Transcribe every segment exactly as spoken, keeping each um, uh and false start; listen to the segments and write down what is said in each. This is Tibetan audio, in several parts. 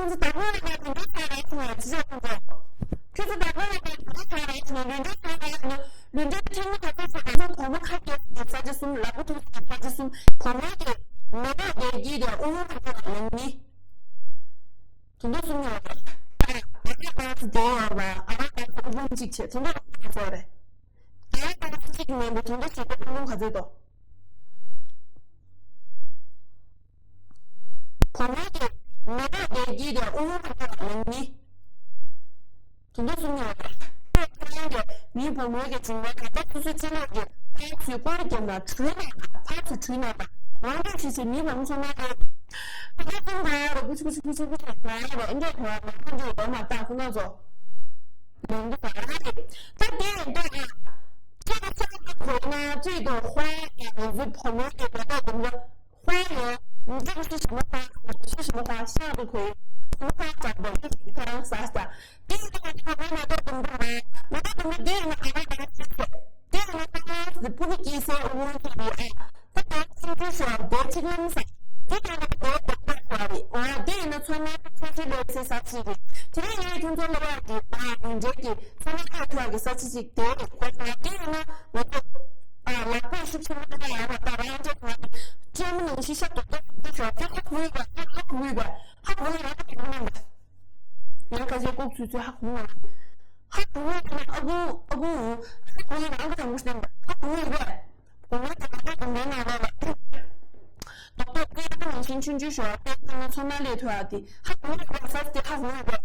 ཁྱོད་ཚོ་བདག་པོ་ལ་ཡང་དེ་འདྲའི་ཁ་རག་སོང་བ་ཅི་བྱ་ཁོང་ཚོ། ཁྱོད་ཚོ་བདག་པོ་ལ་ཡང་དེ་འདྲའི་ཁ་རག་སོང་བ། ལུས་འབྲེལ་ཁ་རག་སོང་། ལུས་འབྲེལ་ཐེངས་མ་ག་ཚོད་ཟེར་ན་ཁོང་ཚོ་གོང་མ་ཁ་སྐྱེས་ས་ཆ་གསུམ། ལག་པ་ཐུག་ས་ཆ་གསུམ། གོང་མ་གི་མེ་ཏོག་དེ་དཀྱིལ་དེ་དབུ་མ་ཐོག་ལ་ལངས་ནི། དེ་འདྲ་གསུམ་ཡོད་རེད། ཨ་ར་ཏང་སི་དེ་ཡོད་ར། ཨ་ར་ཏང་སི་དབུ་མ་གཅིག་བྱས། དེ་འདྲ་ག་ཚོད་རེད། ཨ་ར་ཏང་སི་གཅིག་མཉམ་པོ་དེ་འདྲ་བྱེད་དུས་དབུ་མ་ག་ཚོད་འདུག་གོང་མ་གི་མེ་ཏོག་དེ་དཀྱིལ་དེ་དབུ་མ་ཐོག་ལ་ལངས་ནི། དེ་འདྲ་གསུམ་ཡོད་རེད། ཁྱེད་རང་གིས་མིའི་བུ་མོའི་གི་སྦྱིན་པ་དང་། ད་སོ་སོའི་སྤྱི་ནོར་གྱི་ཕར་ཚུར་སྐོར་བརྒྱབ་ན་བྲུས་ན། ཕར་ཚུར་བྲུས་ན། ད་ཝང་ཏེ་ཆི་ཆི་མིའི་བུ་མོ་ཚོ་ན་རེད། ད་ད་ཏུང་ག་རེད། ཀུ་ཆུ་ཀུ་ཆུ་ཀུ་ཆུ་ཀུ་ཆུ་ག་རེད། ཨེ་འདྲས་ག་རེད། མ་ཁོང་ཚོ་ཡོད་མ་ད་ཁོ་ན་ཚོ་མི་འདུག་ག་རེད། ད་དེ་ཡིན་ད་ཨ། ཁྱེད་ཚོ་ཚོ་གོ་ན་ཅི་དང་ཧོ་ཡ་ང་ཚོའི་བུ་མོའི་གི་ད་ད་དུང་ཧོ་ཡ་ཡོད། ང་ཚོ་ཀུ་ཆུ་ཞིམ་པོ་ཁ། ཀུ་ཆུ་ཞིམ་པོ་ཁ་ཤ་དུ་གོ་ཡི། ཞིམ་པོ་ཁ་ཅག་པོ་ཀུ་ཆུ་ཁ་རང་ཟ་ས། དེ་ཡིན་ད་ཁ་བོ་མ་ད་དུང་དུང་མ་མ་ད་དུང་དེ་ཡིན་ན་ཨ་ད་ད་ཅི་ཟེར། དེ་ཡང་ན་ཏང་སི་སྤུ་གུ་སྐྱེས་སའི་དབུ་མ་ཐོན་པའི་ཨ། ད་ལྟ་ཁྱིམ་མཚེས་ཤོར་བ་དེ་གཅིག་ལམ་སང་། དེ་ལྟར་ན་དེ་རྡོག་རྡོག་པ་རེད། འོ་དེ་ཡིན་ན་ཚོར་སྣང་ཁ་ཤས་སླེབས་སའི་ས་ཆ་རེད། དེ་ནས་ངས་ཁྱོད་ཚོ་ལ་བར་གྱི་ཨ་ཡིན་འབྲེལ་གྱི་ཚོར་སྣང་ཁ་ཐོག་གི་ས་ཆ་ཅིག་དེ་རེད། ཁོ་ཐག་དེ་ཡིན་ན་ང་ཚོ་ཨ་ལག་པས་ཤུགས་ཆེན་པོ་བཏང་ཡག་ལ་ད་རང་འབྲེལ་ང་སྤྲེལ་མོ་ནང་བཞིན་ཤ་རྡོག་རྡོག་ཏུ་ཤོར་དེ་ཧ་གོ་ཡོད་པ། ཧ་གོ་ཡོད་པ། ཧ་གོ་ཡོད་པ། ཧ་གོ་ཡོད་པ། ཡང་ཁ་ཤས་ལྐོག་ཚུལ་ཚུལ་ཧ་གོ་མ། ཧ་གོ་མ་ཨ་ཁུ་ཨ་ཁུ། ཧ་གོ་མ་ཨ་ཁུ་དང་པོ་ཤི་ནམ་ཧ་གོ་མ་རེད། གོང་མ་དང་པོ་དང་པོའི་ནང་ལོགས་ལ། རྡོག་རྡོག་སྐད་ནང་བཞིན་ཆུང་ཆུང་ཞོར་སྐད་ཀྱི་ཚོར་སྣང་སླེབས་ཐུབ་ཨ་དེ་ཧ་གོ་མ་རེད། ས་དེ་ཧ་གོ་མ་རེད།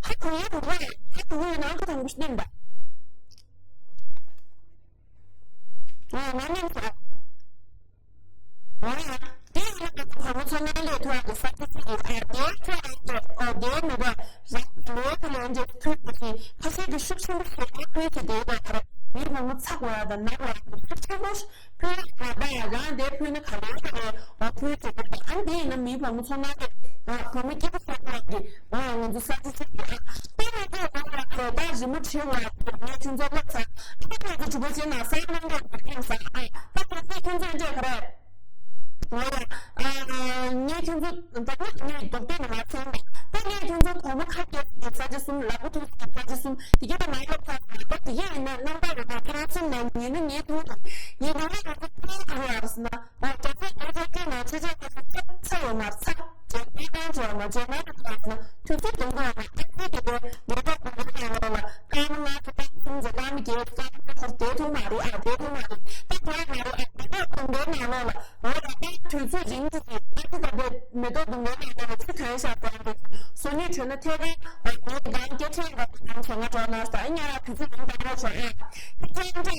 ཧ་གོ་ཡ་རེད། ཧ་གོ་ཡ་ནང་ཁ་དང་པོ་ཤི་ནམ་ད། ང་ང་ནམ་ས། འོ་ཡ། དེ་ཡིན་ན་ང་ཚོ་བུ་མོ་ཚོ་ནང་ལས་ཐོག་གི་ས་ཆ་ཅིག་ཡོད་ཨ། དེའི་ཐོག་ལ་ཨོ་དེའི་མི་འདྲ་ར་ལོའི་ཐོག་ལ་འཇོག་ཐུབ་པ་ཞིག་ཁ་ཤས་ཀྱི་ཤུགས་ཆེན་པོ་ཞིག་ཨ་ཁུལ་གྱི་དེའི་བར་མི་བུ་མོ་ཚ་དགོས་ཡ་དང་ན་དགོས་ཡ་ཤུགས་ཆེན་པོ་ཕུལ་ཡ་ད་ཡ་རང་དེ་ཕུལ་ན་ག་ལེར་ག་ལེར་ཨོ་ཕུལ་ཐུབ་པ། ཨ་དེ་ཡིན་ན་མི་བུ་མོ་ཚོ་ནང་གི་ཨ་བུ་མོ་སྐྱིད་པོ་ཚ་དགོས་ཡ་གི་ཨོ་ང་ཚོ་ས་ཆ་ཅིག་ཡོད་ཨ། དེ་ནས་དེ་ལ་ཁ་ད་རི་མོ་བྲིས་བ་ངས་ཁྱོད་ཚོ་ལབ་ཚར། ཁྱེད་ཚོ་གྲུ་པ་ཅན་ན་ས་ནང་ག་ག་ཕེབས་ས་ཨ། ད་ཁྱེད་ཚོ་ཁྱོད་ཚོ་འདྲས་ག་རེད། ང་ཡ་ཨ་ངས་ཁྱོད་ཚོ་ད་ཁྱེད་ངས་རྡོག་རྡོག་ནས་མ་ཚང་བ། ད་ངས་ཁྱོད་ཚོ་གོང་མ་ཁ་སྐྱེས་ས་ཆ་གསུམ། ལག་པ་ཐུག་ས་ཆ་གསུམ། དེ་ག་ད་མ་ལབ་ཚར། ད་དེ་ག་ཡིན་ན་རྣམ་པ་རེ་ད་ཁྱེད་རང་སེམས་ནང་ཉན་ན་ཉན་ཐུབ་དང་ཉན་ན་ང་ཚོ་ཁྱེད་ག་རེ་ཡོད་ཟེར་ན། ཨོ་རྒྱ་ཚ་རྒྱ་ཚ་སྐད་ནང་ཆེ་ཆེ་ཁ་ཁ་ཚ་ཚ་ཡོད་མ་རེད། ཚ་རྒྱ་སྐད་གང་བྱས་མ་བྱས་ན་ཁ་ཁ་ན་དུས་ཚོད་གཏོང་དགོས་མ་རེད། ཁ་ཁ་དེ་དེ་མེ་ཏོག་དེ་དེ་ནང་ལོགས་ལ་ཀརྨ་ང་ཚོ་ཀརྨ་ཁུང་ཚོ་ཀརྨ་རྒྱལ་ཀརྨ་ཁོར་དེ་ཐུག་མ་རེད། ཨ་དེ་ཐུག་མ་རེད། ད་དེ་མ་རེད། ཨ་མེ་ཏོག་དུང་དེ་ནང་ལོགས་ལ་ཨོ་ད་ད་དུས་ཚོད་རིང་དུ་ཟིན་ཨ་ཁ་ཁ་དེ་མེ་ཏོག་དུང་དེ་ནང་ལོགས་ལ་ཚུར་ཐོན་ཤག་ཀརྨ་དེ་བཟོ་ཉུལ་བྱས་ན་ཐད་ཀར་ཨ་དེ་གང་སྐད་ཆ་ཡིན་པ་གང་བྱས་ན་འགྲོ་ན་ད་ཨ་ཉ་ར་དུས་ཚོད་རིང་ད་རོགས་བྱས་ཨ་ཁ་ཁ་འདྲ།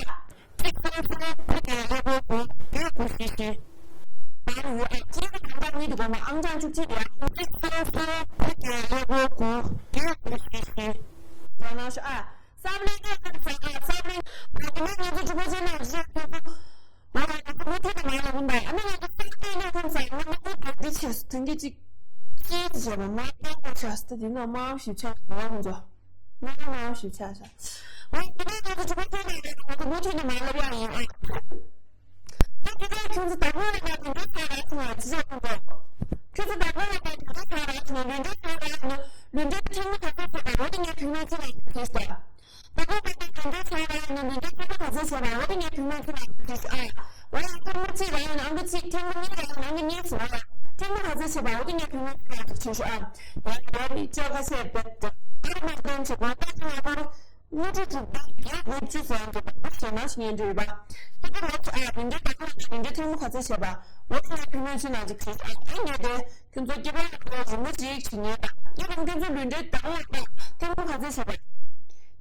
གཅིག་སྟོང་གསུམ་དགུ་བརྒྱ་ཀླད་ཀོར་དགུ་བརྒྱད་དགུ་བཞི་བཞི། ད་ཡོད་ཨ། གཅིག་གི་གང་ལྟར་གཉིས་འདུག་གོ་མ་ཨང་གྲངས་བཅུ་གཅིག་རེད་ཨ། གཅིག་སྟོང་གསུམ་དགུ་བརྒྱ་ཀླད་ཀོར་དགུ་བརྒྱད་དགུ་བཞི་བཞི། ཡང་ན་ཤོ་ཨ། སབ་ལེ་ཀ་ཁམས་ཚང་ཨ། སབ་ལེ་ང་གི་མི་ང་ཚོ་གྲུ་པ་ཆེན་ནང་བཞིན་ཁོ་ཁོ། ང་ལ་ང་ཚོ་མུ་མཐུད་ནས་མ་ལ་རུང་བ་ཨ་ནི་ང་ཚོ་ཏག་ཏག་ནས་ཁམས་ཚང་ང་མ་ཁོ་ག་འདི་བྱས་སོ་དོན་གྱི་གཅིག་གཅིག་བྱས་པ་མ་ཏག་ཏག་བྱས་སོ། ད་འདི་ནང་མ་ཞིག་ཆགས་ང་ཁོ་ཚོ། ང་ང་ཞིག་ཆ་ཤ། ང་དེ་ནས་ང་ཚོ་གྲུ་པ་ཆེན་ནས་ང་ཚོ་མུ་མཐུད་ནས་མ་ལབ་ཡག་ཡིན་ཨ། ད་དེ་ནས་ཁྱོད་ཚོ་བདག་པོ་ལ་ང་དེ་འདྲའི་ཁ་རག་སོང་ང་ཅི་བྱ་ཁོང་ཚོ། ཁྱོད་ཚོ་བདག་པོ་ལ་ང་དེ་འདྲའི་ཁ་རག་སོང་ང་ལུས་འབྲེལ་ཁ་རག་སོང་ང་ལུས་འབྲེལ་ཐེངས་མ་ག་ཚོད་ཐེབས་པ་འོ་དེ་ངས་བུད་མེད་ཅིག་ལ་ཁྱེར་སོང་། བདག་པོ་ལ་ང་དེ་འདྲའི་ཁ་རག་སོང་ང་ལུས་འབྲེལ་ཐེངས་མ་ག་ཚོད་བྱས་པ་འོ་དེ་ངས་བུད་མེད་ཅིག་ལ་ཁྱེར་སོང་ཨ། འོ་ཡ་ཐེངས་མ་གཅིག་རག་ཡོད་ན་ཨང་ཀི་གཅིག་ཐེངས་མ་གཉིས་རག་ཡོད་ན་ཨང་ཀི་གཉིས་སོང་ཨ། ཐེངས་མ་ག་ཚོད་བྱས་པ་འོ་དེ་ངས་བུད་མེད་ཅིག་ལ་ཁྱེར་སོང་ཨ། ཡ་ཡ་མི་ཅོ་ཁ་ཤས་བེད་དེ་ཨ་མ་དོན་ཆེ་གོ་ད་ཁྱེད་ང་པར། དངུལ་ཁྲི་དྲུག་བརྒྱ་བརྒྱད་དགུ་བཅུ་ཙམ་གྱི་བར་ཞེ་མ་ཞིག་ཉན་འདོད་ཡོད་པ། ཁྱེད་ཚོ་ལོ་ཚོ་ཨ་བུད་མེད་དང་བུད་མེད་ཐེངས་མ་ག་ཚོད་བྱས་པ། ལོ་ཚོ་ཨ་བུད་མེད་ཚོའི་ནང་གི་ཁྱེད་ཚོ་ཨ་ཨ་ཉན་ཏེ་ཁྱེད་ཚོ་སྐྱེ་བ་ལ་རིང་མོ་ཅིག་ཞིག་ཉན་དང་ཁྱེད་རང་ཁྱེད་ཚོ་ལུས་འབྲེལ་དང་བ་དང་ཐེངས་མ་ག་ཚོད་བྱས་པ།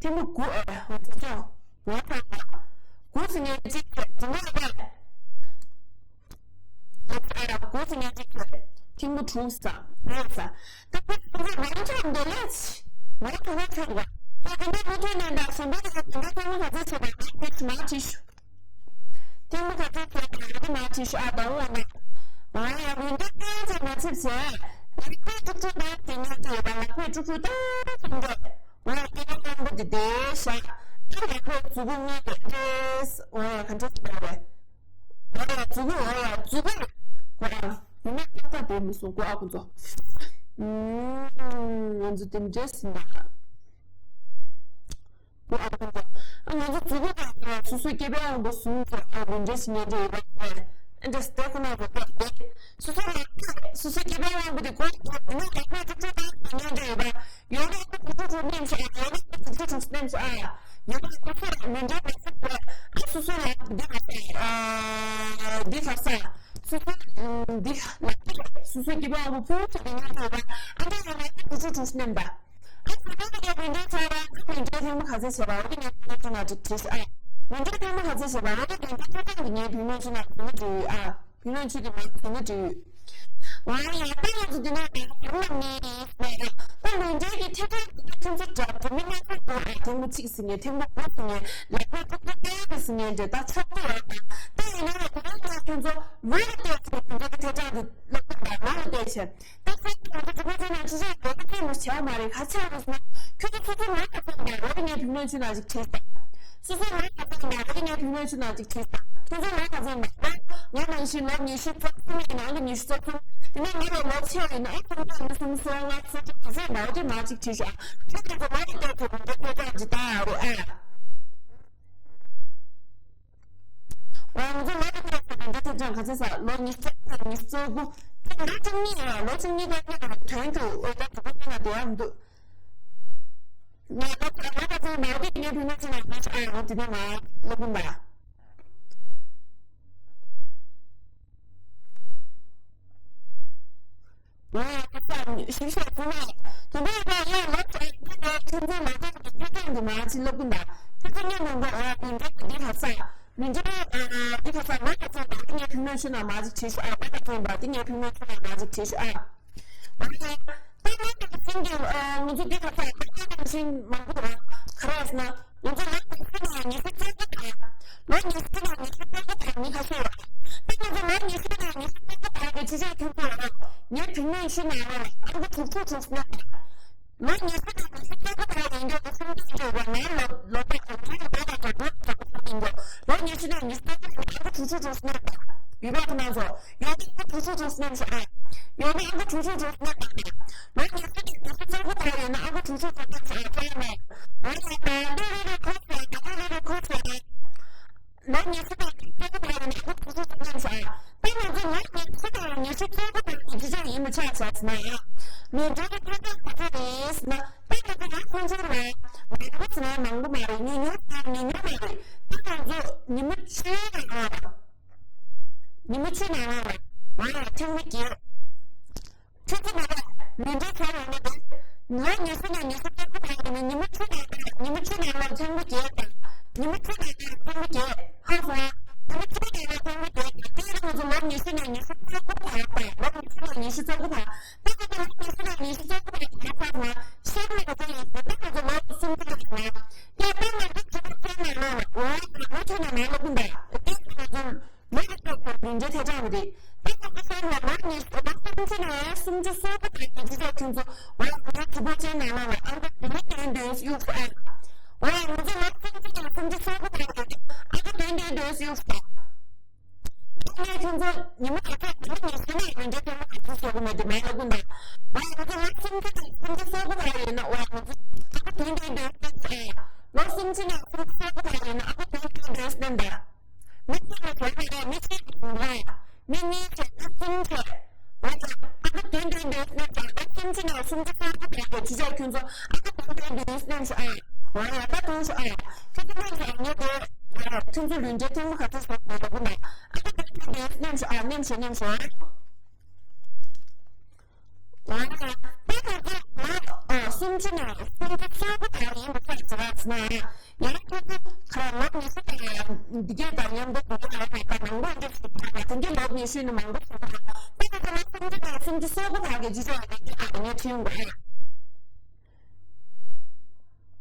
ཐེངས་མ་དགུ་ཨ་ང་ཚོ་ཅང་ང་ཚོ་དགུ་ཟིན་ཉན་གཅིག་བྱས་དེ་ནས་ཨ། སྒོ་ཕྱེ་ཉན་གཅིག་ཐེངས་མ་དྲུག་ཙམ་ཡོད་ས། ད་ཁོ་ཚོ་རང་ཆགས་འདོད་ལས་ང་ཁོ་ན་ཆགས་པ། ད་དེ་འདྲ་མུ་མཐུད་ནས་འདྲ་གཞན་པ་ལ་དེ་འདྲ་ཐེངས་མ་ག་ཚོད་བྱས་པ་ང་ཁྱེད་ཀྱིས་མ་དྲིས་ཤོག་ཐེངས་མ་ག་ཚོད་བྱས་པ་ང་ཁྱེད་མ་དྲིས་ཤོག་ཨ་དང་བ་ན། ང་ཡང་མི་འདྲ་སྐད་ཆ་མ་ཚིག་བྱས། ང་ཁོས་ཀྲུག་ཀྲུག་ད་དེ་ཉན་གྱི་ཡོད་པ་ང་ཁོས་ཀྲུག་ཀྲུག་ད་དེ་འདྲ། ང་སྐད་ཆ་སྐམ་པོ་དེ་བསྡད་བཞག་ད་ང་ཁོས་མཛུ་གུ་གཉིས་དེ་ཨེས་ང་ཡང་ག་འདྲ་ཞིག་ཡོད་རེད། ཨ་ཡ་མཛུ་གུ་ཨ་ཡ་མཛུ་གུ་གོ་ཨ། ཡིན་ན་ཏག་ཏག་བསྡད་མི་སོང་གོ་ཨ་ཁོ་ཚོ། ང་ཚོ་དེ་འདྲས་ཟིན་པ། ང་ཚོ་གཟུགས་པོ་དང་སོ་སོའི་སྐྱེ་བོའི་དབང་པོ་ཟུང་དུ་ཨ་རུ་འདྲེས་ཉན་འདྲེ་ཡོད་པ་ཨ་འདྲ་སྟེ་ཁོ་ན་རོ་པ་སྟེ། སོ་སོ་ལ་སོ་སོའི་སྐྱེ་བོའི་དབང་པོ་དེ་གོ་ཡོད་ན་ཡག་པོ་ཐུག་ཐུག་དང་ཉན་འདྲེ་ཡོད་པ་ཡོད་ན་ཐུག་ཐུག་ཐུག་ནེམ་ཤ་ཡོད་ན་ཐུག་ཐུག་ཐུག་ནེམ་ཤ་ཨ་ཡོད་ན་ཐུག་ཐུག་ཉན་འདྲེ་མ་ཐུག་པ་ཨ་སོ་སོ་ལ་འདི་ག་ས་འདི་ག་ས་སོ་སོ་འདི་ལ་སོ་སོའི་སྐྱེ་བོའི་དབང་པོ་ཕུང་ཐུབ་པའི་ཉན་འདྲེ་ཡོད་པ་ཨ་འདྲ་ཡོད་ན་ཐུག་ཐུག་ཐུག་ནེམ་པ། ཨ་ཁ་ཁ་ཁ་ཁ་བུ་འདྲེ་ཚ་བ་ཁ་བུ་འདྲེ་ཐེངས་མ་ག་ཚོད་བྱས་པ་འོ་དེ་ངས་བུ་འདྲེ་ཐུག་ན་ཅིག་བྲིས་ཤོག་ཨ། བུ་འདྲེ་ཐེངས་མ་ག་ཚོད་བྱས་པ་འོ་དེ་བུ་འདྲེ་ཐུག་ཐེངས་ཀྱི་ངས་བུ་མོ་ཆུ་ན་བུ་མོ་བྲིས་ཡོད་ཨ། བུ་མོ་ཆུ་གི་མ་བུ་མོ་བྲིས་ཡོད། ང་ཡང་ད་ང་ཚོ་འདི་ན་ད་བུ་མོ་ནི་ད་བུ་འདྲེ་གི་ཐེ་ཐེ་ཐེ་ཚོ་འདྲ་བུ་མི་ན་ཁ་གོ་ཨ་ཐེངས་མ་གཅིག་ཟིན་ངས་ཐེངས་མ་དགུ་ཟིན་ངས་ལག་པ་ཐུག་ཐུག་ཏེ་ཟིན་ངས་འདྲེ་ད་ཆོག་ཏུ་ཡོད་ད་ད་ཡིན་ན་ང་བུ་མོ་ཐེ་ཚོ་བུ་རེ་ཏེ་ཚོ་བུ་འདྲེ་གི་ཐེ་ཐེ་འདི་ལག་པ་ད་མ་རེ་ཏེ་ཆེ། ད་ཁོ་ཚོ་ང་ཚོ་ཚོ་ཚོ་ནང་ཅི་བྱ་དགོས་ཀྱི་མི་བྱ་མ་རེད་ཁ་ཆག་རེད་ཟེར་ན་ཁྱོད་ཚོ་ཚོ་ཚོ་ང་ཁ་ཚོ་ང་རོ་ངའི་བུ་མོ་ཆུ་ནང་ཅིག་བྲིས་ད། སོ་སོ་ང་ཁ་ཚོ་ང་རོ་ངའི་བུ་མོ་ཆུ་ནང་ཅིག་བྲིས་ད། ཁྱོད་ཚོ་ང་ཁ་ཚོ་ང་ང་ནང་བཞིན་ལོ་ཉི་ཤུ་རྩ་གསུམ་ཡིན་ནའང་ལོ་ཉི་ཤུ་རྩ་གསུམ་དེ་ནས་ང་ལས་ལོ་ཆེ་ཡིན་ན་ཨ་ཁྱོད་ཚོ་ཉི་གསུམ་སོ་ལྔ་སོ་དྲུག་ག་ཚོད་ང་རོ་དེ་ང་ཅིག་བྲིས་ཤག་ཁྱོད་ཚོ་ང་རོ་དེ་ཚོ་ང་རོ་དེ་ཚོ་ཅི་ད་རེད་ཨ། ང་ཚོ་ལོ་དེ་ཚོ་དེ་འདྲ་ཐེབས་ཀྱང་ག་ཚོད་ཟ་ལོ་ཉི་ཤུ་རྩ་དང་ཉི་ཤུ་རྩ་དགུ་དེ་ལོ་བཅུ་གཉིས་ཡ་ལོ་བཅུ་གཉིས་དང་གཉིས་དང་དོན་དུ་འོས་ད་དུ་ཁོ་ན་དེ་ཡང་འདུག་ང་ལོ་ལོ་ད་ཚོ་མ་བདེ་ངའི་བུ་མོ་ཚོ་ལ་ང་ཚོ་ཨ་ཡང་དེ་ནས་མ་ལོ་ཀུན་པ། ང་ཡང་ཁ་ཤས་ཞིག་ཤོག་ཐུབ་ན་དེ་འདྲ་ཡིན་ན་ཡང་ལོ་ཙཱ་བ་དེ་ཁྱོད་ཚོའི་མ་འདང་གི་ཐད་ཀར་འདི་མ་ཅི་ལབ་གི་འདུག་ཁྱོད་ཚོ་ཉན་མི་འདུག་ཨ་དེ་འདྲ་འདི་ཁ་ས་མི་འདྲ་ཨ་འདི་ཁ་ས་ང་ཁ་ཚོན་པ་དེ་ངའི་བུ་མོ་ཆུ་ན་མ་ཅིག་བྲིས་ཤོག་ཨ། ང་ཁ་ཚོན་པ་དེ་ངའི་བུ་མོ་ཆུ་ན་མ་ཅིག་བྲིས་ཤོག་ཨ། ང་ཁ་ད་ང་ཁ་ཚོན་གྱི་ང་ཚོ་འདི་ཁ་ས་ད་ཁ་ཚོན་མང་པོ་ར་ཁ་ར་སི་ན། ང་ཚོ་ལོ་ཉི་ཤུ་ནས་ཉི་ཤུ་རྩ་དགུ་དང་། ལོ་ཉི་ཤུ་ནས་ཉི་ཤུ་རྩ་དགུ་དང་མི་ཁ་ཤས་ཡོད། ད་ང་ཚོ་ལོ་ཉི་ཤུ་ནས་ཉི་ཤུ་རྩ་དགུ་དང་གི་ཕྱི་ཕྱོགས་ཐོན་པ་ཡོད། ངའི་བུ་མོ་ཤི་ན་ཡང་ཨ་ཁུ་དྲུག་ཅུ་དྲུག་ཅུ་ན། ལོ་ཉི་ཤུ་ནས་ཉི་ཤུ་རྩ་དགུ་དང་ཡིན་དུས་སུམ་ཅུ་འགྲོ་བ་ངའི་ལོ་ལོ་པ་དང་ངའི་ལོ་པ་དང་གྲོགས་པོ་གྲོགས་པོ་ཡིན་དུས་ལོ་ཉི་ཤུ་ནས་ཉི་ཤུ་རྩ་དགུ་དང་ཨ་ཁུ་དྲུག་ཅུ་དྲུག་ཅུ་ན་ཡོད་པ་ཁོ་ན་ཚོ་ཡོད་ན་ཨ་ཁུ་དྲུག་ཅུ་དྲུག་ཅུ་ན་ཡོད་ན་ཨ་ཁུ་དྲུག་ཅུ་དྲུག་ཅུ་ན་ལོ་ཉི་ཤུ་ནས་ཉི་ཤུ་རྩ་དགུ་དང་ཡོད་ན་ཨ་ཁུ་དྲུག་ཅུ་དྲུག་ཅུ་ན་ཡོད་ན། ལོ་ཉི་ཤུ་དང་ཉི་ཤུ་རྩ་དགུ་དང་ཡིན་ན་ཨ་ཁུ་དྲུག་ཅུ་དྲུག་ཅུ་ཡིན་ས། ད་ང་ཚོ་ལོ་ཉི་ཤུ་དང་ཉི་ཤུ་རྩ་དགུ་དང་གི་རྗེས་ཡིན་མི་ཆགས་ཟེར་ན་ཡང་། མི་འགྲོ་གི་ཐད་ཀར་ག་ཚོད་རེད་ཟེར་ན། ད་ང་ཚོ་ཡང་ཁོང་ཚོ་ལ་མང་པོ་ཟེར་ན་མང་པོ་མ་རེད། ཉུང་ཉུང་དང་ཉུང་ཉུང་མ་རེད། ད་ང་ཚོ་ཉི་མ་བཅུའི་ནང་ལ་ཉི་མ་བཅུའི་ནང་ལ་ང་ལ་ཐེངས་མ་བརྒྱད། ཁྱོད་ཚོ་མ་རེད། ལུས་འབྲེལ་ཚར་ཡོང་ན་དེ། ལོ་ཉི་ཤུ་ནས་ཉི་ཤུ་རྩ་དགུ་བར་ཡིན་ན་ཉི་མ་བཅུ་ནང་ལ་ཉི་མ་བཅུ་ནང་ལ་ཐེངས་མ་བརྒྱད་དང་། ཉི་མ་བཅུ་ནང་ལ་ཐེངས་མ་བརྒྱད། ཧ་གོ་ཨ། ཉི་མ་བཅུ་ནང་ལ་ཐེངས་མ་བརྒྱད་དང་། དེ་ཡང་ང་ཚོ་ལོ་ཉི་ཤུ་ནས་ཉི་ཤུ་རྩ་དགུ་བར་དང་ལོ་ཉི་ཤུ་ནས་ཉི་ཤུ་རྩ་དགུ་བར། ད་ང་ཚོ་ལོ་ཉི་ཤུ་ནས་ཉི་ཤུ་རྩ་དགུ་བར་ག་རེ་ཚར་སོང་ཨ། ཤེས་མེད་པ་ཚོ་ཡིན་ཟེར། ད་ང་ཚོ་ལོ་སུམ་ཅུ་ནས་ཡིན་ན། ཡ་ད་ང་ཚོ་བྱེད་པ་ཚོའི་ནང་ལ་འོ་ད་ང་ཚོ་ནས་མ་ལབ་གི་འདུག་དེ་ང་ཚོ། ལོ་རེ་ཐོག་ཏུ་ལུས་འབྲེལ་ཐེ་གྲངས་རེད། ད་ལྟ་ཁ་སང་ལ་ལོ་ཉི་ཤུ་ལོ་སུམ་ཅུ་ནས་སུམ་ཅུ་སོ་དགུ་དང་གི་ཅི་ཅག་ཁྱོད་ཚོ་འོ་ང་གྲོགས་པོ་ཅན་ནང་ལ་ཨ་ཁུ་བདུན་བདུན་བདུན་གཡུགས་ཨ། འོ་ང་ཚོ་ལོ་སུམ་ཅུ་དང་སུམ་ཅུ་སོ་དགུ་དང་གི་ཨ་ཁུ་བདུན་བདུན་བདུན་གཡུགས་ཨ། ཨ་ནི་ཁྱོད་ཚོ་ཉི་མ་ག་ཚོད་ཉི་མ་ཉི་ཤུ་ནས་ལུས་འབྲེལ་ཐེངས་མ་ག་ཚོད་སོ་དགུ་མ་དེ་མ་ལ་ཀུན་དང་། འོ་ང་ཚོ་ལོ་སུམ་ཅུ་དང་སུམ་ཅུ་སོ་དགུ་དང་ཡིན་ན་འོ་ང་ཚོ་ཨ་ཁུ་བདུན་བདུན་བདུན་གཡུགས་ཨ། ལོ་སུམ་ཅུ་ནས་སུམ་ཅུ་སོ་དགུ་དང་ཡིན་ན་ཨ་ཁུ་བདུན་བདུན་བདུན་གཡུགས་ཨ། མི་གཅིག་ལ་བྱས་ན་མི་གཅིག་གི་དུང་ལ། མི་གཉིས་བྱས་ན་གསུམ་བྱས། འོ་ཙང་ཨ་ཁུ་བདུན་བདུན་བདུན་སྣོན་ཙང་ཨ་སུམ་ཅུ་ནས་སུམ་ཅུ་སོ་དགུ་བར་གྱི་ཅི་བྱས་ཁྱོད་ཚོ་ཨ་ཁུ་བདུན་བདུན་བདུན་སྣོན་ཤོག་ཨ། འོ་ཡ་ད་སྣོན་ཤོག་ཨ། ཁྱོད་ཚོ་སྣོན་ཤོག་ངས་དེ་ཁྱོད་ཚོ་ལུས་འབྲེལ་ཐེངས་མ་ག་ཚོད་བཟོ་དགོས་ལབ་གི་ན། ཨ་ཁུ་བདུན་བདུན་བདུན་སྣོན་ཤོག་ཨ། སྣོན་ཤོག་སྣོན་ཤོག་ཨ། ང་ལ་དེ་ལ་དེ་ང་ཨ་སུམ་ཅུ་ནས་སུམ་ཅུ་སོ་དགུ་བར་ཡིན་པ་ཁྱབ་བྱེད་པ་ཟེར་ན་ཡང་ཁྱོད་ཚོ་ཁ་ལོ་ཉི་ཤུ་དང་འདི་གས་དང་མཉམ་དུ་འདི་གས་ལ་མེད་པ་མང་པོ་འདྲ་ཞིག་ད་དེ་འདྲའི་ལོ་ཉི་ཤུ་ནི་མང་པོ་ཞིག་ད་དེ་ཁ་ལོ་སུམ་ཅུ་ནས་སུམ་ཅུ་སོ་དགུ་བར་གྱི་ཅི་ཅོག་ལ་དེ་ཨ་ངས་ཁྲིད་ཡོང་གི་ཨ།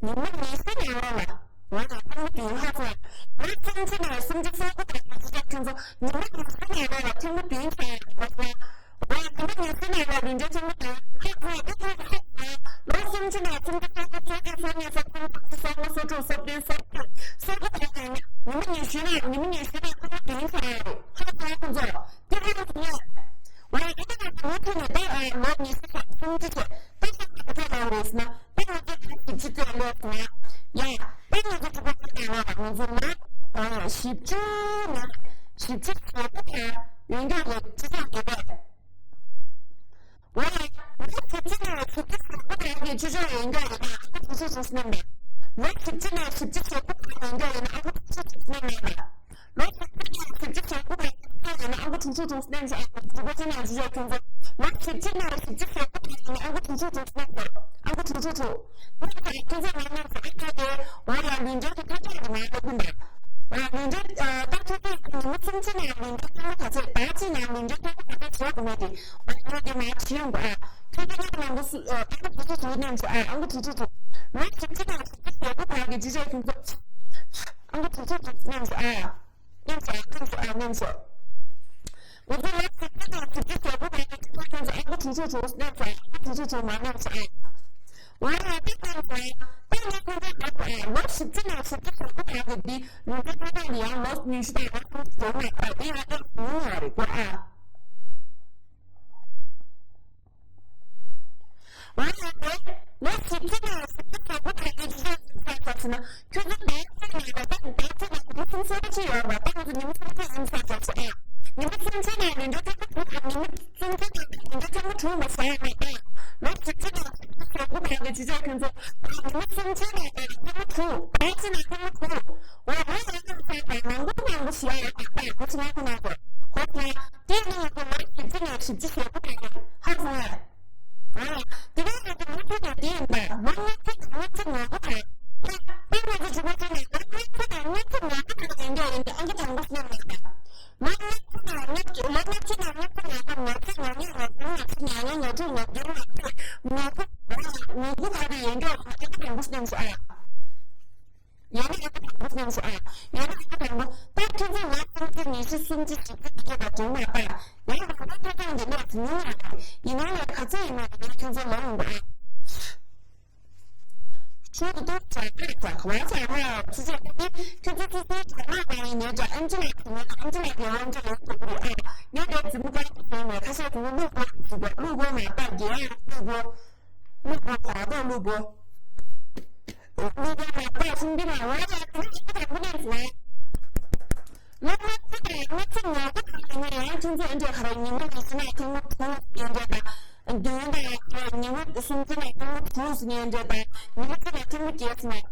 ཉི་མ་ཉི་ཤུ་ནང་ལོགས་ལ་ང་དང་ཁོང་གི་ཡུལ་ལྷ་ཚོགས་ང་ཁྱིམ་ཚེ་ནས་སུམ་ཅུ་སོ་དགུ་དང་ཉི་ཤུ་རྩ་ཁྱོད་ཚོ་ཉི་མ་ཉི་ཤུ་ནང་ལོགས་ལ་ཐེངས་མ་བདུན་ཆགས་ཡོད་པ་སོང་། ང་ཉི་མ་ཉི་ཤུ་ནང་ལོགས་ལུས་འབྲེལ་ཐེངས་མ་བདུན་ཧ་གོ་ཨེ་ཧ་གོ་ལོ་སུམ་ཅུ་ནས་སུམ་ཅུ་སོ་དགུ་སོ་བརྒྱད་སོ་གཉིས་སོ་གསུམ་སོ་བཞི་སོ་ལྔ་སོ་དྲུག་སོ་བདུན་སོ་བཅུ་སོ་དགུ་དང་ཉི་མ་ཉི་ཤུ་ནས་ཉི་མ་ཉི་ཤུ་ནས་ཐེངས་མ་བདུན་ཆགས་ཡོད་རེད། ཧ་གོ་ཁོང་ཚོ་དེ་ཧ་གོ་ཡ། ང་ཡི་ཨ་ཏི་ང་ཚོ་མུ་མཐུད་ནས་བསྡད་ཨ། ལོ་ཉི་ཤུ་རྩ་གསུམ་ཅི་བྱས། ད་ལྟ་ག་ཚོད་ལོན་རེད་ཟེར་ན། ད་ང་ཚོ་ད་བཞི་བཅུ་ཙམ་ལོན་སོང་ཡ། ཡ། ད་ང་ཚོ་གྲུབ་པ་ཅི་ལྟར་ལ་ང་ཚོ་ལ་ཨ་བཞི་བཅུ་ནང་བཞི་བཅུ་ཞེ་དགུ་དང་ཡོན་ཀྱང་ལས་ཅི་ཙམ་ཡོད་པས། འོ་ཡ། ལོ་བཞི་བཅུ་ནང་བཞི་བཅུ་ཞེ་དགུ་དང་གི་ཅི་ཙམ་ཡོན་ཀྱང་ཡོད་པ། ཨ་ཁུ་དེ་ཚོ་ཚོ་སྣང་མེད། ལོ་བཞི་བཅུ་ནང་བཞི་བཅུ་ཞེ་དགུ་དང་ཡོན་ཀྱང་ཡོད་ན། ཨ་ཁུ་དེ་ཚོ་ཚོ་སྣང་མེད་པ། ལོ་བཞི་བཅུ་ནང་བཞི་བཅུ་ཞེ་དགུ་དང་ཡོན་ཀྱང་ཡོད་ན། ཨ་ཁུ་དེ་ཚོ་ཚོ་སྣང་མེད་པ། ཨ་ཁུ་དེ་ཚོ་ཚོ་སྣང་མེད་པ། ཁྱོད་ཚོ་ལོ་བཞི་བཅུ་ནང་བཞི་བཅུ་ཞེ་དགུ་དང་ཡོད་ན། ཨ་ཁུ་དེ་ཚོ་ཚོ་སྣང་མེད་པ། ཨ་ཁུ་དེ་ཚོ་ཚོ། ཁྱོད་ཚོ་ང་སྣང་མེད་པ། ཨ་ཁུ་དེ། འོ་ཡ། ལུས་འབྲེལ་གྱི་ཐག་གཅོད་ཀྱི་མ་ལ་ཀུན་པ། ལུས་འབྲེལ་ཨ་ད་ཁྱོད་ཚོས་ཉིན་མོ་སུམ་ཅུ་ནང་ལུས་འབྲེལ་ཐེངས་མ་ག་ཚོད། ཟླ་གཅིག་ནང་ལུས་འབྲེལ་ཐེངས་མ་ག་ཚོད་བྱེད་དགོས་མེད་དེ། འོ་ཁྱོད་དེ་མ་བྱེད་ཡོང་གི་ཨ། ཁྱོད་ཚོ་ཉིན་མོ་སུ་ཨ་ད་ཁྱོད་ཚོ་ཚོ་སྣང་མེད་པ། ཨ་ཁུ་དེ་ཚོ་ཚོ། ལོ་བཞི་བཅུ་ནང་བཞི་བཅུ་ཞེ་དགུ་བར་གྱི་ཅི་བྱས་ཁྱོད་ཚོ། ཨ་ཁུ་དེ་ཚོ་ཚོ་སྣང་མེད་པ། ཨ། མཉམ་ཞོག་མཉམ་ཞོག་ཨ་མཉམ་ཞོག་ང་ཚོ་ལོ་བཞི་བཅུ་དང་བཞི་བཅུ་ཞེ་དགུ་དང་བཞི་བཅུ་ཁྱོད་ཚོ་ཨ་ཁུ་དེ་ཚོ་ཚོ་མཉམ་ཞོག་ཨ་ཁུ་དེ་ཚོ་ཚོ་མ་མཉམ་ཞོག་ཨ། ང་ལ་དེ་ལྟར་བྱས། ད་ངས་ཁོང་ཚོའི་བར་དུ་ཨ་ལོ་བཞི་བཅུ་ནང་བཞི་བཅུ་ཞེ་དགུ་དང་གི་འདི་ལུས་འབྲེལ་ཐོག་ཐག་ལ་ཡང་ལོ་ཉི་ཤུ་དང་ལོ་སུམ་ཅུ་འགྲོ་མ་ཐག་འདི་ང་ཚོ་ཉུང་བ་རེད་གོ་ཨ། འོ་ཡ། དེ་ལོ་བཞི་བཅུ་ནང་བཞི་བཅུ་ཞེ་དགུ་དང་གི་ཅི་ཆ་ཟིན་ས་ཆ་ཟིན་ན། ཁྱོད་ཚོ་ཟླ་གཅིག་ནང་ད་ལྟ་ཟླ་གཅིག་ནང་ཉི་མ་སུམ་ཅུ་ཡོད་པ། ད་ང་ཚོ་ཉི་མ་སུམ་ཅུ་ཡིན་ས་ཆ་ཟིན་ཨ། ཉི་མ་སུམ་ཅུ་ནང་ལུས་འབྲེལ་ཐེངས་མ་དྲུག་དང་། ཉི་མ་སུམ་ཅུ་ནང་ལུས་འབྲེལ་ཐེངས་མ་དྲུག་མ་བཞག་ན་ཨ། ལོ་བཞི་བཅུ་ནང་བཞི་བཅུ་ཞེ་དགུ་དང་གི་ཅི་ཆ་ཁྱོད་ཚོ་ཉི་མ་སུམ་ཅུ་ནང་ད་ཐེངས་མ་དྲུག་ཟླ་གཅིག་ནང་ཐེངས་མ་དྲུག་འོ་འོ་ཡ། ཡང་ས་དང་མང་པོ་མང་པོ་ཞིག་ཡ་ཡ་ད་གོ་ཆི་ང་ཁོ་ན་གོ་གོ་ཆི་ང་། དེ་ནི་ང་ཚོ་ལོ་བཞི་བཅུ་ནང་བཞི་བཅུ་ཞེ་དགུ་དང་ཧ་སོང་ཡ། ཨ། དེ་ནས་ང་ཚོ་མུ་མཐུད་ནས་དེ་ཡིན་པ། ལོ་ལྔ་བཅུ་དང་ལྔ་བཅུ་ང་དགུ་དང་། ད་ད་ང་ཚོ་གྲུབ་པ་བྱས་ནས་ལོ་ལྔ་བཅུ་དང་ལྔ་བཅུ་ང་དགུ་དང་ཡིན་འདྲ་ཡིན་འདྲ་ཨང་ཀི་དང་པོ་སྣང་མེད་པ། ལོ་ལྔ་བཅུ་དང་ལྔ་བཅུ། ལོ་ལྔ་བཅུ་དང་ལྔ་བཅུ་ང་དགུ། ང་ཚོ་ང་གཉིས་ང་གསུམ། ང་ཚོ་ང་གཉིས། ང་དྲུག། ང་བདུན། ང་བརྒྱད། ང་དགུ། ང་དགུ་དང་དེ་ཡིན་འདྲ་ཡིན་འདྲ་ཨང་ཀི་དང་པོ་སྣང་མེད་ཨ། ཡང་ན་ཨ་ཁུ་དང་པོ་སྣང་ཞིག་ཨ། ཡང་ན་ཨ་ཁུ་དང་པོ། ད་ཁྱོད་ཚོ་ལོ་སུམ་ཅུ་ཉི་ཤུ་སུམ་ཅུ་བཞི་བཅུ་དེ་ག་དྲན་མ་པ། ཡང་ལ་ད་ཁྱོད་ཚོ་འདི་ལས་ཉུང་ཡང་ཡིན་ན་ཡང་ག་ཚོད་ཡིན་ན་ཡང་ཁྱོད་ཚོ་ལོ་ཡིན་པ་ཨ། ཁྱོད་ཀྱི་ཏོག་ཙམ་ཁ་ཙམ་ག་བ་ཙམ་ཧ་ཙི་ཙི་ཁྱོད་ཚོ་ཚོ་ཚོ་ག་མ་ག་ཡིན་ནས་ཀྱང་ཨམ་ཅི་ལ་གི་ནས་ཨམ་ཅི་ལ་གི་ཨམ་ཅི་ལ་གི་ཨ། ཡང་ལས་ཙི་མུ་ག་གི་ནས་ཁ་ཤས་ཀྱི་ལུག་གོ་ཟིག་གོ་ལུག་གོ་མ་པ་གི་ཨ་ལུག་གོ། ལུག་པོ་གོ་དོ་ལུག་པོ། ལུག་པོ་མ་པ་སུམ་འདི་ལ་འོ་ཡ་དེ་ནི་ཁྱི་དང་པོ་ནས་ཟེར། ལོ་ལྔ་བཅུ་དང་ལྔ་བཅུ་ང་དགུ་དང་ཡིན་ན་ཡང་ཁྱོད་ཚོ་ཨེ་འདྲས་ཁ་ར་ཉི་མ་ཉི་ཤུ་ན་ཐེངས་མ་དྲུག་ཡིན་འདྲས་དང་། བདུན་དང་ཉི་མ་སུམ་ཅུ་ན་ཐེངས་མ་དྲུག་ཡིན་འདྲས་དང་། ཉི་མ་གཅིག་ན་ཐེངས་མ་བརྒྱད་ཟེར་ན།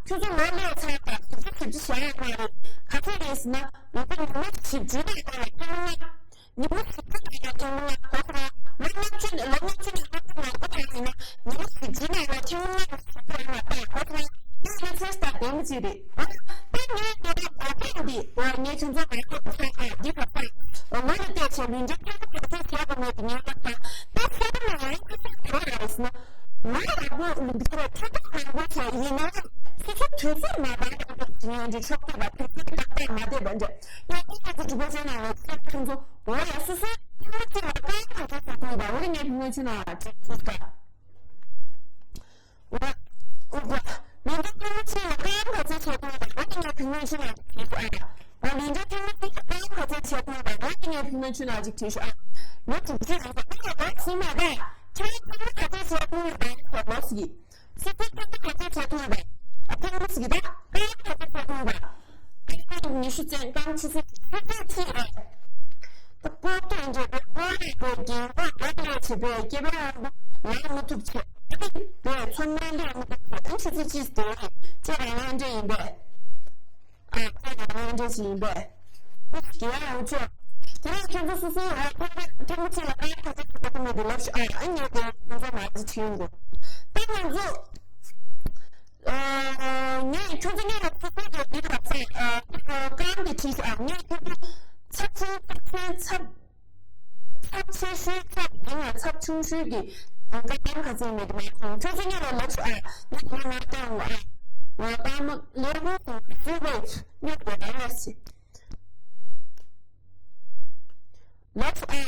ཁྱོད་ཚོ་ལོ་ལས་ཚར་དང་བཞི་བཅུ་བཞི་བཅུ་བཞག་ཡག་མ་རེད། ག་ཚོད་རེད་ཟེར་ན། ང་ཚོ་ཉི་མ་བཞི་བཅུ་ན་ད་ལ་ཐེངས་མ་ལྔ། ཉི་མ་བཞི་བཅུ་ནང་ལ་ཐེངས་མ་ལྔ་གོ་ཁ། ལོ་ལྔ་བཅུ། ལོ་ལྔ་བཅུ་ནང་ལ་ཐེངས་མ་ལྔ་གོ་ཁ་ཡིན་ན། ཉི་མ་བཞི་བཅུ་ནང་ལ་ཐེངས་མ་ལྔ་བཞི་བཅུ་ལྔ་ལྟ་གོ་ཁ། ད་ང་ཚོའི་སྟབས་བདེ་མོ་ཅིག་རེད། ད་ངས་དེ་ལ་གོ་ཁ་འདི་འོ་ངས་ཁྱོད་ཚོ་མ་གོ་ཁ་ཨ་འདི་ག་ད་ལོ་ལ་བལྟས་བྱས་ལུས་འབྲེལ་ཐེངས་མ་ག་ཚོད་བྱས་པ་མེད་དེ་ངས་ལབ་ད། ད་ས་ན་ཡང་ཁ་ཁ་ག་རེ་རེད་ཟེར་ན། ང་ཡག་པོ་ལུས་འབྲེལ་ཐེངས་མ་མང་པོ་བྱས་ཡིན་ན་ཡང་སོ་སོ་དུས་ཚོད་མ་འདང་ཐག་ཏུ་ཡིན་འདྲ་ཆོག་གི་པ། དུས་ཚོད་ཏག་ཏག་མ་བསྡད་པ་འདྲ། ཡང་ཏག་ཏག་ཏུ་སྒྲུབ་པ་བྱས་ན་ལ་ཚོད་ཁྱོད་ཚོ་འོ་ཡ་སོ་སོའི་ཐུན་མོང་སྤྱི་ལ་དཀའ་ཁག་ཚོད་ཚོད་ཐུབ་པ་འོ་ལ་ངས་བུ་མོ་ཆུ་ནང་ལ་ཅིག་ཐུག་ད། འོ་འོ་འོ། ལུས་འབྲེལ་ཐུན་མོང་སྤྱི་ལ་དཀའ་ཁག་ཚོད་ཚོད་ཐུབ་པ་འོ་ལ་ངས་བུ་མོ་ཆུ་ནང་ཅིག་ཐུག་ཨ། འོ་ལུས་འབྲེལ་ཐུན་མོང་སྤྱི་ལ་དཀའ་ཁག་ཚོད་ཚོད་ཐུབ་པ་འོ་ལ་ངས་བུ་མོ་ཆུ་ནང་ཅིག་ཐུག་ཨ། ལོ་དྲུག་ཅུ་རིང་ས་ཨ་ཡ་ད་སིང་མ་ད། ཁྱེད་རང་ཐུན་མོང་ཁ་ཚོད་ཚོད་ཐུབ་པ་འོ་ལ་སི། སི་ཏུ་ཏུ་ཏུ་ག་ཚོད་བྱེད་ཐུབ་པ། ཨ་ཐེངས་མ་ཞིག་གི་ད་ཨ་ག་ཚོད་བྱེད་ཐུབ་པ། ཨ་ཉི་ཤུ་ཅན་རྐང་ཆུ་ཚོད་ཆུ་ཚོད་གཅིག་རེད། ད་སྤོ་ཏོ་འདྲ་པོ་སྤོ་རེད་པོ་རྒན་པོ་རྒན་ལས་བྱེད་པའི་སྐྱེ་བ་ལ་མི་ཐུབ་བྱེད། ཨ་དེ་ཚོ་མ་ལས་མི་ཐུབ་བྱེད། ཨ་ཆུ་ཚོད་གཅིག་དེ་རེད་ཁྱེད་རང་ལ་འདྲ་ཡིན་པས། ཨ་ཁྱེད་རང་ལ་འདྲ་ཞིག་ཡིན་པས། ཨ་ཡ་འུ་ཅག་དེ་ནས་ཁྱེད་ཚོ་སོ་སོའི་ཨ་ཐེངས་མ་ཐེངས་མ་གཅིག་ལ་ཨ་ཁ་ཚ་ཁ་ཚ་མེད་དུ་ལབ་ཤོག་ཨ་ཨ་ཉལ་དེ་ཁྱེད་ཚོ་མ་གཅིག་ཁྱེད་འགྲོ། ད་ང་ཚོ་ཨ་ངས་ཁྱོད་ཚོ་ངས་ལ་ཐུག་ཐུག་གི་འདི་ལ་ཚེ་ཨ་རྐང་གི་དྲིས་ཤོག་ཨ་ངས་ཁྱོད་ཚོ་ཚབས་ཆེན་ཚབས་ཆེན་ཚབས། ཚབས་ཆེ་ཤོས་ཚབས་འབྲིང་ལ་ཚབས་ཆུང་ཤོས་ཀྱི་དོན་དག་གཏན་ཁ་ཚན་མེད་དུ་མ་སོང་། ཁྱོད་ཚོ་ངེད་ལ་ལབ་ཤོག་ཨ། ངས་ང་ང་བཏང་ངོ་ཨ། ང་བཏང་མོ་ལས་ངོ་དང་ཚུལ་བས་ངས་དགོས་ན་ལབ་ཤིག་ལབ་ཤོག་ཨ།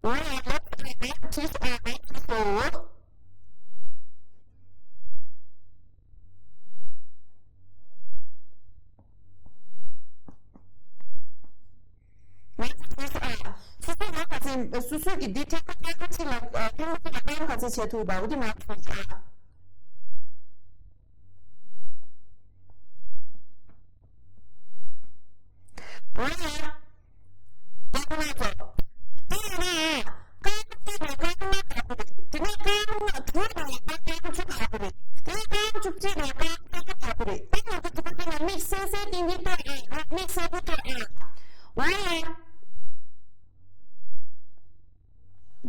ང་ལ་ལབ་ཤོག་ཨ། ང་དྲིས་ཤོག་ཨ། ང་དྲིས་ཤོག་ཨ། སོ་སོ་གི་འདི་ཐེངས་མ་ཐེངས་མ་གཅིག་ལ་ཨ་ཐེངས་མ་གཅིག་ལ་སྐར་མ་ག་ཚོད་བྱེད་ཐུབ་པ་འོ་དེ་མར་ཁྱེར་ཤོག་ཨ། འོ་ཡ། སྐར་མ་ཚོ། དེ་ཡིན་ན། སྐར་མ་གཅིག་ནས་སྐར་མ་དྲུག་རེད། དེ་ནས་སྐར་མ་དྲུག་ནས་སྐར་མ་བཅུ་དྲུག་རེད། དེ་ནས་སྐར་མ་བཅུ་གཅིག་ནས་སྐར་མ་བཅོ་ལྔ་རེད། ད་ང་ཚོ་དེ་ག་ཚོད་ན་དམིགས་བསལ་བསལ་ཏིང་ཏིང་ལྟོས་ཨ། དམིགས་བསལ་པོ་ལྟོས་ཨ། འོ་ཡ། འོ་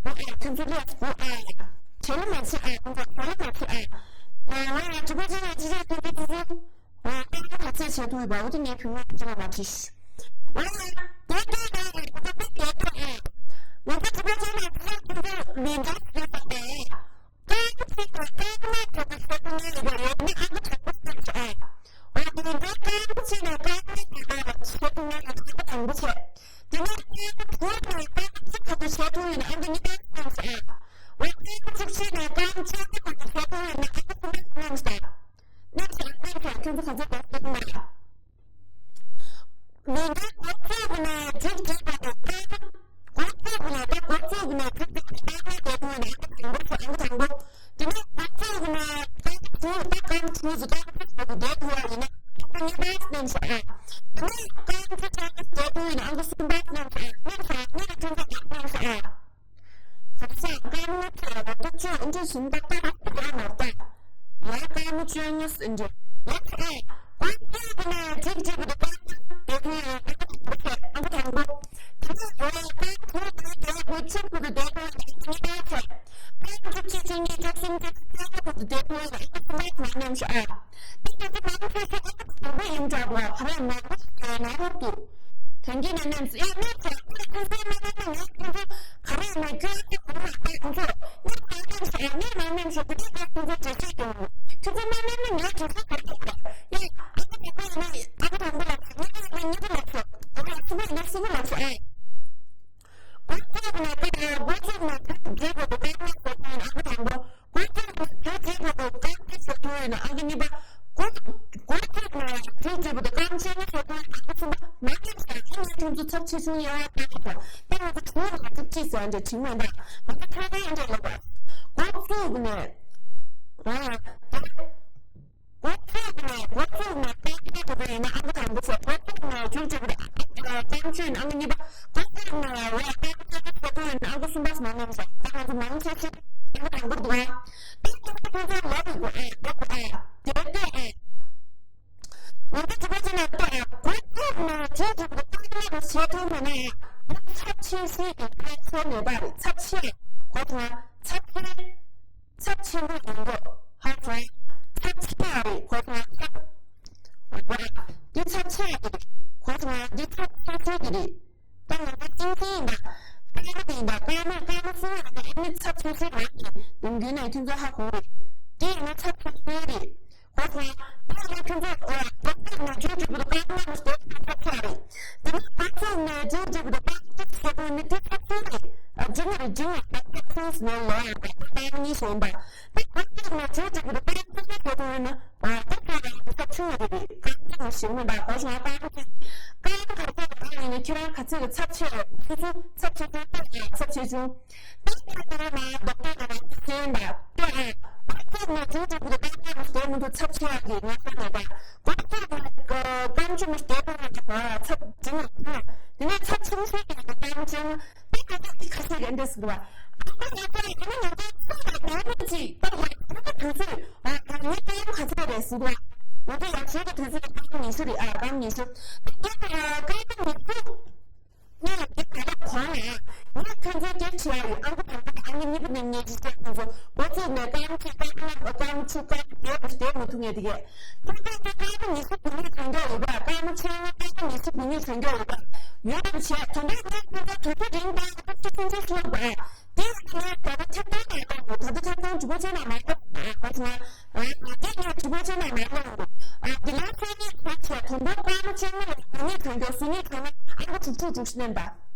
ཨ། ཁྱོད་ཚོ་ལས་འོ་ཨ། བྱེད་ལ་མ་བྱེད་ཨ། ཁྱོད་ཚོ་བྱེད་ལ་མ་བྱེད་ཨ། ཨ། འོ་ཡ། དྲི་བ་ཅི་ཡ་ཅི་ཡ་ཁྱོད་ཚོ་ཁྱོད་ཚོ། ཨ། ད་ག་ཚད་བྱེད་ཐུབ་ཡོད་པ་འོ་དེ་ངས་བུ་མོ་ཅི་ལ་མ་དྲིས། ཨ། ད་ལྟ་ང་ང་ད་ལྟ་ད་ལྟ་ཨ། ང་ཚོ་དྲི་བ་ཅི་ལ་ཅི་ལ་ཁྱོད་ཚོ་ལན་འདེབས་ཡོད་པ་ཨ། སྐར་མ་གཅིག་དང་སྐར་མ་གཉིས་བར་དུ་བཤད་ཐུབ་མཁན་ཡོད་པ་ཡོད་ན་ཨ་ཁུ་དྲང་པོ་བཤད་ཤོག་ཨ། འོ་དེ་འདྲའི་སྐར་མ་གཅིག་དང་སྐར་མ་གཉིས་བར་དུ་བཤད་ཐུབ་མཁན་ཡོད་ན་ཨ་ཁུ་དྲང་པོ་བཤད། དེ་ནས་སྐར་མ་དྲུག་དང་སྐར་མ་གཅིག་བར་དུ་བཤད་ཐུབ་ཡོད་ན་ཨ་ཁུ་གཉིས་པ་གནང་ཤོག་ཨ། འོ་སྐར་མ་བཅུ་གཅིག་དང་སྐར་མ་བཅོ་ལྔ་བར་དུ་བཤད་ཐུབ་ཡོད་ན་ཨ་ཁུ་གསུམ་པ་གནང་ཤོག་ཨ། གནང་ཤོག་གནང་ཤོག་ཁྱོད་ཚོ་ག་ཚོད་འདུག་གསུངས་པ། ལས་འགན་འགོ་བཙུགས་ནས་མཇུག་བསྒྲིལ་བར་དུ་སྐར་མ། འགོ་བཙུགས་ནས་ད་འགོ་བཙུགས་ནས་མཇུག་བསྒྲིལ་བར་དུ་སྐར་མ་བརྒྱད་ཐོན་ནས་ཨ་ཁུ་དང་པོ་ཟེར་ཨ་ཁུ་དང་པོ། དེ་ནས་འགོ་བཙུགས་ནས་སྐར་མ་དྲུག་ད་སྐར་མ་དྲུག་ཟེར་སྐར་མ་དྲུག་བརྒྱད་ཐོན་ཡ་ཡིན་ན་ཨ་ཁུ་གཉིས་པ་གནང་ཤོག་ཨ། དེ་ནས་སྐར་མ་དྲུག་སྐར་མ་བརྒྱད་ཐོན་ཡིན་ན་ཨ་ཁུ་གསུམ་པ་གནང་ཤོག་ཨ། གནང་ཤོག་ཨ། གནང་ཤོག་ཨ། གནང་ཤོག་ཨ། ཁ་སང་སྐར་མ་ཁ་ལ་ཏོག་ཙམ་འདི་བཞིན་ཏག་ཏག་ཏག་ཏག་མ་ཏག་ཡ་སྐར་མ་བཅོ་ལྔ་ཟིན་འདྲ། ཡ་ཁ་ཨེ། ཁོང་ཁྱེད་ཀྱི་ནས་ཅིག་ཅིག་གི་ཏག་ཏག་དེ་ཁོང་ཡང་ཏག་ཏག་ཏག་ཏག་ཨ་ཁ་དང་པོ། དེ་ནས་ཡོད་ཡ་ཏག་ཏག་ཏག་ཏག་ཁོ་ཆིག་གི་དེ་ཁོང་ཡང་ཏག་ཏག་ཏག་ཁོང་ཁྱེད་ཅིག་ཅིག་གཉིས་ཅིག་གསུམ་ཅིག་ཏག་ཏག་ཏག་ཏག་དེ་ཁོང་ཡང་ཨ་ཁ་ཏག་ཏག་མ་ཉམས་ཤོག་ཨ། དེ་ཁོང་ཁྱེད་ཀྱི་ནང་ཁོང་ཁྱེད་ཨ་ཁ་དང་པོ་ཡིན་འདྲ་བ་ཁ་ར་མ་གོ་ཁ་ན་རོ་ཏུ། དོན་གྱི་ནང་ནམ་སུ་ཡ་ནི་ཁྱེད་ཁྱེད་ཁྱེད་ཁྱེད་ཁྱེད་ཁྱེད་ཁྱེད་ཁྱེད་ག་རེ་ཡིན་ན་ཁྱོད་ཁྱོད་ག་རེ་ཡིན་ན་ཁྱོད་ཁྱོད་ནི་མ་ནམ་སུ་ཡ་ནི་མ་ནམ་སུ་ཁྱོད་ཁྱོད་ཁྱོད་ཁྱོད་འདྲི་ཤེས་ཀྱི་མོ་ཁྱོད་ཁྱོད་མ་ནམ་ནི་ངས་འདྲི་ཤེས་ག་རེ་ཡིན་ན་ཡ་ཨ་ཁ་དང་པོ་ཡིན་ན་ཨ་ཁ་དང་པོ་ལ་ཁྱོད་ནི་མ་ནམ་ནི་ཁྱོད་ལ་ཁྱོད་ཨ་ཁ་སུ་མ་ཡིན་ན་སུ་མ་ལ་ཁྱོད་ཨ། གོ་ཐོས་ནས་ད་གོ་ཐོས་ནས་ད་རྗེས་ཀྱི་ད་ནི་གོ་ཐོས་ཨ་ཁ་དང་པོ། གོ་ཐོས་ནས་དེ་རྗེས་ཀྱི་སྐར་མ་བཞི་ཐོན་ཡོད་ན་ཨང་ཀི་གཉིས་པ། གོ་གོ་ཐོས་ནས་དེ་རྗེས་ཀྱི་སྐར་མ་བཅོ་ལྔ་བཞི་ཐོན་ཡོད་ན་ཨང་ཀི་གསུམ་པ། མ་ཉམས་ཤག་ཨ་ནི་ཁྱོད་ཚོ་ཚབས་ཆེ་ཆུང་དབྱེ་བ་ལྟ་གི་དང་ད་ང་ཚོ་དྲུག་ནས་དྲུག་ཁྲིད་ཟེར་འདྲ་དྲིས་མེད་ད། ང་ཚོ་ཁ་ཁ་ཡང་འདྲ་ཡོད་པ། གོ་ཐོས་ནས་ཨ་ད། གོ་ཐོས་ནས་གོ་ཐོས་ནས་སྐར་མ་དེ་ཚོ་ཡིན་ན་ཨང་ཀི་དང་པོ་བྱས། གོ་ཐོས་ནས་མཇུག་བསྒྲིལ་བ་དང་སྐར་མ་བཅུ་ཡིན་ན་ཨང་ཀི་གཉིས་པ། གོ་ཐོས་ནས་ཡ་སྐར་མ་བཅུ་ཐོན་ཡིན་ན་ཨང་ཀི་གསུམ་པ་སོང་ན་ནམ་ཞག་ད་ང་ཚོ་མང་ཆེ་ཤོས་ཨང་ཀི་དང་པོ་འདུག་ཨ། དེ་ཁྱོད་ཚོ་ཁྱོད་ཚོ་ལབ་དགོས་ཨ། ལབ་དགོས་ཨ། དེ་ལྟོས་ཨ། ང་ཚོ་དྲི་བ་ཅི་ན་ལྟོས་ཨ། གོ་ཐོས་ནས་མཇུག་བསྒྲིལ་བ་དང་སྐར་མ་དེ་ཚོ་བྱེད་ཐུབ་མེད་ན་ཡང་ཚབས་ཆེ་ཤོས་ཀྱི་ཚོད་མེད་པ་རེད། ཚབས་ཆེ་གོ་ཐོས་ཚབས་ཆེ། ཚབས་ཆེན་པོ་ཡིན་འདུག་ཧ་ཧ། ཚབས་ཆེ་ཡ་རེད་གོ་ཐོས་ཚབས། འདི་ཚབས་ཆེ་ཡ་གི་རེད་གོ་ཐོས། འདི་ཚབས་ཆེ་ཤོས་ཀྱི་རེད། ད་ང་ཚོ་ཏིང་ཏིང་ཡིན་པ། སྐར་མ་དེ་ཡིན་པ་སྐར་མ་སྐར་མ་གསུམ་ཡོད་པ་ཨ་ནི་ཚབས་ཆེ་ཤོས་རང་གི་ཡོང་རྒྱུ་ན་ཁྱོད་ཚོ་ཧ་གོ་རེད། དེ་ཡིན་ན་ཚབས་ཆེ་ཤོས་རེད། གོ་སོང་། ད་ཡང་ཁྱོད་ཚོ་ཨ་ད་ཚོད་ནས་རྒྱུ་འབྲས་བུ་དང་སྐར་མ་མི་སྟེར་ཚ་ཚ་རེད། དེ་ནས་ད་ཚོད་ནས་རྒྱུ་འབྲས་བུ་དང་སྐར་མ་ཚ་ཚ་ནི་དེ་ཚ་ཚ་རེད། ཨ་འབྲིང་རེད་འབྲིང་རེད་ད་ཚ་ཚ་ནས་ལོ་ཡང་ད་ཚ་ཚ་གཉིས་སོང་པ། ད་ད་ཚོད་ནས་རྒྱུ་འབྲས་བུ་དང་སྐར་མ་ཚ་ཚ་ནི་ཨ་ད་ཚ་རེད་ད་ཚ་ཆུང་རེད་རེད་སྐར་མ་ཚ་ཞིག་མིན་པ་གོ་སོང་ད་ཚ་སྐར་མ་ག་ཚོད་རེད་ཡིན་ནས་ཁྱོད་རང་ག་ཚོད་རེད་ཚ་ཆེ་རེད་ཚ་ཚ་ཚ་ཆེ་ཚ་ཚ་ཚ་ཆེ་ཆུང་། དེ་ལྟར་དེ་ལ་རྡོག་རྡོག་དང་ཚན་དང་ལྟོས་ཨ། ཨ་ཁྱེད་ནས་དུས་དེ་བུ་དེ་ཀ་ཁྱེད་མི་སྟེར་མི་འདུག་ཚབས་ཆེ་བ་གི་ངས་ཁ་ནས་ད། གོ་ཁྱེད་ནས་ཀམ་ཆུ་མི་སྟེར་གོ་ང་ཚབ་ཅིང་ཨ། དེ་ནས་ཚབས་ཆུང་ཤོས་ཀྱི་ཀམ་ཆུང་དེ་ཁ་ཚ་དེ་ཁ་ཚ་རེད་འདྲ་ཟེར་བ། ཨ་ཁ་ཡ་ཁ་ཡ་ཁ་ནས་ང་ཚོ་ཚོ་ལ་ཀམ་ཆུ་ཅིག་ད་ཡ་ཁ་ཚ་དུས་ཚོད་ཨ་ཁ་ངའི་ཀམ་ཁ་ཚ་རེད་ཟེར་བ། ང་ཚོ་ཡ་ཁྱེད་ཀྱི་དུས་ཚོད་ཀམ་ཉི་ཤུ་རེད་ཨ་ཀམ་ཉི་ཤུ། ད་ཁ་ཡ་ཀམ་ཉི་ཤུ། ངས་དེ་ག་ལ་གོང་ལ་ངས་ཁྱོད་ཚོའི་སྐད་ཆ་ཡོད་ཨང་ཀི་དང་པོ་ཨང་ཀི་གཉིས་པ་ནས་ངས་ཅི་བཤད་ཁོང་ཚོ་འགོ་བཙུགས་ནས་ཀམ་ཆུ་ཀམ་ཀམ་ཆུ་ཀམ་བསྡད་པ་བསྡད་མི་ཐུབ་ངས་དེ་གས་ཁྱོད་ཚོ་ཀམ་ཉི་ཤུ་དགུ་ཉི་ཤུ་གང་འདྲ་ཡོད་པ་ཀམ་ཆུ་ཀམ་ཉི་ཤུ་དགུ་ཉི་ཤུ་གང་འདྲ་ཡོད་པ་ཡོད་པ་བྱས་དོན་དག་ངས་ཁྱོད་ཚོ་དུས་ཚོད་རིང་དང་ཁྱོད་ཚོ་ཚོད་ཚོད་ཚོད་པ། དེ་ཡང་ང་ད་ལྟ་ཐེབས་སྟོན་ནས་གཏོང་དགོས། ད་ལྟ་ཐེབས་སྟོན་དྲི་བ་བྱས་ན་མ་གཏོང་ཨ་གོ་སོང་ཨ། ཨ་དེ་ངས་དྲི་བ་བྱས་ན་མ་གཏོང་དགོས། ཨ་དེ་ལ་སང་ཉིན་གོ་ཆེ་དོན་པོ་སྐར་མ་བཅོ་ལྔ་ལ་དགུ་ཉིས་ཐོན་རྒྱུ་སུ་ཉིས་ཐོན་ན་ཨ་ཁུ་དྲུག་ཅུ་དྲུག་ཅུ་བསྣན་པ།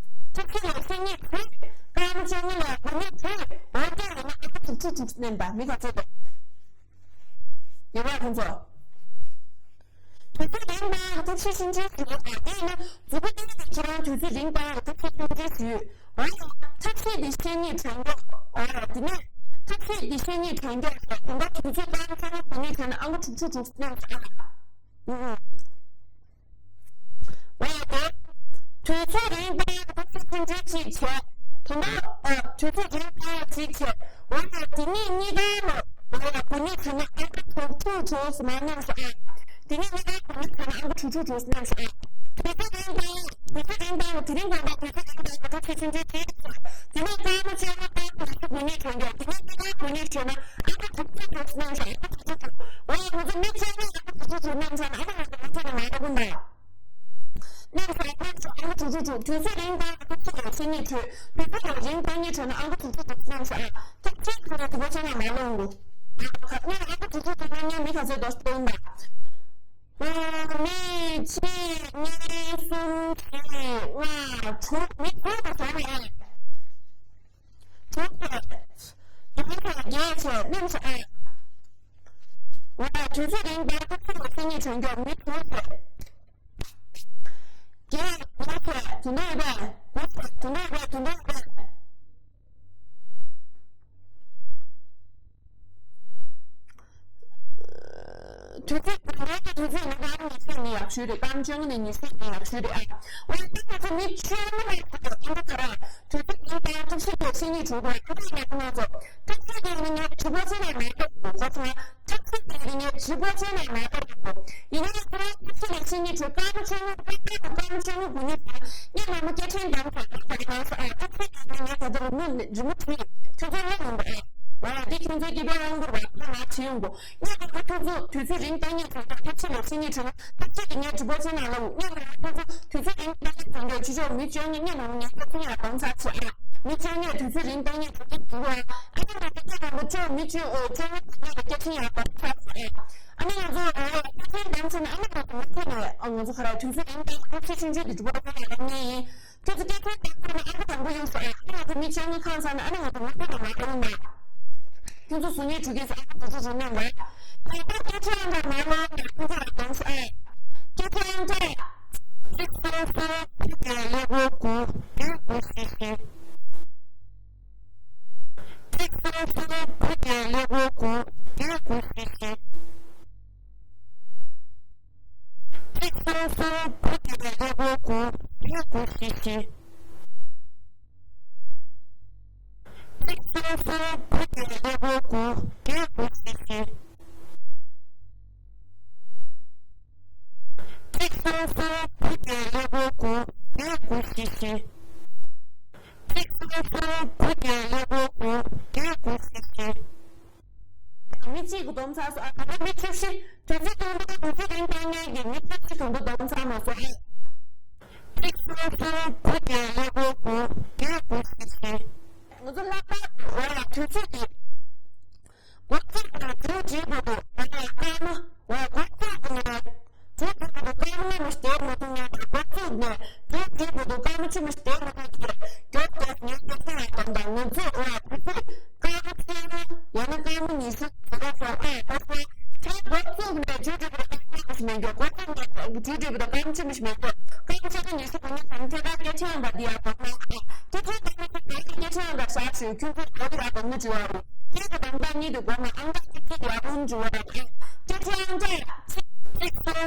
དྲུག་ཅུ་ལ་སང་ཉིན་གོ་སྐར་མ་བཅོ་ལྔ་ལ་དགུ་ཉིས་ཐོན་འོ་དེ་ཡིན་ན་ཨ་ཁུ་དྲུག་ཅུ་དྲུག་ཅུ་བསྣན་པ་མི་ག་ཚོད་འདུག་ཡོད་པ་ཁོང་ཚོ། དུས་ཚོད་རིང་པ་ཐབས་ཤེས་ཤིན་ཅི་ཞུ་ཡོད་ཨ། དེ་ཡིན་ན་མཛུབ་གུ་སྟོན་ནས་ཁྱེད་རང་དུས་ཚོད་རིང་པ་ཐབས་ཤེས་ཤིན་ཅི་ཞུ་ཡོད། འོ་ཡ། ཐབས་ ཚིགས་དེ་བཤད་ཉེས་དྲན་རྒྱུ། ཨ། དེ་ནས་ཐ་ཚིག་དེ་བཤད་ཉེས་དྲན་རྒྱུ། དེ་འདྲ་དུས་ཚོད་གང་ཚང་མ་བུད་མེད་བྱས་ན་ཨང་ཀི་དྲུག་ཅུ་དྲུག་ཅུ་གནང་ཤག་ཨ། ཨུ་ཨུ། འོ་ཡ། དེ་དུས་ཚོད་རིང་བཏང་ཡག་ཐབས་ཤེས་ཆུང་ཆུང་ཅིག་བྱས། དེ་འདྲ། ཨ། དུས་ཚོད་རིང་བཏང་ཡག་ཅིག་བྱས། འོ་ཡ། དེ་ནས་གཉིས་ཀ་ལ། འོ་ཡ། བུད་མེད་བྱས་ན་ཨང་ཀི་དྲུག་ཅུ་དྲུག་ཅུ་མར་གནང་ཤག་ཨ། དེ་ནས་གཉིས་ཀ་བུད་མེད་བྱས་ན་ཨང་ཀི་དྲུག་ཅུ་དྲུག་ཅུ་གནང་ཤག་ཨ། དུས་ཚོད་རིང་བཏང་ཡག་དུས་ཚོད་རིང་བཏང་ཡག་དེ་རིང་བཏང་ཡག་ཐབས་ཤེས་ཆུང་ཆུང་བྱས། དེ་ནས་སྐར་མ་བཅོ་ལྔ་སྐར་མ་ཉི་ཤུ་དགུ་ནས་བྱས་འདུག་དེ་ནས་སྐར་མ་དགུ་ནས་བྱས་ན་ཨ་ཁུ་དྲུག་ཅུ་དྲུག་ཅུ་གནང་ཤག་ཨ་ཁུ་དྲུག་ཅུ་དྲུག་འོ་ཡ། ང་ཚོ་མི་བཅོ་ལྔས་ཨ་ཁུ་དྲུག་ཅུ་དྲུག་གནང་ཚར་ན་ཨ་ཁུ་ང་ཚོ་མི་བཅོ་ལྔ་མ་ལྟ་བུ་འདུག་གནང་ཤག་གནང་ཤག་ཨ་ཁུ་དྲུག་ཅུ་དྲུག་དུས་ཚོད་རིང་བཏང་ཨ་ཁུ་དྲུག་ཅུ་དྲུག་བཤད་ཉེས་བྱས། དུས་ཚོད་རིང་བཏང་ཉེས་བྱས་ན་ཨ་ཁུ་དྲུག་ཅུ་དྲུག་གནང་ཤག་ཨ། ཐབས་ཤེས་ཁོ་ནས་དུ་བ་བཅོ་ལྔ་མ་ལོངས་འདུག་ཨ་ཁུ་དྲུག་ཅུ་དྲུག་གནང་མཁན་མི་ག་ཚོད་འདུག་སྟོན་དང་། ཨ། གཉིས། གཅིག་གཉིས། གསུམ། བཞི། ལྔ། དྲུག་མི་དྲུག་དང་བྱས་ནས། དྲུག་བྱས། བདུན་བྱས། བརྒྱད་བྱས། གནམ་བྱས། ཨ། ང་དུས་ཚོད་རིང་བསྡད་ཁོ་ཚོ་ལ་བཤད་ཉེས་བྱུང་རྒྱུ་མི་དྲུག་བྱས། བརྒྱད། ལྔ་བྱས། དེ་འདྲ་ཡོད་པས། དགུ་བྱས། དེ་འདྲ་ཡོད་པས། དེ་འདྲ་ཡོད་པས། དུས་ཚོད་དེ་འདྲའི་དུས་ཚོད་ནི་སྐར་མ་ཉི་ཤུ་ནི་ཡག་ཤོས་རེད། སྐར་མ་བཅོ་ལྔ་ནས་ཉི་ཤུ་ནི་ཡག་ཤོས་རེད་ཨ། འོན་ཏེ་ང་ཚོ་མི་བཅོ་ལྔ་ལ་ཁོ་ཚོ་ཨ་འདྲ་ག་རེ། དུས་ཚོད་ནི་ལྟར་ཐབས་ཤེས་དེ་བཤད་ཉེས་བྱུང་བ་ཁོ་ཚོ་ཡག་པོ་ང་ཚོ་ཐབས་ཤེས་དེ་ནི་ངས་དྲི་བ་བྱས་ནས་མ་ལྟ་དགོས། ཁོ་ཚོ་ཐབས་ཤེས་དེ་ནི་ངས་དྲི་བ་བྱས་ནས་མ་ལྟ་དགོས། ཡིན་ན་ཡང་ཁོ་རང་ཐབས་ཤེས་ལ་བཤད་ཉེས་བྱུང་། སྐར་མ་བཅོ་ལྔ་སྐར་མ་བཅོ་ལྔ་དགུ་ཉིན་ཙམ་ངས་ལ་མོ་སྐད་འཕྲིན་བདམས་ཐོག་ནས་བྱས་ནས་ཨ་ཐབས་ཤེས་དེ་ནི་ངས་ད་ལྟ་རི་མོ་རི་མོ་བྲིས། ཁྱོད་ཚོ་ལ་ཡོང་གི་ཨ། ང་ལ་འདི་ཁྱོད་ཚོའི་སྐྱེས་པའི་དབང་སྒྱུར་བ་ཁོ་ང་བྲིས་ཡོང་གོ། ངས་ཁོ་ཁོ་ཚོ་དུས་ཚོད་རིང་བཏང་ཉེས་བྱུང་ད་ཐབས་ཤེས་ལ་བཤད་ཉེས་བྱུང་། ཐབས་ཤེས་ཀྱི་ངས་དྲི་བ་བྱས་ན་ལ་ངས་ཁོ་ཁོ་ཚོ་དུས་ཚོད་རིང་བཏང་ཉེས་བྱུང་གི་ཆུ་ཤོག་མི་བཅོ་ལྔ་ངས་ལ་ངས་ཁ་ཚིག་ཡང་གཏོང་ཚར་ཚེ་ཨ། མི་བཅོ་ལྔས་དུས་ཚོད་རིང་བཏང་ཉེས་བྱུང་གི་འདུག་ཨ། ཨ་ནི་ང་ཚོ་སྐད་ཆ་དང་པོ་ཆོག་མི་བཅོ་ཨོ་བཅོ་ལྔ་ཚོ་ངས་ཁ་ཚིག་ཡང་གཏོང་ཚར་ཚེ་ཨ། ཨ་ནི་ང་ཚོ་ཨོ་ཁ་ཚིག་གཏོང་ཚར་ན་ཨ་ནི་ང་ཚོ་མི་ཚེ་ནས་ཨ་ང་ཚོ་ག་རེ་དུས་ཚོད་རིང་བཏང་ཐབས་ཤེས་ཆུང་ཆུང་གི་དྲི་བ་བྱས་ན་ལ་ངས་ཡིན། ཁྱོད་ཚོ་སྐད་ཆ་བཏང་ཚར་ན་ཨ་ཁུ་དང་པོ་ཡོང་ཟེར་ཨ། ཁྱོད་ང་ཚོ་མི་བཅོ་ལྔ་ཁང་ཚར་ན་ཨ་ནི་ང་ཚོ་མི་བཅོ་ལྔ་མ་གཏོང་ན། ཁྱོད་ཚོ་བཟོ་ཉེས་གྲུ་གེ་ཟེར་ཨ་ཁུ་དེ་ཚོ་བཟོ་ཉེས་མ། ད་ལྟ་སྐད་ཆ་ཡང་འདྲ་མ་ལོང་ན་ཁྱོད་ཚོ་ལ་གཏོང་ཟེར་ཨ། སྐད་ཆ་ཡང་འདྲ། ཚིག་གསལ་གསལ་ཁུ་གེ་ལེ་གོ་གུ་གུ་གུ་ཤི་ཤི། ཚིག་གསལ་གསལ་ཁུ་གེ་ལེ་གོ་གུ་གུ་གུ་ཤི་ཤི། ཚིག་གསལ་གསལ་ཁུ་གེ་ལེ་གོ་གུ་གུ་གུ་ཤི་ཤི། ཚིག་གསལ་གསལ་ཁུ་གེ་ལེ་གོ་གུ་གུ་གུ་ཤི་ཤི། ཚིག་གསལ་གསལ་ཁུ་གེ་ལེ་གོ་གུ་གུ་གུ་ཤི་ཤི། ཚིག་གསལ་གསལ་ཁུ་གེ་ལེ་གོ་གུ་གུ་གུ་ཤི་ཤི། མི་གཅིག་གིས་བསྡོམས་ཚར་སོང་ཨ། ད་ལྟ་མི་བཅུ་བཞི། དུས་ཚོད་སྟོང་ཕྲག་དུས་ཚོད་རིང་བཏང་མཁན་གྱི་མི་བཅུ་བཞི་གང་དུ་བསྡོམས་ཚར་མ་སོང་ཨ། ཚིག་གསལ་གསལ་ཁུ་གེ་ལེ་གོ་གུ་གུ་གུ་ཤི་ཤི། ང་ཚོ་ལྷག་པར་དུ་འོ་ཡ་དུས་ཚོད་ཀྱི་འགོ་བཙུགས་དང་མཇུག་སྒྲིལ་བར་དུ་འོ་ཡ་སྐར་མ་འོ་འགོ་བཙུགས་ནས། མཇུག་སྒྲིལ་བར་དུ་སྐར་མ་ལྔ་མ་ཞིག་བསྡད་མ་ཐུབ་ན་དང་། འགོ་བཙུགས་ནས་མཇུག་སྒྲིལ་བར་དུ་སྐར་མ་བཅུ་མ་ཞིག་བསྡད་མ་ཐུབ་ཀྱི་རྒྱུ་དེ་ངས་སྐད་ཆ་ཡང་བཏང་དང་། ང་ཚོས་འོ་ཡ་དུས་ཚོད་སྐར་མ་ཕྱེད་ཀ་ཡང་ན་སྐར་མ་ཉི་ཤུ་དེ་འདྲ་ཞིག་ཨ་འགོ་ཚུགས་ཨ་འགོ་ཚུགས་ནས་མཇུག་སྒྲིལ་བར་དུ་སྐར་མ་ལྔ་མ་ཞིག་མེད་རྒྱུ། འགོ་བཙུགས་ནས་མཇུག་སྒྲིལ་བར་དུ་སྐར་མ་བཅུ་མ་ཞིག་མེད་རྒྱུ། སྐར་མ་ཕྱེད་ཀ་ཉི་ཤུ་དང་ཉི་ཤུ་དང་ཕྱེད་ཀ་སྐད་ཆ་ཡང་བཏང་དེ་ཡང་དགོངས་ན་ཨ། སྐད་ཆ་བཏང་ན་སྐད་ཆ་ཡང་བཏང་ཤག་ཞུ། ཁྱོད་ཚོས་ག་རེ་ཡང་དགོངས་ན་དྲི་བ་རེད། སྐད་ཆ་དང་པོ་གཉིས་དེ་དགོངས་ན་ཨང་རྟགས་གཅིག་གཅིག་ཡར་རྒྱས་འགྲོ་བ་རེད། སྐད་ཆ་ཡང་འདྲ། ཚིག་ཚིག་སོ་སོ་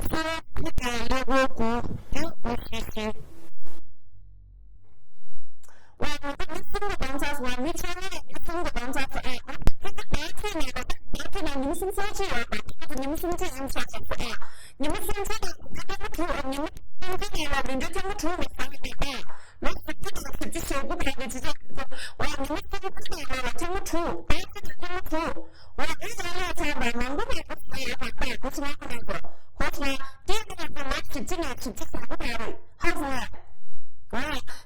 ཁུ་གེ་ལེ་གོ་གུ་གུ་གུ་ཤི་ཤི། ཝ་ང་ཚོ་མི་གསུམ་གྱིས་བཏང་ཚར་སོང་། མི་ཆ་ལྔ་ཡང་མི་གསུམ་གྱིས་བཏང་ཚར་སོང་ཨ། ཁྱོད་ཚོ་ད་ཚེ་ནས་ད་ད་ཚེ་ནས་ཉི་མ་སུམ་ཅུ་སོ་གཅིག་ཡོད་པ། ཁྱོད་ཚོ་ཉི་མ་སུམ་ཅུ་ཡིན་ཤག་ཤག་ཨ། ཉི་མ་སུམ་ཅུ་དང་སྐར་མ་དྲུག་ཨ། ཉི་མ་སུམ་ཅུ་ནས་ལ་ལུས་འབྲེལ་ཐེངས་མ་དྲུག་མ་བྱས་ཨ། ལོ་བཞི་བཅུ་དང་བཞི་བཅུ་ཞེ་དགུ་བར་གྱི་ཆུ་ཚོད་ཁོ་ཚོ་ཨ། ཉི་མ་སུམ་ཅུ་ནས་ལ་ལ་ཐེངས་མ་དྲུག་ཨ། ཐེངས་མ་དྲུག་ཨ། ཨེ་ཡ་ལ་ཚང་མ་མང་པོ་མེད་པ་ཨ། ཡ་མ་ལྟ་ཁོ་ཚོ་ང་ཁོ་ན་ཁོ་ཁོ་ཚོ་ང་དེ་ཁོ་ཚོ་ལོ་བཞི་བཅུ་ནས་བཞི་བཅུ་ཞེ་དགུ་བར་རེད། ཧ་གོ་ང་། ཨ།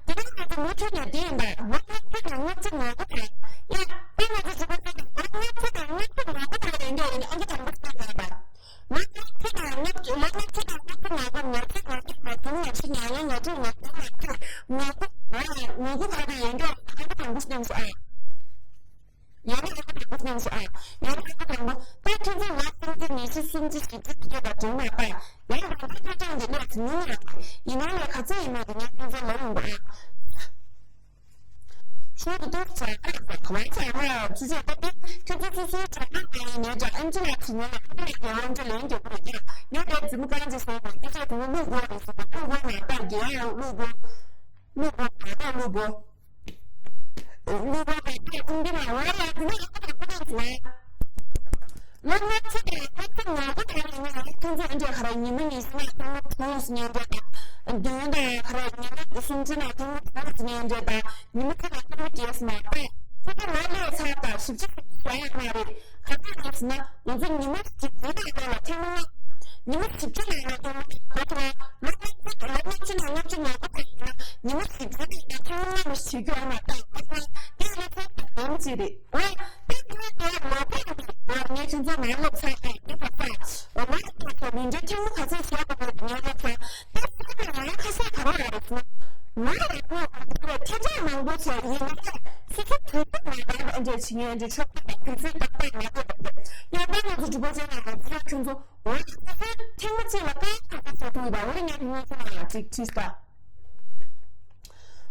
དེ་རིང་ང་ཚོ་མུ་མཐུད་ནས་འདི་ཡིན་པ། ལོ་ལྔ་བཅུ་དང་ལྔ་བཅུ་ང་དགུ་བར། ཡ། ཨེ་ང་ཚོ་བྱིས་པ་ཚོ་དང་ལོ་ལྔ་བཅུ་དང་ལྔ་བཅུ་ང་དགུ་བར་ཡིན་འདོད་ཡིན་ཨང་ཀི་དང་པོ་ཚོ་ཡིན་པ། ལོ་ལྔ་བཅུ་དང་ལྔ་བཅུ། ལོ་ལྔ་བཅུ་དང་ལྔ་བཅུ་ང་དགུ། ཉེར་གཅིག་ང་གཅིག་ང་གསུམ་ང་བཞི་ང་ལྔ་ང་དྲུག་ང་བདུན་ང་དགུ་ང་དགུ་ང་དགུ་ང་དགུ་བར་དུ་ཡོད་འདོད་ཨང་ཀི་དང་པོ་སྙམ་སོང་ཨ། ཡང་ན་ཨང་ཀི་དང་པོ་སྙམ་སོང་ཨ། ཡང་ན་ཨང་ཀི་དང་པོ། ད་ཁྱེད་ཚོ་ལོ་སུམ་ཅུ་ཉི་ཤུ་སུམ་ཅུ་བཞི་བཅུ་དེ་ག་དྲན་མ་པ། ཡང་ན་ང་ཚོའི་ཁ་གྲངས་ཀྱི་གནས་ཚུལ་མིན་ཡང་ཡིན་ན་ལས་ག་ཚོད་ཡིན་མིན་དེ་ངས་ཁྱེད་ཚོ་ལབ་ཡོང་གི་ཨ། ཆུང་དུ་གཏོང་བྱ་ཁ་ཟེར་ག་བ་ཆ་ཧ་ཚུ་ཆ་ཏ་ཏི་ཁྱོད་ཚོ་སོ་སོའི་གྲོགས་པོ་གང་ཡིན་ནས་ཀྱང་ཨེམ་ཆི་ལ་ཚིག་ཉན་ལ་ཁ་ལ་ཡང་ཨེམ་ཆི་ལེན་རྒྱག་གི་རེད་ཀྱང་ངས་ངའི་རྫུན་མ་གང་ཅི་ཟེར་ན་ཁྱོད་ཚོ་དུ་བླུག་དགོས་རེད་ཟེར་བླུག་དགོས་ན་ཏར་རྒྱལ་ཡང་བླུག་དགོས། བླུག་དགོས་ད་ལྟ་བླུག་དགོས། བླུག་དགོས་ད་ལྟ་ཁུང་འདི་ལ་འོ་ཡ་འདི་ནི་ཨ་ཁུ་དང་ཁུ་དང་ཟེར། ལོ་ལྔ་བཅུ་དང་ལྔ་བཅུ་ང་དགུ་དང་ལ་ང་ཁྱོད་ཚོ་འདྲ་ཧ་ར་ཉི་མ་ཉི་ཤུ་ན་ཐེངས་མ་དྲུག་ཟེར་ཉན་འདྲ་དང་བདུན་དང་ཧ་ར་ཉི་མ་སུམ་ཅུ་ན་ཐེངས་མ་དྲུག་ཟེར་ཉན་འདྲ་དང་། ཉི་མ་གཅིག་ལ་ཐེངས་མ་བརྒྱད་ཟེར་ན་ཏེ་ཁོ་ཚོ་ང་ལས་ཚར་དང་བཞི་བཅུ་ཞིག་བྱ་ཡག་མ་རེད། ག་ཚོད་རེད་ཟེར་ན་ང་ཚོ་ཉི་མ་བཞི་བཅུ་ནང་ལ་ཐེངས་མ་ལྔ། ཉི་མ་བཞི་བཅུ་ནང་ལ་ཐེངས་མ་ལྔ་ཁོ་ཚོ་ལོ་ལྔ་བཅུ་ལོ་ལྔ་བཅུ་ནང་ལྔ་བཅུ་ང་དགུ་ཐེངས་ན་ཉི་མ་བཞི་བཅུ་ནང་ལ་ཐེངས་མ་ལྔ་མ་ཞིག་བྱེད་རྒྱུ་ཡོད་མ་རེད། ཁོ་ཚོ་ལས་ཚར་དང་ལས་མ་བྱེད་རེད། ཨོ་ཏེ་ཁོ་ཚོ་ལས་མ་བྱེད་རེད། ཨོ་ངས་ཁྱོད་ཚོ་ནང་ལ་ཚར་དང་ངས་ཁ་ཚར། ཨོ་ང་ཁྱོད་ཚོ་མི་འདྲ་ཐེངས་མ་ག་ཚོད་བྱས་པ་རེད་ངས་ཁ་ཚར། ད་ཁྱོད་ཚོ་ང་ཁ་ཤས་ག་རེ་རེད་ཟེར་ན། ང་ལ་ཁོ་ཁོ་ཁྲི་ཕྲག་མང་པོ་བྱས་ཡིན་ན་ཡང་སོ་སོ་དུས་ཚོད་མ་འདང་བ་འདྲ་བྱེད་ཉན་འདྲ་ཆོག་པ་དང་དུས་ཚོད་ཏག་ཏག་མ་ཐོབ་པ་ཡང་ད་ང་ཚོ་གྲུབ་པ་ཅན་ལ་ང་ཚོ་ཁྱོད་ཚོ་འོ་ཁྱོད་ཚོ་ཐེངས་མ་གཅིག་ལ་ཀ་ཁ་ཁ་བྱེད་ཐུབ་ཡོད་པ་འོ་ངས་ཁྱོད་ཚོ་ལ་ཅིག་དྲིས་པ།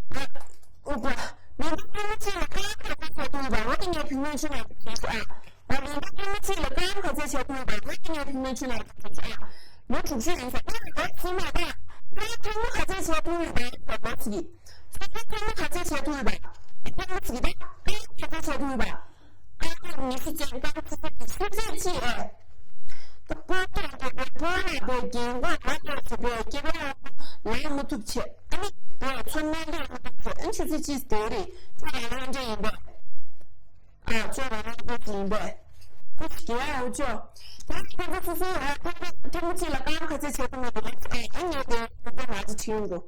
ཨ་ཨོ་གོ་མི་འདུག་ཐེངས་མ་གཅིག་ལ་ཀ་ཁ་ཁ་བྱེད་ཐུབ་ཡོད་པ་འོ་ངས་ཁྱོད་ཚོ་ལ་ཅིག་དྲིས་པ། ཨ། ང་ལུང་པ་ཐེངས་མ་གཅིག་ལ་ཀ་ཡང་ག་ཚོད་བྱས་ཐུབ་ཡོད་པ་ང་ཡིན་ན་ཐུབ་ན་ཆུ་ལ་ཐུབ་ཚོད་ཨ། ལོ་དྲུག་ཅུ་ཡིན་ས་ང་ལ་ཐུབ་མ་ད། ཀ་ཡང་ཐེངས་མ་ག་ཚོད་བྱས་ཐུབ་ཡོད་པ་ཡིན་ས་ལོ་ཚིག་གི། སོ་སོ་ཐེངས་མ་ག་ཚོད་བྱས་ཐུབ་ཡོད་པ། ཐེངས་མ་ཚིག་གི་ད་ཀ་ཡང་ག་ཚོད་བྱས་ཐུབ་ཡོད་པ། ཀ་ཡང་ཉི་ཤུ་ཅན་ཀ་ཡང་ཆུ་ཚོད་ཆུ་ཚོད་ཅི་ཨེ། ད་པོ་ཏོ་ཏོ་ཏོ་པོ་ན་པོ་རྒན་གོག་ང་ཏོ་ཚོ་པོ་སྐྱེ་བོ་ལ་མི་ཐུབ་ཆེ་ཨ་ནི་པོ་ཚོ་ན་ལ་མི་ཐུབ་ཆེ་ཨ་ཆུ་ཚོད་ཅི་སྟེ་རེད་ཚ་ཡང་ཡང་འདྲ་ཡིན་པས། ཨ་ཅོ་ར་ར་ཏོ་ཡིན་པས། ཁོ་ཚོ་རྒྱལ་ཡང་ཅོ། ད་ཁྱོད་ཚོ་སོ་སོ་ཨ་ཐེངས་མ་ཐེངས་མ་གཅིག་ལ་ཀ་ཡང་ག་ཚོད་བྱེད་ཐུབ་མེད་པ་ཡིན་ཨ་ཨ་ངས་དེ་ཁོ་ཚོ་མ་ཅི་ཁྱེར་ཡོང་གོ།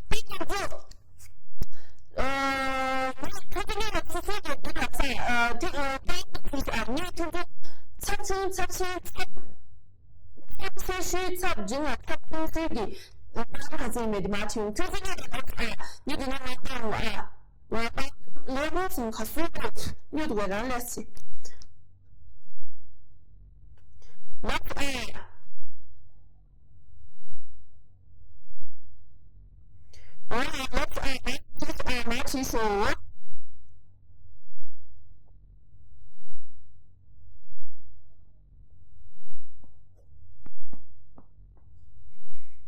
དེ་ཁྱོད་ཚོ། ཨ་ངས་ཁྱོད་ཚོ་ངས་སོ་སོ་གི་དེ་ལ་ཚ་ཨ་དེ་ཨ་ཀ་ཡང་ག་ཚོད་ཨ་ངས་ཁྱོད་ཚོ་ཚབས་ཆེན་ཚབས་ཆེན་ཚབས་ཚབས་ཆེ་ཤོས་ཚབས་འབྲིང་ལ་ཚབས་ཆུང་ཤོས་ཀྱི་ཀ་ཡང་ག་ཚོད་མེད་དེ་མ་ཁྱེར་ཡོང་ཁྱོད་ཚོ་ངས་ཨ་ངས་དེ་ན་མ་ཀ་ཡང་ཨ། ང་ད་ལས་ཁུངས་སུ་ཁ་སུ་ཁ་སྨྱོ་འདུག་ག་རང་ལས་སི། ལབ་ཨ། ང་ལ་ལབ་ཨ་ང་ཅིག་ཨ་ང་ཅིག་ཤོག་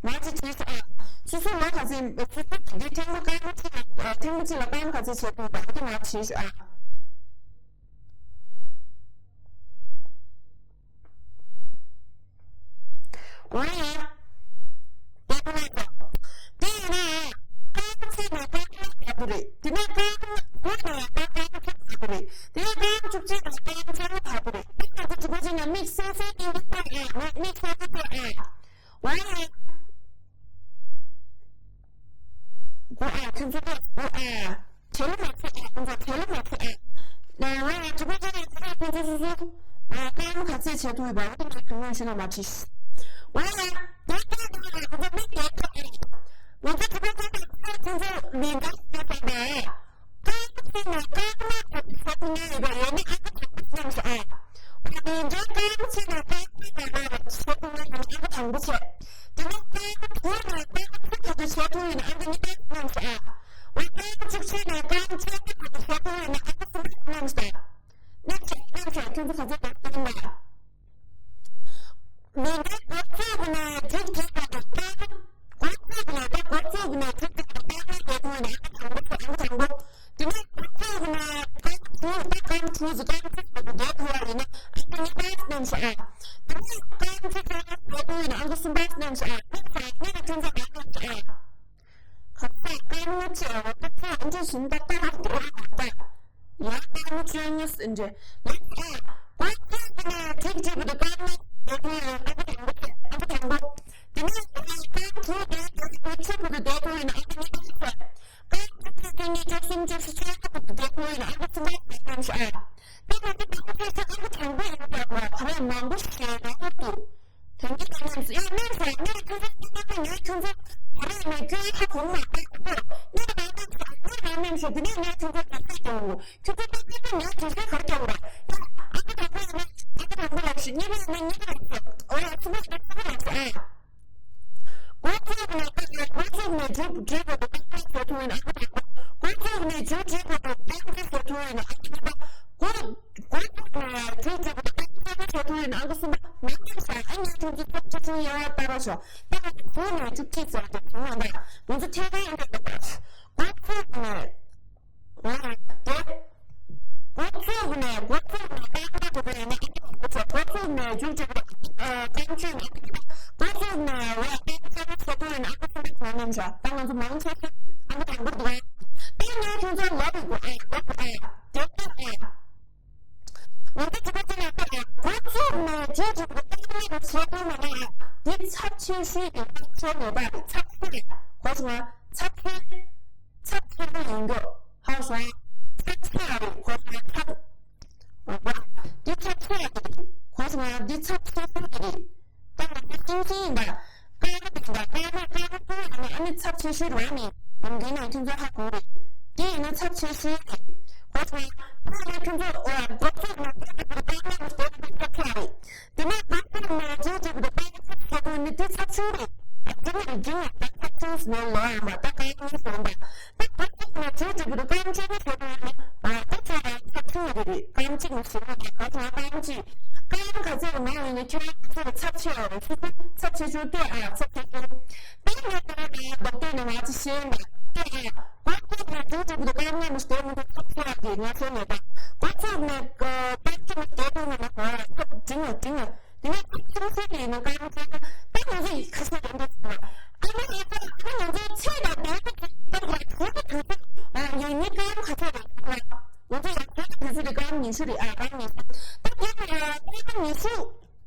ང་ཚོ་དྲིས་སོང་ཨ། སོ་སོ་ང་ག་ཚོད་སོ་སོ་འདི་ཐེངས་མ་ཀ་ཡང་གཅིག་ལ་ཐེངས་མ་གཅིག་ལ་ཀ་ཡང་ག་ཚོད་བྱེད་དགོས་པ་འདི་ང་དྲིས་སོང་ཨ། འོ་ཡ། དེ་ཡིན་ན་ཀ་ཡང་གཅིག་ལ་ཀ་ཡང་ག་པོ་རེད། དེ་ནས་ཀ་ཡང་དགུ་ལ་ཀ་ཡང་གཅིག་ག་པོ་རེད། དེ་ནས་ཀ་ཡང་བཅུ་གཅིག་ལ་ཀ་ཡང་བཅུ་གཉིས་ག་པོ་རེད། དེ་ང་ཚོ་གྲུབ་པ་ཅན་ལ་དམིགས་བསལ་བསལ་གྱི་འདུག་ཨ་ཨ་དམིགས་བསལ་གྱི་འདུག་ཨ། ཝའི། གོ་ཨ་ཁྱོད་ཚོ་གོ་ཨ། བྲེལ་མ་ཚེ་ཨ་ཁྱོད་ཚོ་བྲེལ་མ་ཚེ་ཨ། ཝའི་གྲུབ་པ་ཅན་ལ་ཁྱོད་ཚོ་སོ་སོ། ཨ་ཀ་ཡང་ག་ཚོད་བྱེད་ཐུབ་ཡོད་པ་ཨ་ཁྱོད་ཚོ་ངོས་ཤེས་ན་མ་བྲིས། ཝའི། ད་ལྟ་ང་ཚོ་མི་བརྒྱ་ཐོབ་ཨ། ང་ཚོ་གྲུབ་པ་ཅན་ལ་ཁྱོད་ཚོ་མི་འདང་ཨ་ད་ནས། ཀ་ཡང་ཕྱིན་ནས་ཀ་ཡང་མ་ཐོབ་ཟེར་གྱི་ཡོད་པ་ཡོད་ན་ཨ་ཁུ་དང་པོ་ཐོབ་ཟེར་ཨ། ད་དེ་འདྲའི་ཀ་ཡང་ཕྱིན་ནས་ཀ་ཡང་མ་ཐོབ་ཟེར་གྱི་ཡོད་ན་ཨ་ཁུ་དང་པོ་ཆེ། དེ་ནས་ཀ་ཡང་དྲུག་ནས་ཀ་ཡང་བཅུ་ཐོབ་ཟེར་གྱི་ཡོད་ན་ཨ་ཁུ་གཉིས་པ་ཐོབ་ཟེར་ཨ། འོ་ཀ་ཡང་བཅུ་ཕྱིན་ནས་ཀ་ཡང་བཅུ་ཐོབ་ཟེར་གྱི་ཡོད་ན་ཨ་ཁུ་གསུམ་པ་ཐོབ་ཟེར། ནས་ཆེ་ནས་ཆེ་ཁྱོད་ཚོ་ག་ཚོད་ཐོབ་ཐོབ་ན། མི་འདི་འགོ་བཙུགས་ནས་མཇུག་བསྒྲིལ་བ་དང་ཀ་ཡང་། འགོ་བཙུགས་ནས་ད་འགོ་བཙུགས་ནས་མཇུག་བསྒྲིལ་བ་ཀ་ཡང་རྒྱལ་ཁོངས་ནས་ཨ་ཁུ་དང་པོ་ཨ་ཁུ་དང་པོ། དེ་ནས་འགོ་བཙུགས་ནས་ཀ་ཡང་དྲུག་ད་ཀ་ཡང་དྲུག་ཟེར་ཀ་ཡང་དྲུག་ཟེར་རྒྱལ་ཁོངས་ཡིན་ན་ཨ་ཁུ་གཉིས་པ་གནང་ཤག་ཨ། དེ་ནས་ཀ་ཡང་དྲུག་ཀ་ཡང་རྒྱལ་ཁོངས་ཡིན་ན་ཨ་ཁུ་གསུམ་པ་གནང་ཤག་ཨ། ཨ་ཁུ་གཉིས་པ་ཁྱོད་ཚོ་ང་གནང་ཤག་ཨ། ཁ་ས་དཀར་མོ་ཆེ་བ་ད་ཚ་འདྲ་བཞིན་པ་ལྟ་ར་འདྲ་བ་ད། ཡ་དཀར་མོ་ཆེ་ཉོ་སྲིད་འདྲ། ཡ་ཨ། ཁོ་ཚོ་གི་ནས་ཁྲིག་ཁྲིག་གི་དཀར་མོ་དེ་ཚོ་ཡང་ཨ་ཁུ་དང་པོ་ཨ་ཁུ་དང་པོ། དེ་ནས་ཁོ་ཚོ་དེ་དེ་ཁོ་ཚོ་གི་དེ་ཚོ་ཡིན་ཨ་ཁུ་གཉིས་ཀ་ཚོ། ཁོ་ཚོ་དེ་ནས་ཅོག་གསུམ་ཅོག་གསུམ་ཆེ་ཨ་ཁུ་དེ་ཚོ་ཡིན་ཨ་ཁུ་ཚོ་ཨ་ཁུ་དང་པོ་ཨ། དེ་ཁོ་ཚོ་དེ་ཁོ་ཚོ་ཨ་ཁུ་དང་པོ་ཡིན་པ་ཁོ་ར་མང་པོ་ཞིག་ཡོད་ན་ཁོ་ཚོ། དོན་གྱི་དོན་ཉམས་སུ་ཡང་སྨན་ཟ་ངས་ཁྱོད་ཚོ་ཁྱོད་ཚོ་ངས་ཁྱོད་ཚོ་བར་ནས་ཁྱོད་ཁ་གོང་མ་ཨ་ཁོ་ངས་རང་སྨན་ཟ་ངས་རང་སྨན་ཟ་དེ་ནས་ངས་ཁྱོད་ཚོ་ག་ས་ཀྱང་ངོ་ཁྱོད་ཚོ་ཁྱོད་ཚོ་ངས་དུས་ཚོད་གར་ཀྱང་ངོ་ཡ་ཨ་ཁུ་དང་པོ་ཡིན་ན་ཨ་ཁུ་དང་པོ་ལགས་ཤིག་གཉིས་པ་ཡིན་ན་གཉིས་པ་ལགས་ཤིག་འོ་ཡ་ཚོ་ངས་ཁྱོད་ཚོ་ལགས་ཤིག་ཨ། འགོ་བཙུགས་ནས་ད་ལྟ་འགོ་བཙུགས་ནས་མཇུག་བསྒྲིལ་བ་དང་ཏག་ཏག་བྱེད་ཐུབ་ཡིན་ཨ་ཁུ་དང་པོ། འགོ་བཙུགས་ནས་མཇུག་བསྒྲིལ་བ་དང་ཏག་ ཐུབ་ཡོད་ན་ཨང་ཀི་གཉིས་པ། འགོ་འགོ་བཙུགས་ནས་མཇུག་སྒྲིལ་བའི་ཏོག་ཙམ་བྱེད་ཐུབ་ཡོད་ན་ཨང་ཀི་གསུམ་པ། མ་འགྲིག་ས་ཨ་ནི་ཁྱེད་ཚོ་ཚབས་ཆེ་ཆུང་དབྱེ་བ་ལྟ་རོགས་ཞོག་ད་ག་ཚོད་ནས་བཅུ་གཅིག་ཟེར་ཏེ་བྱུང་བ་འདྲ། ང་ཚོ་ཐད་ཀར་ཡིན་པའི་འགོ་བཙུགས་ནས། འོ་དེ། འགོ་བཙུགས་ནས་འགོ་བཙུགས་ནས་ཏག་ཏག་འགྲོ་གི་ཡོད་ན་ཨ་ནི་འགོ་བཙུགས་འགོ་བཙུགས་ནས་མཇུག་སྒྲིལ་བའི་ཨ་རྐང་བཅུ་ནས་འགོ་བཙུགས་ནས་འོ་ཏག་ཏག་ཏག་ཏག་བྱེད་ཐུབ་ཡོད་ན་ཨ་ནི་ཁྱེད་ཚོ་གང་ནས་ཞོག་ད་ང་ཚོ་མང་ཆེ་ཤོས་ཨ་ནི་དང་པོ་འདུག་ཨ། ད་ངས་ཁྱེད་ཚོ་ལབ་དགོས་ཨ་ལབ་དགོས་ཨ་དེ་ལྟར་ཨ། ང་ཚོ་དྲི་བ་དེ་ལ་ལྟ་ཡ། འགོ་བཙུགས་ནས་མཇུག་སྒྲིལ་བའི་ཏོག་ཙམ་བྱེད་ཐུབ་མེད་ན་ཡང་འདི་ཚབས་ཆེ་ཤོས་ཀྱི་རྐང་རྩེད་ནས་ད་ཚབས་ཆེ་རེད་གོ་སོང་ང་། ཚབས་ཆེ་ཚབས་ཆེན་པོ་ཡིན་འདུག་ཧ་གོ་སོང་ང་། ཚབས་ཆེ་ཡ་རེད་གོ་སོང་ང་། ཚབས་འདི་ཚབས་ཆེ་ཡ་རེད་གོ་སོང་ང་། འདི་ཚབས་ཆེན་པོ་ཡ་རེད། ད་ང་ཚོ་ཤིང་ཤིང་ཡིན་ད། ཀ་ཁ་དང་ད་ཀ་ཁ་ཀ་ཁ་ཀུ་ཡ་ནི་ཨ་ནི་ཚབས་ཆེ་ཤོས་རེད་བ་ནི། ཡོང་གི་ནས་ཁྱོད་ཚོ་ཧ་གོ་རེད། དེ་ཡིན་ན་ཚབས་ཆེ་ཤོས་རེད། གོ་སོང་ང་། ད་ནི་ཁྱོད་ཚོ་འགོ་ཚུགས་ནས་ཀ་ཁ་དང་ཀ་ཁ་ནི་དེ་ཚབས་ཆེ་རེད། དེ་ནས་ཀ་ཁ་ནས་རྗེས་འཇུག་གི་ཀ་ཁ་ཚབས་ཆེ་ཁོ་ནི་དེ་ཚབས་ཆུང་རེད། ཨ་དེ་ནི་རྗེས་ནས་ད་ཚབས་ཆུང་ཟེར་ལོ་ཨ་མ་ད་ཀ་ཁ་ནི་ཟེར་འདུག་ད་ཀ་ཁ་ནས་རྗེས་འཇུག་གི་ཀ་ཁ་ཚབས་ཆེ་ཁོ་ནི་ཨ་ད་ཚབས་ཆུང་རེད། ཀ་ཁ་གཅིག་ནི་ཟེར་ནས་ཀ་ཁ་ཚབས་ཆེ། ཀ་ཁ་ག་ཚོད་མང་ཡིན་ན་ཁྱོད་རང་ཚོ་ཚབས་ཆེ་བ་རེད། ཚབས་ཆེ་ཆུང་སྟེ་ཨ་ཚབས་ཆེ་ཆུང་། དེ་ནས་ད་ནི་ལྡོག་ཕྱོགས་ནས་ང་ཚོ་ཤེས་ན་སྟེ་ཨ་གོ་ཐོས་ནས་དུས་དྲུག་ཏུ་དཀའ་ངལ་མི་སྟེར་མི་ཐུབ་ཚབས་ཆེ་བ་དེ་ང་ཚོ་ནས་ད་གོ་ཐོས་ནས་དཀའ་ངལ་མི་སྟེར་ཐུབ་ན་ན་གོ་ཚབས་འབྲིང་བ་འབྲིང་བ་དེ་ནས་ཁྱིམ་མཚེས་དེ་ཡིན་ན་དཀའ་ངལ་ཚབས་ད་ང་ཚོ་ཡི་ཁ་ཤས་རེད་འདུག་ཟེར་ན་ཨ་ནི་ཨ་ད་ཨ་ང་ཚོ་ཚེ་ད་བདེ་པོ་དེ་ལ་གོ་གི་དུས་ཚོད་ཡང་ཉིན་དཀའ་ངལ་ག་ཚོད་རེད་ང་ཚོ་ཡང་གོ་གི་དུས་ཚོད་དེ་དཀའ་ངལ་ཉི་ཤུ་རེད་ཨ་དཀའ་ངལ་ཉི་ཤུ་ད་དེ་ནས་དཀའ་ངལ་ཉི་ཤུ།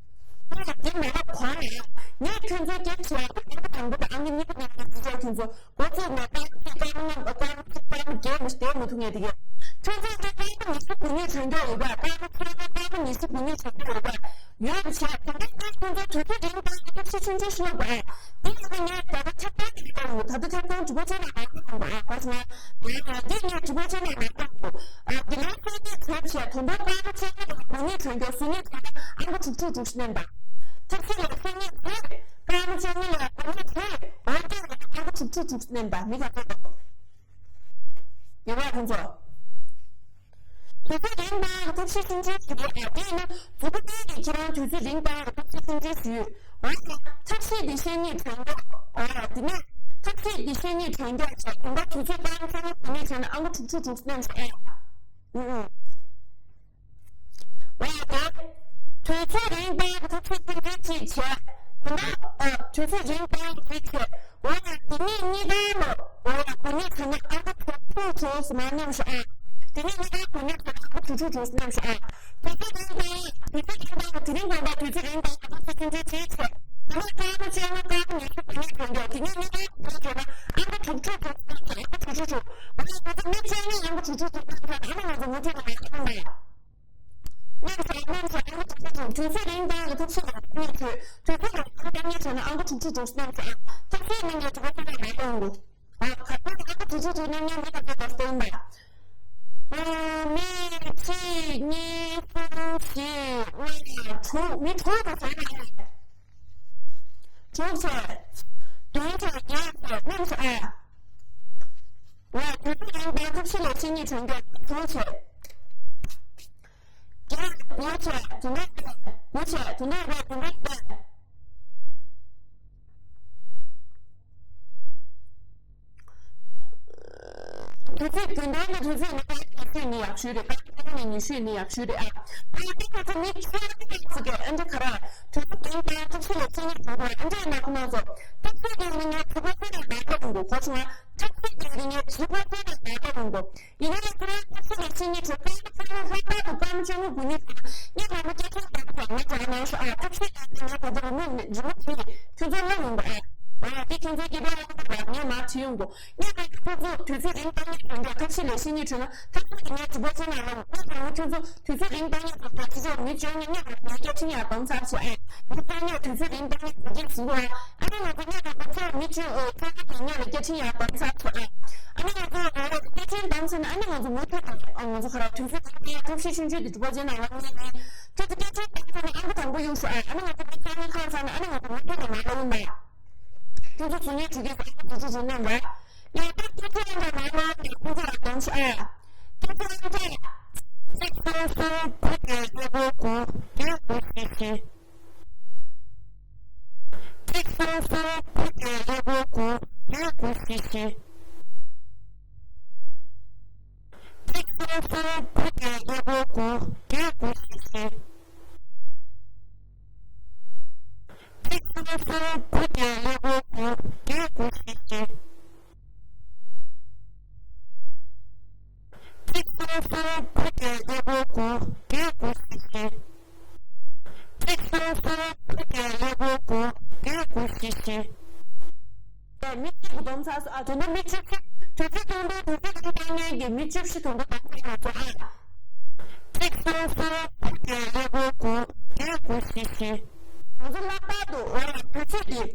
ང་ལ་དེ་མེད་པ་གོ་ནས་ངས་ཁྱོད་ཚོའི་སྐད་ཆ་ཨ་ཁུ་དང་པོ་དང་ཨ་ཁུ་གཉིས་པ་ནས་ཁྱོད་ཚོ་ཁྱོད་ཚོ་འགོ་བཙུགས་ནས་ཀ་ཀ་ཀ་ཀ་ཀ་ཀ་རྒྱལ་མི་བསྡད་མི་ཐུབ་ངེས་དེ་གས་ཁྱོད་ཚོ་ཀ་ཀ་ཉི་ཤུ་དགུ་ཉིས་བྱོན་རྒྱུ་ཡོད་པ་ཀ་ཀ་ཁྱོད་ཚོ་ཀ་ཀ་ཉི་ཤུ་དགུ་ཉིས་བྱོན་རྒྱུ་ཡོད་པ་ཡོད་པ་བྱས་དེ་འདྲ་ཀ་ཁྱོད་ཚོ་དུས་ཚོད་རིང་ཏང་ཐབས་ཤེས་ཆུང་ཆུང་ཞིག་ཡོད་པ་དེ་ཡིན་ན་ངས་ད་ལྟ་ཁྱབ་སྟངས་དེ་ག་ཡོད་ད་ལྟ་ཁྱབ་སྟངས་དྲི་བ་ཆེ་ན་ང་ཁྱབ་སྟངས་པ་ཨ་ཁ་ཆེ་ན་ད་ད་དེ་ངས་དྲི་བ་ཆེ་ན་ང་ཁྱབ་སྟངས་ཨ་དེ་ལ་ཁྱོད་ཚོས་བྱས་དེ་འདྲ་ཀ་ཁྱོད་ཚོ་དགུ་ཉིས་བྱོན་རྒྱུ་གསུམ་ཉིས་བྱོན་རྒྱུ་ཨ་ཁུ་དྲུག་ཅུ་དྲུག་ཅུ་མིན་པ། ཐབས་ཤེས་ལ་ཤེས་ཉེས་དེ། ཀ་མ་ཆེ་ཉེས་ལ་ཀ་མ་དེ། འོ་དེ་ལ་ཀ་མ་དྲུག་ཅུ་དྲུག་ཅུ་མིན་པ་མི་ག་ཚོད་འདུག་ཡོད་པ་ཁོང་ཚོ། དུས་ཚོད་རིང་པོའི་ཐབས་ཤེས་ཆུང་ཆུང་ཞིག་རེད་ཨ། དེ་ནི་མཛུབ་གུ་སྟེང་གི་ཁྱེད་རང་དུས་ཚོད་རིང་པོའི་ཐབས་ཤེས་ཆུང་ཆུང་ཞིག་ཡོད། འོ་ཡ། ཐབས་ཤེས་འདི་ཤེས་ཉེས་དྲན་གྱི་འོ་ཡ། དེ་ནས་ཐབས་ཤེས་འདི་ཤེས་ཉེས་དྲན་གྱི་བྱས་དེ་འདྲ་དུས་ཚོད་ཀ་མ་ཆེ་ཉེས་དྲན་ནས་ཨ་མ་དྲུག་ཅུ་དྲུག་ཅུ་མིན་ཨ། ཨུ་ཨུ། འོ་ཡ་དེ། དུས་ཚོད་རིང་པའི་ཐབས་ཤེས་ཐུང་ཐུང་ཅིག་བྱས། དེ་འདྲ་ཨ་དུས་ཚོད་རིང་པའི་དེ་བྱས། འོ་ཡ་དེ་ནས་གཉིས་ཀ་ལ་འོ་ཡ་དེ་ནས་ཚེ་ནས་ཨ་ཁུ་དྲུག་ཅུ་དྲུག་ཅུ་མ་ཉམས་ཤིག་ཨ། དེ་ནས་གཉིས་ཀ་དེ་ནས་ཚེ་ནས་ཨ་ཁུ་དྲུག་ཅུ་དྲུག་ཅུ་ཉམས་ཤིག་ཨ། དུས་ཚོད་རིང་པའི་དུས་ཚོད་རིང་པའི་དེ་རིང་པའི་དུས་ཚོད་རིང་པའི་ཐབས་ཤེས་ཐུང་ཐུང་ཅིག་བྱས། དེ་ནས་ཀ་མ་ཆེ་ན་ཀ་མ་ཉི་ཤུ་དེ་ནས་དྲན་རྒྱུ་དེ་ནས་གཉིས་ཀ་དེ་ནས་དྲན་ན་ཨ་ཁུ་དྲུག་ཅུ་དྲུག་ཅུ་ཨ་ཁུ་དྲུག་ཅུ་དྲུག་ཅུ། འོ་ཡ་དུས་ཚོད་མི་ཆེ་ན་ཨ་ཁུ་དྲུག་ཅུ་དྲུག་ཅུ་ཨ་ཁུ་ང་ཚོ་མུ་མཐུད་ནས་ང་ཚོ་ཡང་། ཉམས་སུ་ཉམས་སུ་ཨ་ནི་དུས་ཚོད་རིང་ཏང་གི་ཐབས་ཤེས་དང་གཉིས་ཚོད་དུས་ཚོད་རིང་ཏང་གཉིས་ཚོད་ནི་ཨ་ཁུ་དྲུག་ཅུ་དྲུག་ཅུ་ཉམས་སུ་ཨ། ཐབས་ཤེས་ནི་ངས་དྲི་བ་ཁ་ལ་མ་གཏོང་གི། ཨ་ཁ་ཁ་ཨ་ཁུ་དྲུག་ཅུ་དྲུག་ཅུ་ཉམས་ཉམས་མི་ཁ་ཁ་ཁ་སྟོན་པ། ཨ་མི་གཅིག་གཉིས་གསུམ་བཞི་ལྔ་དྲུག་མི་དྲུག་དང་བྱས་ན་ཡང་། དྲུག་ཚོད། བདུན་ཚོད་བརྒྱད་ཚོད་ཉམས་སུ་ཨ། ང་དུས་ཚོད་རིང་ཏང་ཐབས་ཤེས་ལ་ཤེས་ཉེས་དྲན་རྒྱུ་དྲུག་ཚོད། བརྒྱད་ཉི་ཚེ་དུ་ནག་དུ་ནག་དུ་ཚེ་དུ་ནག་རེད་དུ་ནག་རེད། དུས་ཚོད་རྒྱུན་ལྡན་གྱི་དུས་ཚོད་ནི་ཀ་དུས་ཚོད་ནི་ཡག་ཤོས་རེད། ཀ་ནི་ཉི་ཤུ་ནི་ཡག་ཤོས་རེད་ཨ། ཨ་ཏི་ཁ་ཚོ་མི་ཁྱེད་ཀྱི་ཚིག་གི་ཨ་འདྲ་ག་ར་དུས་ཚོད་རྒྱུན་ལྡན་ཐུགས་ཤེས་ལ་ཚིག་ནི་དུ་ནག་ཨ་འདྲ་ན་ཁོ་ན་ཚོ་ཐུགས་ཤེས་ཀྱི་ནི་ངས་དུ་བ་ཚོད་ནས་མ་ཁ་དུ་འགོ་གོ་ཚོ་ང་ཐུགས་ཤེས་ཀྱི་ནི་ངས་དུ་བ་ཚོད་ནས་མ་ཁ་དུ་འགོ། ཡིན་ན་ཡང་ཁྱེད་རང་ཐབས་ཤེས་ལ་ཤེས་ཉེས་བྱེད་སྐབས་ཁྱེད་རང་ལྷག་པར་དུ་སྐར་མ་བཅོ་ལྔ་དགུ་ཉིས་ཙམ་སྔོན་མ་མི་སྐད་ཆ་བཏང་ཚར་ང་དྲག་གནང་ཤོག་ཨ། ཐབས་ཤེས་ལ་ཤེས་ཉེས་བྱེད་ན་ང་ད་ལྟ་རི་མོ་རི་མོ་དེ་ཁྱོད་ཚོ་ལ་ཡོང་གི་ཨ། ང་དེ་ཁྱོད་ཚོའི་སྐད་ཆ་ལ་ང་མར་བྲིས་ཡོང་གོ། ངས་ཁྱོད་ཚོ་དུས་ཚོད་རིང་བཏང་ཉེས་བྱེད་འདྲ་ཐབས་ཤེས་ལ་ཤེས་ཉེས་བྱུང་ན་ཐབས་ཤེས་ཀྱི་ངས་དྲི་བ་བྱེད་ན་ལ་ང་དྲག་ཁྱོད་ཚོ་དུས་ཚོད་རིང་བཏང་ཉེས་བྱེད་འདྲ་ཁྱོད་ཚོ་མི་བཅོ་ཉེས་ངས་ང་སྐད་ཆ་ཡར་གཏོང་ཚར་སོང་ཨ། མི་བཏང་ཉེས་དུས་ཚོད་རིང་བཏང་ཉེས་བྱེད་ཀྱི་ཟིན་གོ་ཨ། ཨ་ནི་ང་ཚོ་ངས་ད་ལྟ་ཚོ་མི་བཅོ་ཨོ་ཚོ་ཁ་དེ་ཉེས་ལ་སྐད་ཆ་ཡར་གཏོང་ཚར་སོང་ཨ། ཨ་ནི་ང་ཚོ་ང་རང་སྐད་ཆ་བཏང་ཚར་ན་ཨ་ནི་ང་ཚོ་མུ་མཐུད་དུ་ཨ་ང་ཚོ་ཁ་ར་དུས་ཚོད་ཐུགས་རྗེ་ཆེ་ཆུང་ཆུང་དེ་གྲུབ་པ་ཅན་ནང་ལ་ངས་ཁྱོད་ཚོ་སྐད་ཆ་བཏང་ཚར་ན་ཨ་ཁུ་དང་པོ་གཡུག་ཤོག་ཨ། ཨ་ནི་ང་ཚོ་སྐད་ཆ་ནི་ཁ་ཚར་ན་ཨ་ནི་ང་ཚོ་མུ་མཐུད་དུ་མ་ལོག་ཡིན་པ། ཁྱོད་ཚོ་གཟུགས་བརྙན་བྲིས་དུས་ཁ་ཚར་དུས་ཚོད་ཟིན་གནང་བ། ཡང་ད་སྐད་ཆ་ཡང་འདྲ་མ་ལོག་དེ་ཁྱོད་ཚོ་ལ་གཏོང་ཤོག་ཨ། སྐད་ཆ་ཡང་འདྲ་ སོང་སོང་བུ་དེ་ཀླད་ཀོར་དགུ་དེ་དགུ་བཞི་བཞི། གཅིག་སོང་སོང་བུ་དེ་ཀླད་ཀོར་དགུ་དེ་དགུ་བཞི་བཞི། གཅིག་སོང་སོང་བུ་དེ་ཀླད་ཀོར་དགུ་དེ་དགུ་བཞི་བཞི། གཅིག་སོང་སོང་བུ་དེ་ཀླད་ཀོར་དགུ་དེ་དགུ་བཞི་བཞི། གཅིག་སོང་སོང་བུ་དེ་ཀླད་ཀོར་དགུ་དེ་དགུ་བཞི་བཞི། གཅིག་སོང་སོང་བུ་དེ་ཀླད་ཀོར་དགུ་དེ་དགུ་བཞི་བཞི། མི་གཅིག་གི་བསྡོམས་ཚར་སོང་། ཨ། དོན་དུ་མི་བཅུ་བཞི། དུས་ཚོད་སྟོང་དུ་དུས་ཚོད་ཀྱི་ལྟ་ངན་གྱི་མི་བཅུ་བཞི་དོན་དུ་བསྡོམས་ཚར་སོང་། ཨ། གཅིག་སོང་སོང་བུ་དེ་ཀླད་ཀོར་དགུ་དེ་དགུ་བཞི་བཞི། ང་ཚོ་ལྷག་པར་དུ་འོ་ཡ་དུས་ཚོད་ཀྱི་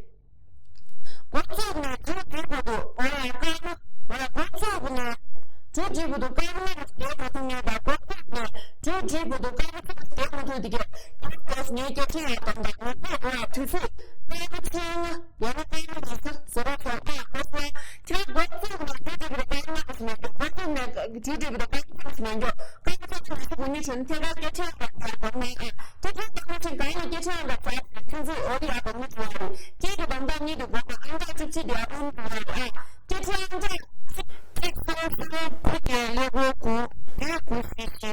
འགོ་བཙུགས་ནས་མཇུག་སྒྲིལ་བར་དུ་འོ་ཡ་སྐར་མ། འོ་ཡ་འགོ་བཙུགས་ནས་མཇུག་སྒྲིལ་བར་དུ་སྐར་མ་ལྔ་བརྒལ་མ་ཐུབ་མཁན་དང་། འགོ་བཙུགས་ནས་མཇུག་སྒྲིལ་བར་དུ་སྐར་མ་གསུམ་བརྒལ་མ་ཐུབ་དེ་གས་ངའི་སྐད་ཆ་ཡང་དང་དང་ངོ་བོས་འོ་ཡ་དུས་ཚོད་སྐར་མ་ཕྲེང་ལྔ་ཡང་ན་སྐར་མ་ཉི་ཤུ་ཟེར་བ་ཚོ། ཨ། ཁོ་ཚོ་ཁྱེད་འགོ་བཙུགས་ནས་མཇུག་སྒྲིལ་བར་དུ་སྐར་མ་ལྔ་ཙམ་མ་འགྲོ། འགོ་བཙུགས་ནས་མཇུག་སྒྲིལ་བར་དུ་སྐར་མ་ལྔ་ཙམ་མ་འགྲོ། སྐར་མ་ཁ་ཤས་ཉི་ཤུ་དགུ་ཉིན་བྱོན་ཐད་ཀར་སྐད་ཆ་ཡང་དང་དང་ངོ་མ། ཨ། ཁྱེད་ཚོའི་སྐར་མ་ཕྲེང་གང་ཡང་སྐད་ཆ་ཡང་དང་དང་ཁྱེད་ཚོའི་འོ་ཡ་དང་མི་བྱུང་བ་རེད། ཁྱེད་ཀྱི་དང་དང་གཉིས་དུ་འགོ་དང་ཨང་གྲངས་བཅུ་གཅིག་དེ་ཨ་ཕུང་བྱུང་བ་རེད། ཨ། སྐད་ཆ་ཡང་དང་གཅིག་སོང་སོང་བུ་དེ་ཀླད་ཀོར་དགུ་དེ་དགུ་བཞི་བཞི།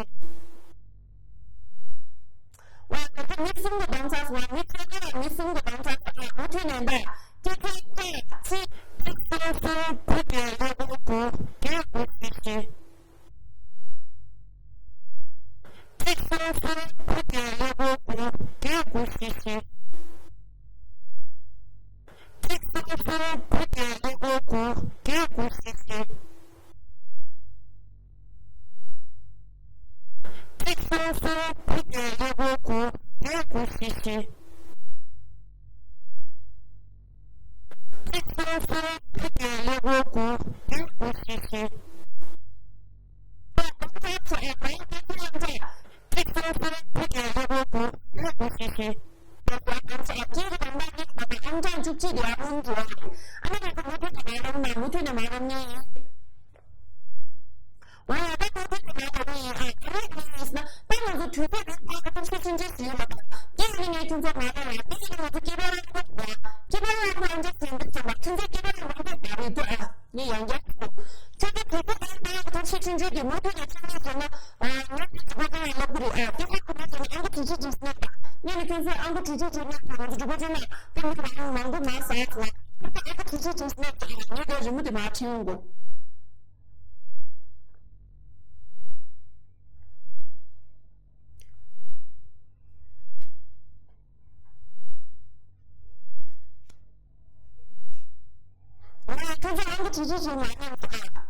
བ། ད་ལྟ་མི་གསུམ་གྱི་བསྡོམས་ཚར་སོང་། མི་ཚོ་ཀ་མི་གསུམ་གྱི་བསྡོམས་ཚར་སོང་། མུ་མཐུད་ནས་འདི་སྐད་ཆ་ཐེངས་གཅིག་གཅིག་སོང་སོང་བུ་དེ་ཀླད་ཀོར་དགུ་དེ་དགུ་བཞི་བཞི། གཅིག་སོང་སོང་བུ་དེ་ཀླད་ཀོར་དགུ་དེ་དགུ་བཞི་བཞི། གཅིག་སོང་སོང་བུ་དེ་ཀླད་ཀོར་དགུ་དེ་དགུ་བཞི་བཞི། གཅིག་སོང་སོང་བུ་དེ་ཀླད་ཀོར་དགུ་དེ་དགུ་བཞི་བཞི། གཅིག་སོང་སོང་བུ་དེ་ཀླད་ཀོར་དགུ་དེ་དགུ་བཞི་བཞི། གཅིག་སོང་སོང་བུ་དེ་ཀླད་ཀོར་དགུ་དེ་དགུ་བཞི་བཞི། ཁྱེད་ཀྱི་བསྡོམས་ཚར་གཅིག་གི་དང་པོ་གཉིས་ཀྱི་ནང་ནས་ཨང་གྲངས་བཅུ་གཅིག་དེ་ཨ་ཕུང་བྱུང་བ་རེད། ཨ་ནི་ང་ཚོ་མུ་མཐུད་ནས་མ་རོམ་ན་མུ་མཐུད་ནས་མ་རོམ་ངེས་ཡིན། འོ་ཡ། ད་མུ་མཐུད་ནས་མ་རོམ་ངེས་ཡིན། ཨ། དེ་རིང་ཡིན་ཟེར་ན་ད་ང་ཚོ་དུས་ཚོད་རིང་པོ་ཐུགས་རྗེ་ཆེ་ཆེ་ཞུ་ཡོད་ལ། དེ་ཡིན་ནའི་ཁྱོད་ཚོ་མ་རོམ་ཡ། དེ་ཡིན་ན་ང་ཚོ་སྐྱེས་པ་རང་ཁོ་རེད། སྐྱེས་པ་རང་ཁོ་ཨང་གྲངས་ཟིན་འདུག་ཟེར་བ། ཁྱོད་ཚོ་སྐྱེས་པ་རང་ཁོ་མ་རེད་དེ། ཨ། ངས་ཡང་བསྐྱར་ཞུ། ཁྱོད་ཚོ་དུས་ཚོད་རིང་པོ་ཐུགས་རྗེ་ཆེ་ཆེ་ཞུ་གི། མུ་མཐུད་ནས་ཚང་མས་བྱས་ན། ཨ། ང་ཚོ་སྒྲུབ་པ་ཅན་ལ་སློབ་གི་རེད། ཨ། དེ་ལྟར་ཁོ་ན་བྱས་ན་ཨང་ཀི་དྲུག་ཅུ་དྲུག་ཅུ་ནས་ད། ངས་ནི་ཁྱོད་ཚོས་ཨང་ཀི་དྲུག་ཅུ་དྲུག་ཅུ་ནས་ང་ཚོ་སྒྲུབ་པ་ཅན་ལ་ད་མི་མང་མང་པོ་མ་ཟ་ཟ། ཁྱོད་ཚོ་ཨང་ཀི་དྲུག་ཅུ་དྲུག་ཅུ་ནས་ད། ངས་ད་རི་མོ་དེ་མར་འཕྲིན་ཡོང་གོ། ང་ཁྱོད་ཚོ་ཨང་ཀི་དྲུག་ཅུ་དྲུག་མ་ཉམས་ཤོག་ཨ།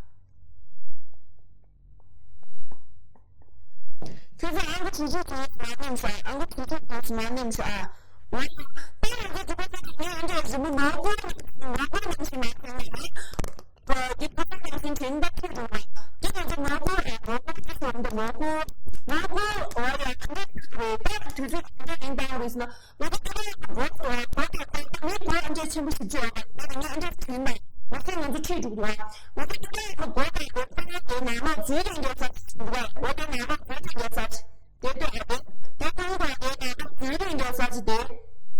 ཁྱོད་ཚོ་ཨང་ཀི་དྲུག་ཅུ་དྲུག་མ་ཉམས་ཤོག་ཨ། ཨང་ཀི་དྲུག་ཅུ་དྲུག་མ་ཉམས་ཤོག་ཨ། འོ་ཡ། ད་ང་ཚོ་དུ་བ་ད་ངས་ཨང་ཀི་རི་མོ་ངོ་རྒོལ་ངོ་རྒོལ་ནང་བཞིན་མ་བྱུང་ན། འདི་ཕ་གི་ནང་བཞིན་དྲན་པ་ཁྱོད་རུང་བ། འདི་ང་ཚོ་ངོ་རྒོལ་རེད། ངོ་རྒོལ་ཅི་ཟེར་འདི་ངོ་རྒོལ། ངོ་རྒོལ། འོ་ཡ། ག་འདྲ་རེད། ད་དུས་ཚོད་ག་འདྲ་རིང་བཏང་རེད་ཟེར་ན། ང་ཚོ་སྐྱེ་བ་ཡང་འགོག་དགོས། འགོག་དགོས་ད་ལྟ་ངས་འགོག་ཨ་འདྲ་ཆེན་པོ་ཞིག་བརྗོད་ཨ། ད་ངས་ཨ་འདྲ་དྲན་ན། ང་ཚོས་ང་ཚོ་ཁྲིད་འགྲོ་དགོས། ང་ཚོ་སྐྱེ་བ་ཡང་འགོག་དགོས། ཁོ་ན་དེ་ནང་ལ་འཛུལ་རེད་འདྲ་ས་ཞིག་འདུག་ག་འོ་དེ་ནང་ལ་འཛུལ་རེད་འདྲ་ས་ཞིག་དེ་ལྟོས་ཨ། དེ་དེ་ཁོང་དང་དེ་ནང་ལ་འཛུལ་རེད་འདྲ་ས་ཞིག་དེ།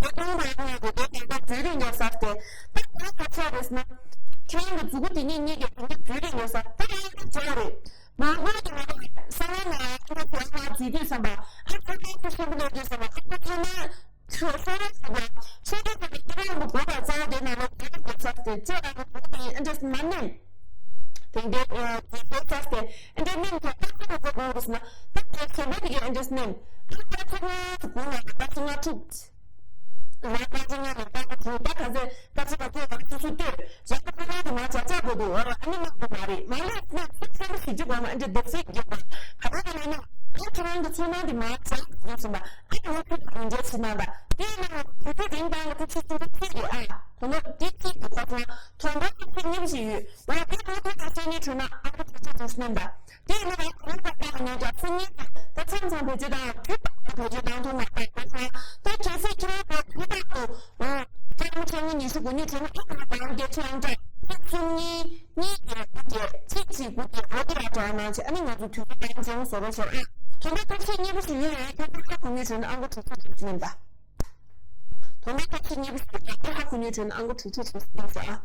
དེ་ཁོང་དང་དེ་ནང་དེ་དེ་ནང་ལ་འཛུལ་རེད་འདྲ་ས་ཞིག་དེ། ད་ཁོང་ག་ཚོད་རེད་ཟེར་ན། ཁྱེད་རང་གི་མཛུ་གུ་དེ་གཉིས་གཉིས་ཀྱི་དེ་འདྲ་འཛུལ་རེད་འདྲ་ས། ད་ཁྱེད་རང་གི་བྱ་རེད། མང་པོ་ཡིན་ན་ས་ལ་ན་ཁྱོད་དེ་ལ་འཛུལ་དུས་བསམ་པ། ཨ་ཁྱོད་ཁྱོད་ཁྱོད་ཤེས་པ་ལས་དུས་བསམ་པ། ཨ་ཁྱོད་ཁྱོད་ན་ཁྱོད་ས་ལ་ཟེར་བ། ཁྱོད་ཁྱོད་ཁྱོད་ཁྱོད་རང་གི་དགོས་པ་རྩ་བ་དེ་ནང་ལ་དེ་རིགས་དགོས་ས་དེ་ཁྱོད་རང་གི་དགོས་པ་ཡིན་ཨ་འདྲས་མ་ནེམ། དེ་འདྲས་དེ་དགོས་ས་དེ་ཨ་འདྲས་ནེམ། ཁྱོད་ཁྱོད་ཁྱོད་ཁྱོད་དགོས་ས་ན་ད་ཁྱོད་ཁྱོད་བོད་དེ་གི་ཨ་འདྲས་ནེམ། ཨ་ཁྱོད་ཁྱོད་ཁྱོད་དགོས་ན་ད་ཁྱོད་ང་ཐུག་ང་ད་ཅི་ང་ནི་ད་ད་ད་ག་ཚོད་ད་ཅི་ད་ཚོད་ད་ཅི་ཚོད་ལྟོས། རྒྱ་གར་ཁོ་རང་དུ་ང་བྱ་བྱ་དགོས་འདུག་འོ་ར་ཨ་ནི་མ་དགོས་མ་རེད། མ་ལས་ན་ཚིག་ཚིག་ཞིག་ཅིག་གོ་མ་ཨ་འདྲ་འདུག་ཚིག་རྒྱག་པ་ག་རེ་ག་རེ་ན་ཨ་ཁྱེད་རང་གི་ཚོད་མ་དེ་མ་བྱ་དགོས་སོང་པ། ཨ་ནི་ང་ཁྱོད་དང་འབྲེལ་ཚིག་གནང་པ་དེ་ཡིན་ན་དུས་ཚོད་རིང་ཐང་གི་ཚིག་ཚིག་ཚིག་ཚིག་རེད། ཨ་དོ་ནོ་དེ་ཚིག་གི་ཁ་ཚང་དོན་དག་གི་ཚིག་གཉིས་ཤིག་ཡོད། འོ་དེ་དུས་ཚོད་དང་ཚིག་གཉིས་བྱུང་ན་ཨ་ཁྱེད་ཚོད་ཚིག་ཚིག་སྣོན་པ། དེ་ནི་རང་གི་ལུགས་ལ་བལྟས་ནས་ཀྱང་སེམས་ཉིད་དང་ད་མཚམས་མཚམས་བེད་སྤྱོད་དང་དུས་ཐོག་ཏུ་བེད་སྤྱོད་གཏང་ཐུབ་མ་ཐག་པ་དང་། ད་གལ་སྲིད་ཁྱེད་རང་ཚོ་དུས་ཐོག་ཏུ་ཨ་སྐར་མ་ཕྲེང་ཉི་ཤུ་དགུ་ཉིས་བྱས་ན་ཨ་ཁ་ལ་དང་བརྒྱད་ཅུ་ཨང་གྲངས་ཚིག་གསུམ་གཉིས་ གཉིས་བརྒྱད་དགུ་བརྒྱད་གཅིག་གཅིག་དགུ་བརྒྱད་འོ་དེ་ལ་དྲ་བ་གནང་བྱས། ཨ་ནི་ང་ཚོ་དུས་ཚོད་གཏན་འཇགས་བཟོ་རོགས་ཞེས། ཨ་དོན་དག་ཐབས་ཤེས་གཉིས་པོ་ཞིག་ཡོད་རེད། ཁྱོད་ཚོ་ཁ་གོ་ངེས་བྱུང་ན་ཨང་ཀི་དྲུག་ཅུ་དྲུག་ཅུ་མིན་པ། དོན་དག་ཐབས་ཤེས་གཉིས་པོ་ཞིག་ཡོད་རེད། ཁྱོད་ཚོ་ཁ་གོ་ངེས་བྱུང་ན་ཨང་ཀི་དྲུག་ཅུ་དྲུག་ཅུ་མིན་པ། ཨ་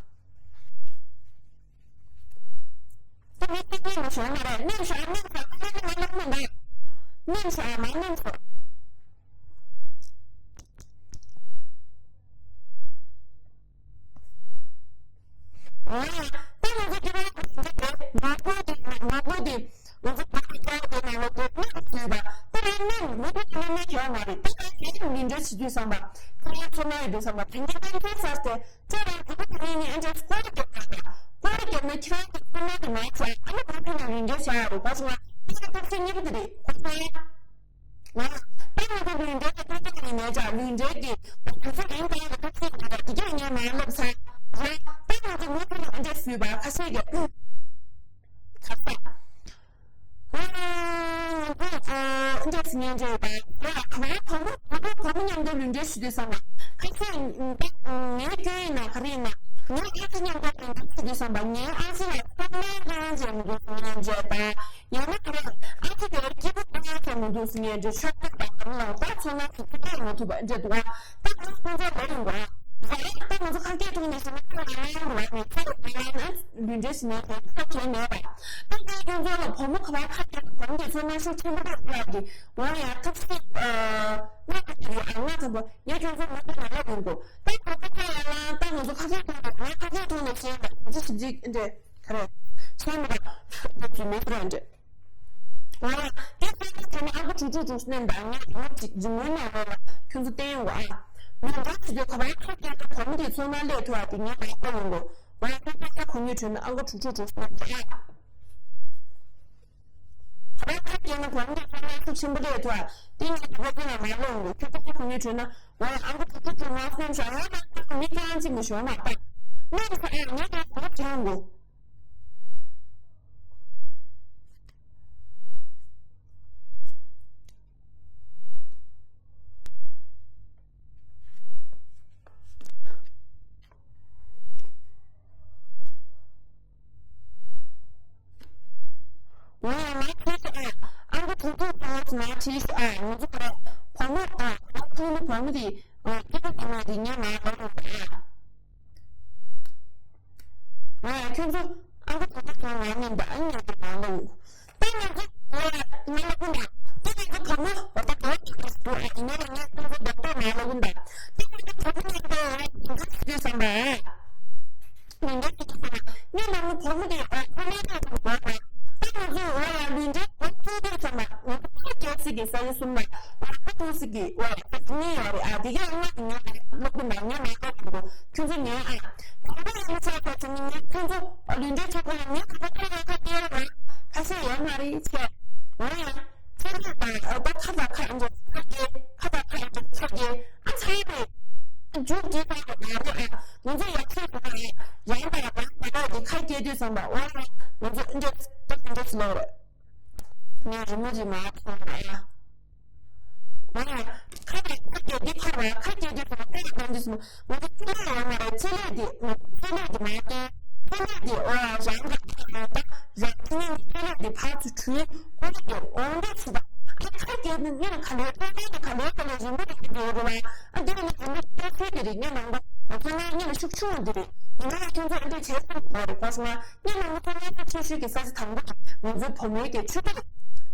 དེ་མི་སྐད་ཆ་མ་ཤོར་མ་རེད། མིག་ཤོར་མིག་ཤོར་ཁ་ལ་མ་ལོག་མ་འདུག་མིག་ཤོར་མ་མིག་ཤོར། ཨོ་ཡ། ད་ང་ཚོ་དེ་རིང་ནོར་བུ་དེ་ནོར་བུ་དེ་ང་ཚོ་བར་དུ་བརྒྱབ་དེ་ནང་ལ་དེ་མིག་གིས་བཟོས་པ། དེ་རིང་མིག་མི་དེ་དེ་མིག་ཡོད་མ་རེད། དེ་ལ་དེ་ལུས་འབྲེལ་བྱེད་དུས་ཙམ་པ་ཁོ་རང་ཚོ་ན་ཡོད་དུས་ཙམ་པ་དེ་ཉིན་གཏན་འཁེལ་ཚར་ཏེ། ཁྱེད་རང་དེ་ག་དེ་ནས་ཨ་འདྲས་སྐོར་རྒྱབ་པ་དང་། སྐོར་རྒྱབ་ན་ཁྱེད་རང་གི་ཚོད་མ་དེ་མ་བྱས། ཨ་ནི་ཁོ་ཚོ་ལ་ལུས་འབྲེལ་བྱ་ཡ་རེད། གོ་སོང་ང་། དེ་ལ་ཐབས་ཤེས་གཉིས་པོ་དེ་རེད། གོ་སོང་ང་། ང་ད་ང་ཚོ་ལུས་འབྲེལ་གྱི་ཐབས་ཤེས་ཡིན་ནའི་ཅག་ལུས་འབྲེལ་གྱི་དུས་ཚོད་རིང་ཐལ་བའི་ཐབས་ཤེས་དེ་དག་དེ་གས་ངས་མ་ལབ་ཚར་ར། ད་ང་ཚོ་མུ་མཐུད་ནས་ཨ་འདྲས་བཟོས་པ་ཁ་ཤས་ཀྱིས་ཁ་ཁ། ཨ་ང་ཚོ་ཨ་འདྲ་ཟིན་ངན་འདྲ་ཡོད་པ། ཡ་ང་བུ་མོ་བུ་མོ་བུ་མོ་མཉམ་དུ་ལུས་འབྲེལ་ཞུ་དུས་ཙམ་པ། ཁ་ཤས་ངའི་སྐྱོན་ཡིན་ན་ག་རེ་ཡིན་ན། ངའི་ཨ་ཅེ་མཉམ་དུ་ལུས་འབྲེལ་ཞུ་དུས་ཙམ་པ། ངའི་ཨ་ཅེ་ལ་ཚང་མ་ལྷན་རྒྱས་མི་འདུག་ཟིན་ངན་འདྲ་དང་། ཡང་ན་ག་རེ། ཨ་ཅེ་དེར་སྐྱིད་པོ་ཐང་ཆད་མི་འདུག་ཟིན་ངན་འདྲ། ཆོག་ཐུབ་པ་གང་ལ་ད་ཚོད་ན་ཚོད་ཐུབ་པ་མི་ཐུབ་པ་འདྲ་འདུག་བ། ད་ང་ཚོ་ཁོང་ཚོ་ལ་ཡིན་པ། ད་ང་ཚོ་ཁ་སྐད་ཐོག་ནས་བཤད་ན་ཁོང་ང་ཡང་རུ་བ་ནས་ཚེ་རུ་ཁ་ཡང་ན་ལུས་འབྲེལ་ཞུ་ནས་ཁ་གྱེས་མེད་པ། ད་ལྟ་ཁྱོད་ཚོ་ལ་བུ་མོ་ག་པར་ཁ་གྱེས་བུ་མོ་དེ་ཚོ་ན་ཤུགས་ཆེན་པོ་རེད་ལབ་ཀྱི། འོ་ཡ་ཐབས་ཤེས་ཨ་ང་ག་གི་ཨ་ང་ཚོ་བུ་ངས་ཁྱོད་ཚོ་མུ་མཐུད་ནས་ལབ་ཡོང་གོ། ད་ཁ་ཁ་ཁ་ཡ་ལ་ད་ང་ཚོ་ཁ་ཁ་ཐོག་ནས་ང་ཁ་ཁ་ཐོག་ནས་བཤད་ན་ང་ཚོ་ཞིབ་འཇིག་འདྲེ་ག་རེ་བཤད་མི་ད་ད་ཚུལ་མེད་ར་འདྲེ། ང་ལ་དེ་ཚོ་ཚོ་ཚོ་ནི་ཨ་ཁུ་དྲུག་ཅུ་དྲུག་ཅུ་ནས་འདང་ངས་ང་གཅིག་རི་མོའི་ནང་ལོགས་ལ་ཁྱོད་ཚོ་བསྟན་ཡོང་གོ། ཨ་མི་འདྲ་ཚོ་དེ་ག་པར་ཁ་སྐད་ཀྱི་བུ་མོ་དེ་ཚོ་ན་སླེབས་ཐུབ་ཨ་དེ་ངས་ད་ལྟ་ཡོང་གོ། ང་ཁ་ཁ་ཁ་གོ་ངེས་བྱུང་ན་ཨ་ཁུ་དྲུག་ཅུ་དྲུག་ཅུ་ནས་འདང་ཨ། ག་པར་ཁ་སྐད་ན་བུ་མོ་དེ་ཚོ་ན་ཤུགས་ཆེན་པོ་སླེབས་ཐུབ་ཨ་དེ་ངས་ད་ལྟ་ཚོ་ན་མ་ལོག་ཡོང་གོ། ཁྱོད་ཁ་ཁ་གོ་ངེས་བྱུང་ན་ང་ཨ་ཁུ་དྲུག་ཅུ་དྲུག་ཅུ་ང་སེམས་ཤོར་ཨ་ད་མི་ཁྱེད་རང་གཅིག་མ་ཤོར་མ་ད་ནས་ཁ་ཨ་ངས་ད་གོ་ཁྱེད་ཡོང་གོ། ང་ཡང་མ་ཁྱེར་ཤོག་ཨ། ཨ་ཁུ་དྲུག་ཅུ་དྲུག་ཅུ་མ་ཁྱེར་ཤོག་ཨ། ང་ཚོ་ག་རེ་བུ་མོ་ཨ། ང་ཚོ་ནི་བུ་མོ་དེ་ཨ། སྐྱིད་པོ་དེ་མ་དེ་ངས་མ་ལབ་རོགས་ཨ། ང་ཡང་ཁྱོད་ཚོ་ཨ་ཁུ་དྲུག་ཅུ་དྲུག་ཅུ་མ་ཉན་པ་ཨ་ཉན་པ་མ་ལབ། ད་ང་ཚོ་ང་ལ་ཀུན་ད་ད་ང་ཚོ་བུ་མོ་བ་ད་ག་བ་ཀྱི་ཀ་སི་པོ་ཨ་ཡིན་ན་ང་ཚོ་བ་ད་མ་ལ་ཀུན་ད་ད་ང་ཚོ་བུ་མོ་ཉན་པ་ཨ་ཡིན་ཀ་སི་ཀྱི་སམ་པ་ཨ་ཉན་པ་ཀྱི་སམ་པ་ངས་ལ་ནི་བུ་མོ་དེ་ཨ་ཁ་ལས་ཀ་ཚོ་བ་ད་ད་ང་ཚོ་བ་ཡ་ལུས་འབྲེལ་བ་ཚོ་དེ་སམ་པ་ང་ཚོ་ཁ་རྒྱལ་སི་གི་ས་ཡ་སུམ་པ་བ་ཁ་ཐུག་སི་གི་བ་ད་ནི་ཡོད་རེད་ཨ་དེ་ག་ང་ང་ལ་ཀུན་ད་ང་མ་ཀ་ཀུན་ད། ཁྱོད་ཚོ་ཉན་ཨ། ད་ལྟ་ཡང་མི་ཚར་ཁ་ཚོ་ནི་ངས་ཁྱོད་ཚོ་ལུས་འབྲེལ་ཆགས་པ་ལ་ངས་ཁ་ཁ་ཁ་ཁ་ཁ་སྐྱེལ་ར་ཁ་ཤས་ཡོད་མ་རེད་ཟེར། འོ་ཡ། ཚེ་རིང་དང་ཨ་ད་ཁ་དང་ཁ་འཇོག་ཁ་སྐྱེལ་ཁ་དང་ཁ་འཇོག་ཁ་སྐྱེལ་ཨ་ཚ་ཡ་རེད། མཇུག་རྒྱས་པ་རེད་མ་རེད་ཨ། ང་ཚོ་ཡག་ཤོས་རེད་ཨ། རང་དང་རང་དགའ་རོགས་ཀྱི་ཁ་སྐྱེལ་དུས་ཙམ་པ་འོ་ཡ། ང་ཚོ་ཨ་འདྲས་ད་ཨ་འདྲས་ལོག་རེད། ངས་རི་མོ་ཅིག་མར་མཐོང་ཨ། ང་ཁ་ནས་ཁ་སྐད་འདི་ཁ་བ་ཁ་སྐད་འདི་ཁ་བ་ཁ་ཡ་གང་འདི་སོང་ང་ཚོ་ཚེ་ལས་ཡོད་མ་རེད། ཚེ་ལས་འདི་ང་ཚེ་ལས་འདི་མ་སྟོན། ཚེ་ལས་འདི་ཨོ་ཡ་རང་ག་ཁ་ཡ་ད་རང་ཚེ་ལས་ཚེ་ལས་འདི་ཕར་ཚུར་བྲུས་ཁོ་ན་འདི་འོང་འདི་ཚུ་ད་ཨ་ཁ་སྐད་འདི་ངས་ལ་ཁ་ལས་ཁ་སྐད་འདི་ཁ་ལས་ཁ་ལས་རིང་པོ་འདི་འདི་རེད་བ། ཨ་འདི་ལ་ངས་རིང་པོ་ཁ་སྐད་འདི་རེད། ངས་ནང་པ་ང་ཚོ་ན་ངས་ལ་ཤུགས་ཆུང་འདི་རེད། ཡིན་ན་ཡང་ཁྱོད་ཚོ་ཨ་འདི་བྱས་སོང་གོ་རེད་གོ་སོང་ང་། ངས་ནང་མི་ཚོ་སྔ་ཕྱི་ཆོས་ཞུས་ཀྱི་ས་ཆ་དང་པོ་ང་ཚོའི་བུ་མོའི་གི་ཆོས་སྒར་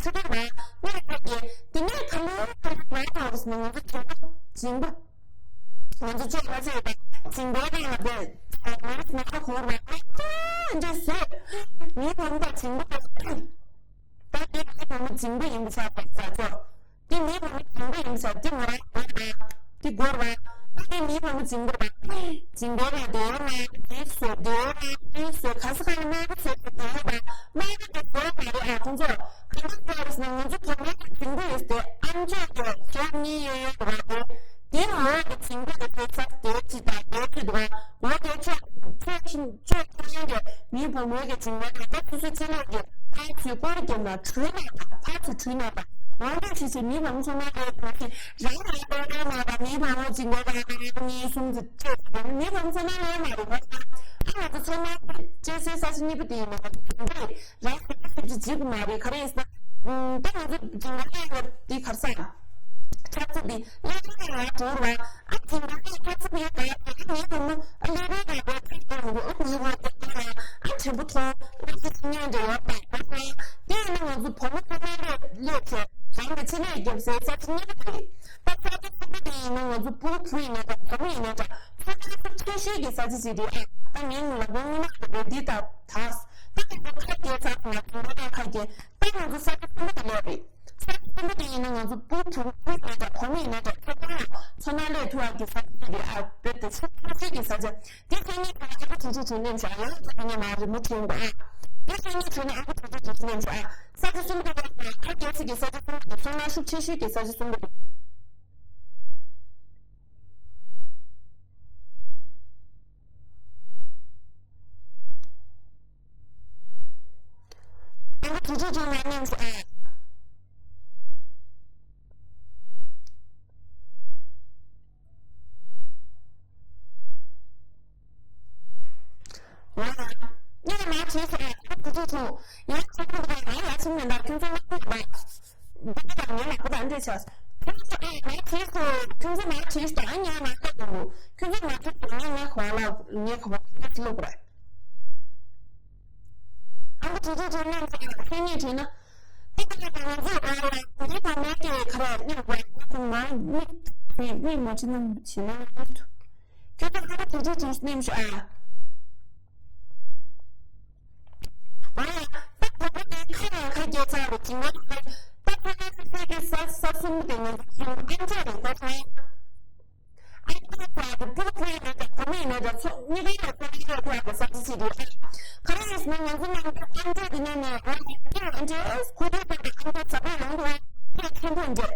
ཆོས་སྒར་ལ་སྔ་ཕྱི་གི་དེ་ནས་ཁ་ལོ་ཁ་ལོ་ང་ཚོ་དང་པོ་ཟིན་ན་ང་ཚོ་དེ་ཚོ་སྦྱིན་པ་ང་ཚོ་ཅེས་ང་ཚོ་ཡོད་པ་སྦྱིན་པའི་རིང་ལ་བསྡད་ང་ཚོ་ན་ཁ་ཁོར་བ་ང་ཚོ་འདྲ་ཟེར་ངའི་བུ་མོ་དང་སྦྱིན་པ་ད་དེ་ངའི་བུ་མོ་སྦྱིན་པ་ཡིན་པ་ཆགས་པ་ས་ཚོ། དེ་མི་བུ་མོ་སྦྱིན་པ་ཡིན་ས་དེ་ངོ་ར་ངོ་ར་དེ་སྒོར་བ། དེ་མི་བུ་མོ་སྦྱིན་པ་ར་སྦྱིན་པའི་ར་དེའི་ར་དེ་སོ་དེའི་ར་དེ་སོ་ག་ས་ག་ནས་མ་ག་སོ་དེའི་ར་མ་ག་དེ་སོ་མ་རེད་ཨ། ཁོང་ཚོ་ག་འདྲ་སོ་རེད་ཟེར་ན་ང་ཚོ་བུ་མོ་སྦྱིན་པ་ཡོད་དེ་ཨམ་ཅོག་དེ་ཞོག་གཉིས་ཡོད་ཡོད་ར་དེ་དེ་ངོ་ར་གི་སྦྱིན་པ་ཡོད་དེ་ས་དེ་ཅི་དང་དེ་ཅི་དུ་བ་ངོ་དེ་ཆོག་ཆོག་ཆོག་ཆོག་ཆོག་ཡོད་དེ། མིའི་བུ་མོའི་གི་བྱིན་རླབས་དང་ད་སོ་སོའི་ཚེ་ལས་ཀྱི་ཕར་ཚུར་སྐོར་བརྒྱབ་ན་བྲུས་ན་དང་ཕར་ཚུར་བྲུས་ན་དང་འོང་འདོད་བྱེད་ཚེ་མིའི་བུ་མོ་ཚོ་ན་ལས་གོ་ཚེ་རང་རང་ལྟོ་ལྟོ་ན་དང་མིའི་བུ་མོ་བྱིན་རླབས་དང་གཉིས་གསུམ་ཚེ་བཅོས་དང་མིའི་བུ་མོ་ཚོ་ན་ལས་མ་རེད་པ། ཨ་ ད་ང་ཚོ་ཚང་མ་བཅད་སའི་ས་ཆ་གཉིས་པོ་དེ་ཡིན་ན་རང་ས་ཆ་ཞིབ་ཅིག་བརྗེད་ཀྱི་མ་རེད། ག་རེ་ཡིན་ཟེར་ན། ད་ང་ཚོ་སྦྱིན་བདག་ལ་འདི་གར་ས་ཆགས་ཚུལ་འདི་ལས་རིགས་ལ་ཡང་འགྱུར་བ། ཨ་ཙི་ང་ཚོ་ཁ་ཚིག་ཡོད་པ་ཡ་ངའི་བུ་མོ་ཨ་ལས་རིགས་ལ་ཡང་ཁ་ཚིག་ཡོད་པ་ཨ་ཉིན་རེ་དེ་ལ་ཨ་དྲན་པོ་མཐོང་ཨ་ཙི་ཅི་ཉན་འདྲ་ཡོད་པ་ཡ་ཡིན་ན་ང་ཚོ་བུ་མོ་ཁ་ཚིག་ལས་ལས་ཚེ་རང་གི་ཆེད་ལས་རྒྱབ་སའི་ས་ཆ་གཉིས་པ་དེ་རེད། ད་ས་ཆ་གསུམ་པ་དེ་ཡིན་ན་ང་ཚོ་སྤུ་གུ་བུ་ཡིན་ན་འདྲ་བུ་མོ་ཡིན་ན་འདྲ་ཚོ་ཁ་ཚིག་ཆེ་ཤོས་ཀྱི་ས་ཆ་ཅིག་རེད། ཨ་ད་ངའི་ལག་པ་གཉིས་མ་དེ་འདི་ལྟར་དག་ད་ང་ཚོ་ཁ་གྱེས་ཚར་ང་ཚོ་ཁ་གྱེས། ད་ང་ཚོ་ས་ཆ་གསུམ་པ་དེ་ལས་རེད། ས་ཆ་གསུམ་པ་དེ་ཡིན་ན་ང་ཚོ་སྤུ་གུ་བུ་ཡིན་ན་འདྲ་བུ་མོ་ཡིན་ན་འདྲ་ཚོ་ཁ་ཚོ་ནང་ལས་ཐུ་བ་གི་ས་ཆ་དེ་རེད། ཨ་བོད་དེ་ཆེ་ཆེ་གི་ས་ཆ་དེ་ས་གཉིས་ཁ་ཨ་ཁུ་དྲུག་ཅུ་དྲུག་ནས་བྱ་ཡང་ཁ་ཉེ་མ་རི་མོ་བྱེད་འགོ་ཨ་དེ་ས་གཉིས་བྱས་ན་ཨ་ཁུ་དྲུག་ཅུ་དྲུག་ནས་བྱ་ས་ཆ་གསུམ་པ་དེ་ཁ་གྱེས་ས་གི་ས་ཆ་གསུམ་པ་དེ་ཚོ་ནང་ཤུགས་ཆེ་ཤོས་ཀྱི་ས་ཆ་གསུམ་པ་དེ། ཨ་ཁུ་དྲུག་ཅུ་དྲུག་ལ་མཉམ་ཞུགས་ཨ། ང་ལ་ང་ལ་མ་བྱས་ཟེར་ཨ་ཁུ་དྲུག་ཅུ་དྲུག་ཡང་ཁོ་ཁོ་དང་ང་ལ་ཆུང་མེད་པ་ཁྱོད་ཚོ་མ་ཁུ་བ། འདི་དང་ངའི་ལག་པ་དང་འདྲེས་ཆགས། ཁྱོད་ཚོ་ཨ་ང་བྱས་སོ་ཁྱོད་ཚོ་མ་བྱས་ཟེར་ཨ་ངས་མ་ཁ་དང་ཁྱོད་ཚོ་མ་ཁུ་དང་ངས་ང་ཁོ་ལ་ངས་ཁོ་བ་ཁུ་དྲུག་ཅུ་དྲུག་རེད། ཨ་ཁུ་དྲུག་ཅུ་དྲུག་ནང་ཚེ་ཁྱོད་གཉིས་བྲིས་ན། ཨ་ཁུ་དྲུག་ཅུ་དྲུག་ནང་ཚེ་ཨ་ཁུ་དྲུག་ཅུ་དྲུག་ནང་ཚེ་ཁ་ར་གཉིས་པ་ཁུ་མ་མིག་མིག་མ་ཅི་ནམ་ཅི་ན་ཁྱོད་ཚོ་ཨ་ཁུ་དྲུག་ཅུ་དྲུག་ནེམ་ཤོ་ཨ། ཨ་ད་ཁོ་ཁོ་དེ་ཁ་ར་ཁ་རྒྱལ་ཚར་རུ་ཅིང་ད་ཁོ་ཁོ་ཁོ་ཁོ་ས་ས་གསུམ་དེ་ནས་ཨ་མཆོག་རེད་ཁོ་ཚོ། ཨ་ཁུ་ཚོ་ཨ་ཁུ་ཕུ་ཕུ་ཡིན་ན་ད་ཁོ་མི་ཡིན་ན་ད་ཚོ་གཉིས་ཀ་ལ་ཁོ་གཉིས་ཀ་ཁོ་ཨ་ཁུ་ས་ཆ་ཅིག་རེད། ཁ་ར་ཡིན་ན་ང་ཚོ་ནང་ཁུལ་ཨམ་ཅོག་གི་ནང་ནས་ང་ཡང་ཨམ་ཅོག་ཨམ་ཅོག་ཁོ་ཚོ་ད་ཨམ་ཅོག་ཟབ་པོ་ཡོང་དུས་ཨ་ཁུ་ཆེན་པོ་འདྲ།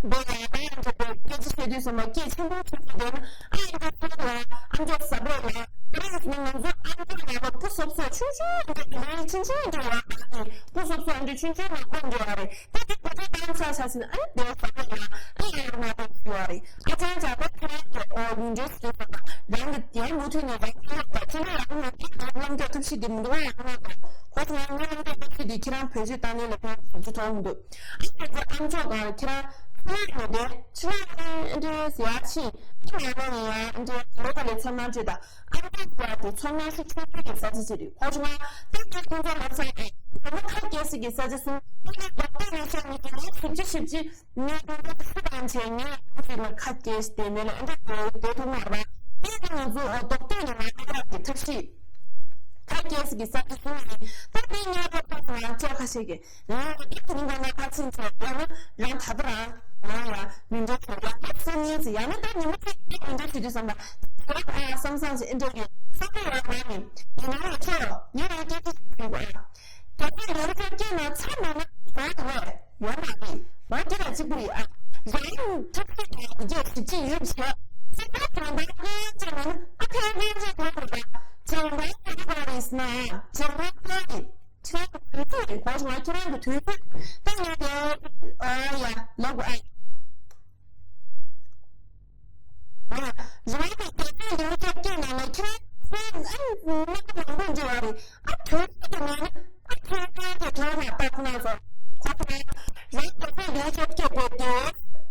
འདི་ལ་ཡང་ཨམ་ཅོག་གི་སྐད་ཆ་བཤད་དུས་སོ་མ་སྐད་ཆེན་པོ་ཆེན་པོ་འདྲ་ན་ཨ་ཨམ་ཅོག་ཁོ་ལ་ཨམ་ཅོག་ཟབ་པོ་ལ་ཁ་ར་ཡིན་ན་ང་ཚོ་ཨམ་ཅོག་ལ་ཡང་སྤུ་སོབ་སོབ་ཆུང་ཆུང་འདྲ་གི་ལ་ཡང་ཆུང་ཆུང་འདྲ་ཡོད་པ་ཡིན་སྤུ་སོབ་སོབ་འདྲ་ཆུང་ཆུང་ལ་སྤུ་འདྲ་ཡོད་རེད། ད་དེ་ཁོ་ཚོ་བཏང་ཚར་ཚར་ཟིན་ཨ་ནི་དེ་ཟ་ཁང་ལ་ཨ་ཡར་མ་ཐོན་ཞུ་བ་རེད། ཨ་ཅང་ཇག་པ་ཁྱེད་རང་གི་ཨོ་ལུས་འབྲེལ་ཟེར་ཟེར་བ་རང་གི་དེ་མུ་མཐུད་ནས་རང་ཁྱེད་རང་དང་ཁྱེད་རང་ཡག་པོ་མ་ཁྱེད་རང་རྣམ་རྒྱལ་ཐབས་ཤེས་དེ་མི་འདུག་ཨ་ཡག་པོ་མ་གཏོང་ཁོ་ཚོ་ང་ངའི་རྣམ་རྒྱལ་ཐབས་ཤེས་དེ་ཁྱེད་རང་བེད་སྤྱོད་བཏང་ནས་ལ་ཁྱེད་རང་བེད་སྤྱོད་གཏོང་མི་འདུག་ཨ་ཁྱེད་ཚོ་ཨ་མཆོག་གང་ཁྱེད་རང་ཁྱེད་རང་ཡོད་དེ་ཁྱེད་རང་ཨ་འདྲས་ཡག་ཕྱིན་ཁྱེད་རང་ཡང་ཨ་འདྲས་ལོ་ག་ལས་ཚང་མ་བརྗོད་ད། ཨ་མ་ལྟ་བུ་དེ་ཚོ་ང་ཤུགས་ཆེན་པོ་གི་ས་ཆ་ཅིག་རེད། ཁོ་ཚོ་ང་ཏག་ཏག་ཁོང་ཚོ་ལབ་ས་ཨེ། ང་ཁ་སྐད་ཟིག་གི་ས་ཆ་སུ་ང་ལ་རྡོག་ཏོ་ཡོད་ས་མི་ཚོ་ང་ཞིབ་ཅི་ཞིབ་ཅི་ང་ཁོང་ཚོ་ཁ་དང་བྱས་ང་ཁོ་ཚོ་ལ་ཁ་སྐད་ཟིག་དེ་ནས་ལ་ཨེ་འདྲ་དེ་དེ་ཐུག་མ་ར་དེ་ནི་ང་ཚོ་རྡོག་ཏོ་ནི་ང་ཁ་ར་གི་ཐབས་ཤེས་ཁ་སྐད་ཟིག་གི་ས་ཆ་སུ་ང་ད་དེ་ང་རྡོག་ཏོ་ང་ཅག་ཁ་ཤས་ཀྱི། ང་ཨེ་ཁྱེད་ནི་ང་ཁ་ཚིག་ཚོད་ཡང་ན་རང་ད་བུ་རང་ང་ཡ་མི་འདྲ་ཚོད་ཡང་ཨེ་ཚིག་ཉིན་ཚིག་ཡང་ན་ད་ཉི་མ་ཚིག་ཨེ་མི་འདྲ་ཚོད་དུས་བསམ་པ་ཡང་ཨ་བསམ་བསམ་ཞིག་ཨེ་འདྲ་ཡོད་བསམ་པ་ཡང་ང་ནི་ཡིན་ན་ཡང་ཁྱེད་རོ་ངས་རང་སྐད་ཆ་ཞིག་ཞུ་དགོས་ཨ། རྒྱ་ཁྱོད་ཡོད་ཚད་སྐྱེས་ན་ཚ་མེད་ན་ཟ་དགོས་ཡོད་མ་རེད། འོ་དེ་ལ་གཅིག་པུ་རེད་ཨ། རང་ཐབས་ཤེས་དང་རྒྱས་སུ་ཅི་ཡོད་བྱས་ཚིག་པ་དང་པ་ངས་ཅི་མིན་ཨ་ཕའི་ལྷན་རྒྱས་གོ་དགོས་པ་ཇེ་མང་དུ་འགྲོ་བ་རེད་ཟེར་ན་ཡང་ཇེ་མང་དུ་འགྲོ་རེད། ཁྱེད་རང་གི་དུས་ཚོད་རེད་གོ་སོང་ང་ཁྱེད་རང་གི་དུས་ཚོད་ད་ང་དེ་ཨ་ཡ་ལོག་ཨ། ཨ་རང་གི་དེ་དུས་ཡོངས་ཁྱབ་སྐྱོད་ནང་ལ་ཁྱེད་རང་ཚོ་ཨ་མི་གི་མང་པོ་འབྱོར་བ་རེད་ཨ། དུས་ཚོད་ཀྱི་ནང་ན་ཨ་ཁྱེད་རང་གི་ཐོག་ནས་ལྟ་ཁོ་ན་ཚོ་ཁོ་ཚོ་རང་དེ་དུས་ཡོངས་ཁྱབ་སྐྱོད་དགོས་དེ་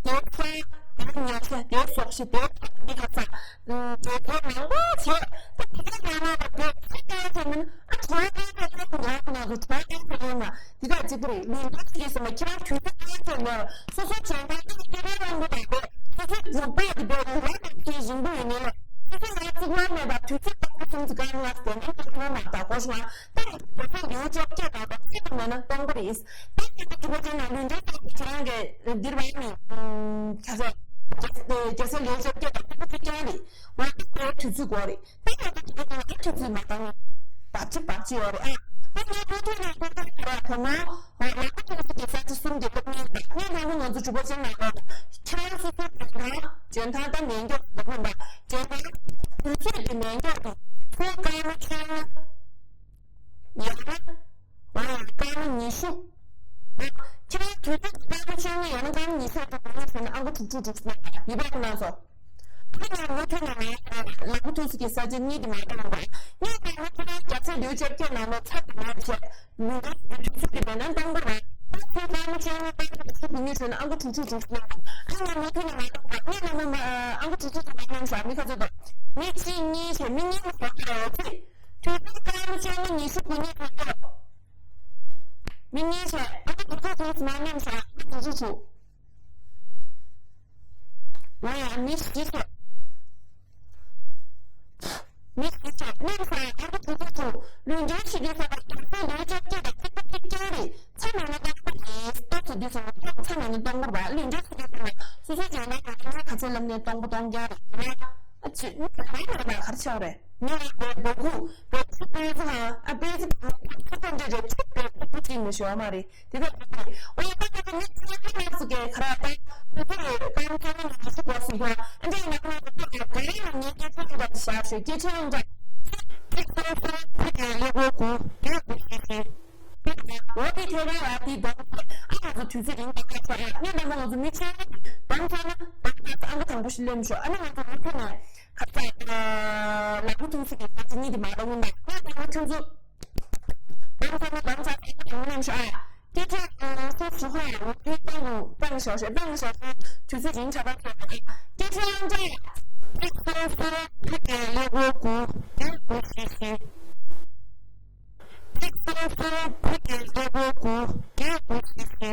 དེ་ཚོ་དེ་ཉག་ཆ་དེ་སོགས་ཤིག་དེ་འདི་ཁ་ཚ་དེ་དེ་མང་པོ་བྱས་ད་དེ་ཚོ་ནང་ན་དེ་ཚོ་ལྟ་ཁྱེད་མིན། ཨ་གྲོང་ཁྱེར་དེ་ཚོ་ང་ང་ཚོ་གྲོང་ཁྱེར་དེ་ཡིན་ན་འདི་དག་གཅིག་པུ་རེད། ལུང་པ་ཞིག་ཟེར་ན་ཁྱེད་རང་དུས་ཚོད་གང་ཚོད་ནས་སོ་སོ་གྲོང་ཁྱེར་དེ་སྐྱེ་བའི་རང་མགོ་དང་པོ་སོ་སོ་འབྲུག་པ་དེ་བས་རུ་ར་དང་ཁྱེད་རིང་པོ་ཡོད་ནས་ལ་སོ་སོ་ང་གཅིག་མ་མེད་པ་དུས་ཚོད་ཏག་ཏག་ཅུང་ཙི་གང་ང་ཟེར་ན་ཁྱེད་ཁོང་མ་ད་གོ་ཤོང་ད་དེ་ཚོ་ཡོད་ཅོག་སྐྱེ་དང་པོ་ཁྱེད་དུ་མེད་ན་སྟོང་པ་རེད། ད་ཁྱེད་ཀྱི་གྲུ་པ་ཅན་ན་ལུང་འདྲེན་ཏང་གི་ཁྱེད་རང་གི་འདིར་བ་ནི་ཁ་ཟས་རྒྱ་སེ་ལས་ཅོག་སྐྱེ་དང་པོ་ཁྱེད་ཀྱང་རེད། ང་ད་དེ་དུས་ཚོད་གོ་རེད། ད་ང་ཚོ་དེ་ག་ང་ཚོ་ཚོད་ཚོད་མ་བཏང་ནས་བབ་ཅི་བབ་ཅི་ཡོད་རེད་ཨ། ད་ང་ཚོ་ཐོག་ནས་ཁོ་ཚོ་ག་རེ་གོ་ན་ང་ཚོ་ཐོག་ཚོད་ཀྱི་ས་ཆ་གསུམ་གྱི་སྟོབས་ཉིད་དང་ང་ཚོ་ང་ཚོ་གྲུབ་པ་ཅན་ནང་ལོགས་ཁྱེད་རང་སོ་སོ་འཇོན་ཐང་འཇོན་ཐང་ད་མེད་མགྱོགས་འདུག་མིན་པ་འཇོན་ཐང་དུས་ཚོད་ཀྱི་མེད་མགྱོགས་དང་ཚོད་དཀའ་མོ་ཆེ་ན་ཡང་ན་ང་ཡང་དཀའ་མོ་ཉི་ཤུ་ཁྱེད་རང་དུས་ཚོད་ཀྱི་དཀའ་མོ་ཆེ་ན་ཡང་ན་དཀའ་མོ་ཉི་ཤུ་དང་གོང་ནས་ཟེར་ན་ཨང་ཀི་དྲུག་ཅུ་དྲུག་ཅུ་ན་ཡིན་པ་ཁོ་ན་སོ། ཁྱེད་ཀྱིས་མུ་མཐུད་ནས་ང་ལ་ལ་ཁུ་ཐུགས་སུ་གི་ས་ཆ་གཉིས་དེ་མ་བཏང་བ། ངས་ཀྱང་མུ་མཐུད་ནས་རྒྱ་ཚད་ལོའི་ཆབ་ཀྱི་ནང་ལ་ཚབ་ཏུ་མ་བྱས། མི་འདྲ་བའི་དུས་ཚོད་ཀྱི་བེད་ན་གཏོང་དགོས་རེད། ཁྱེད་ཀྱིས་ཨ་མ་ཆེན་མོ་ཏན་ཏན་ཆུ་བུ་ཉུ་བྱས་ན་ཨ་མགོ་དྲུག་ཅུ་དྲུག་ཅུ་ན། ཨ་ནི་མུ་མཐུད་ནས་མ་གཏོགས་པ་ངས་ནང་མི་མ་ཨ་མགོ་དྲུག་ཅུ་དྲུག་ཅུ་གནང་ཤག་མི་ཁ་ཚོད་དང་། མི་གཅིག་གཉིས་བྱས་མི་གཉིས་མ་ཟ་ཁ་ར་ཚིག་དུས་ཚོད་ཀ་ཨ་མ་ཆེན་མོ་ཉི་ཤུ་དགུ་ཉིན་ཐོན་ཐོག་མི་གཉིས་བྱས་ཨ་མགོ་དྲུག་ཅུ་དྲུག་ཅུ་ན་མཉམ་ཟ་ཨ་མགོ་དྲུག་ཅུ་དྲུག་ང་ཡང་མི་བཞི་བྱས། མི་བཞི་བྱས་མཉམ་ཟ་ཨ་མགོ་དྲུག་ཅུ་དྲུག་ལུས་འབྲེལ་བྱེད་དུས་ས་ལ་རྒྱ་ཚད་ལོའི་ཆབ་ཀྱི་དང་ཚིག་པ་གཅིག་རྐྱང་རེད། ཚ་མང་ན་རྟགས་པ་རེད། སྟབས་བདེ་དུས་སུ་ཚ་མང་ན་གཏོང་དགོས་པ། ལུས་འབྲེལ་བྱེད་དུས་སུ་སོ་སོའི་འཇོན་ཐང་ག་ཚོད་ལབ་ནས་གཏོང་པོ་གཏོང་རྒྱུ་རེད། ཨ་ཅེ་ནི་ག་རེ་ལབ་ན་ག་རེ་ཆགས་རེད། ངས་ལ་བོད་བོད་ཁུ་བོད་ཁུ་པེ་ཙི་ཧ་ཨ་པེ་ཙི་ཁུ་ཁུ་ཁུ་འདྲ་རེད། ཁུ་པེ་ཁུ་ཁུ་ཅིག་མི་ཤོར་མ་རེད། དེ་ལྟར་དེ་འོ་ཡ་ད་ད་ནི་ཚ་ཁ་ལ་སུ་གེ་ཁ་ར་ད་ཁུ་ཁུ་རེད། ཀམ་ཚ་ནི་ནི་ཁུ་གོ་སུ་ཡ་ཨ་འདྲ་ཡིན་ན་ཁུ་ཁུ་ཁུ་ག་རེ་ཡིན་ན་ངས་སྐད་ཆ་འདྲ་ཞག་ཤོད་སྐད་ཆ་ཡང་འདྲ། ཁུ་ཁུ་ཁུ་ཁུ་གེ་ལེ་གོ་ཁུ་གེ་ཁུ་ཤི་ཤི། འོ་དེ་ཐད་ཀར་ཡ་དེ་དོག་ཨ་ང་ཚོ་དུས་ཚོད་རིང་ཐག་ཆོད་ཨ་ངས་ད་ང་ཚོ་མི་ཆེན་དང་ཚ་ན་དང་ཚ་ཨ་ང་དང་པོ་ཞིག་ལེན་ཤོག་ཨ་ནི་ང་ཚོ་མི་ཐུག་ན་ཁ་ཚ་ལ་ཁུ་ཐུང་སི་གི་ཁ་ཚ་གཉིས་དེ་མ་ར་ཡིན་ན་ང་དང་པོ་ཁྱོད་ཚོ་དང་ཚ་ན་དང་ཚ་ཨ་ང་དང་པོ་ལེན་ཤོག་ཨ། སྐད་ཆ་སོ་སོ་ཧ་ཡང་ཁྱོད་བཏང་བཏང་ཤོག་ཤོག་བཏང་ཤོག་ཤོག་དུས་ཚོད་རིང་ཐག་ཆོད་ཨ། སྐད་ཆ་ཡང་འདྲ་ཡ། ཚིག་སོ་སོ་ཁུ་གེ་ལེ་གོ་ཁུ་གེ་ཁུ་ཤི་ཤི། ཚིག་སོ་སོ་ཁུ་གེ་ལེ་གོ་ཁུ་གེ་ཁུ་ཤི་ཤི།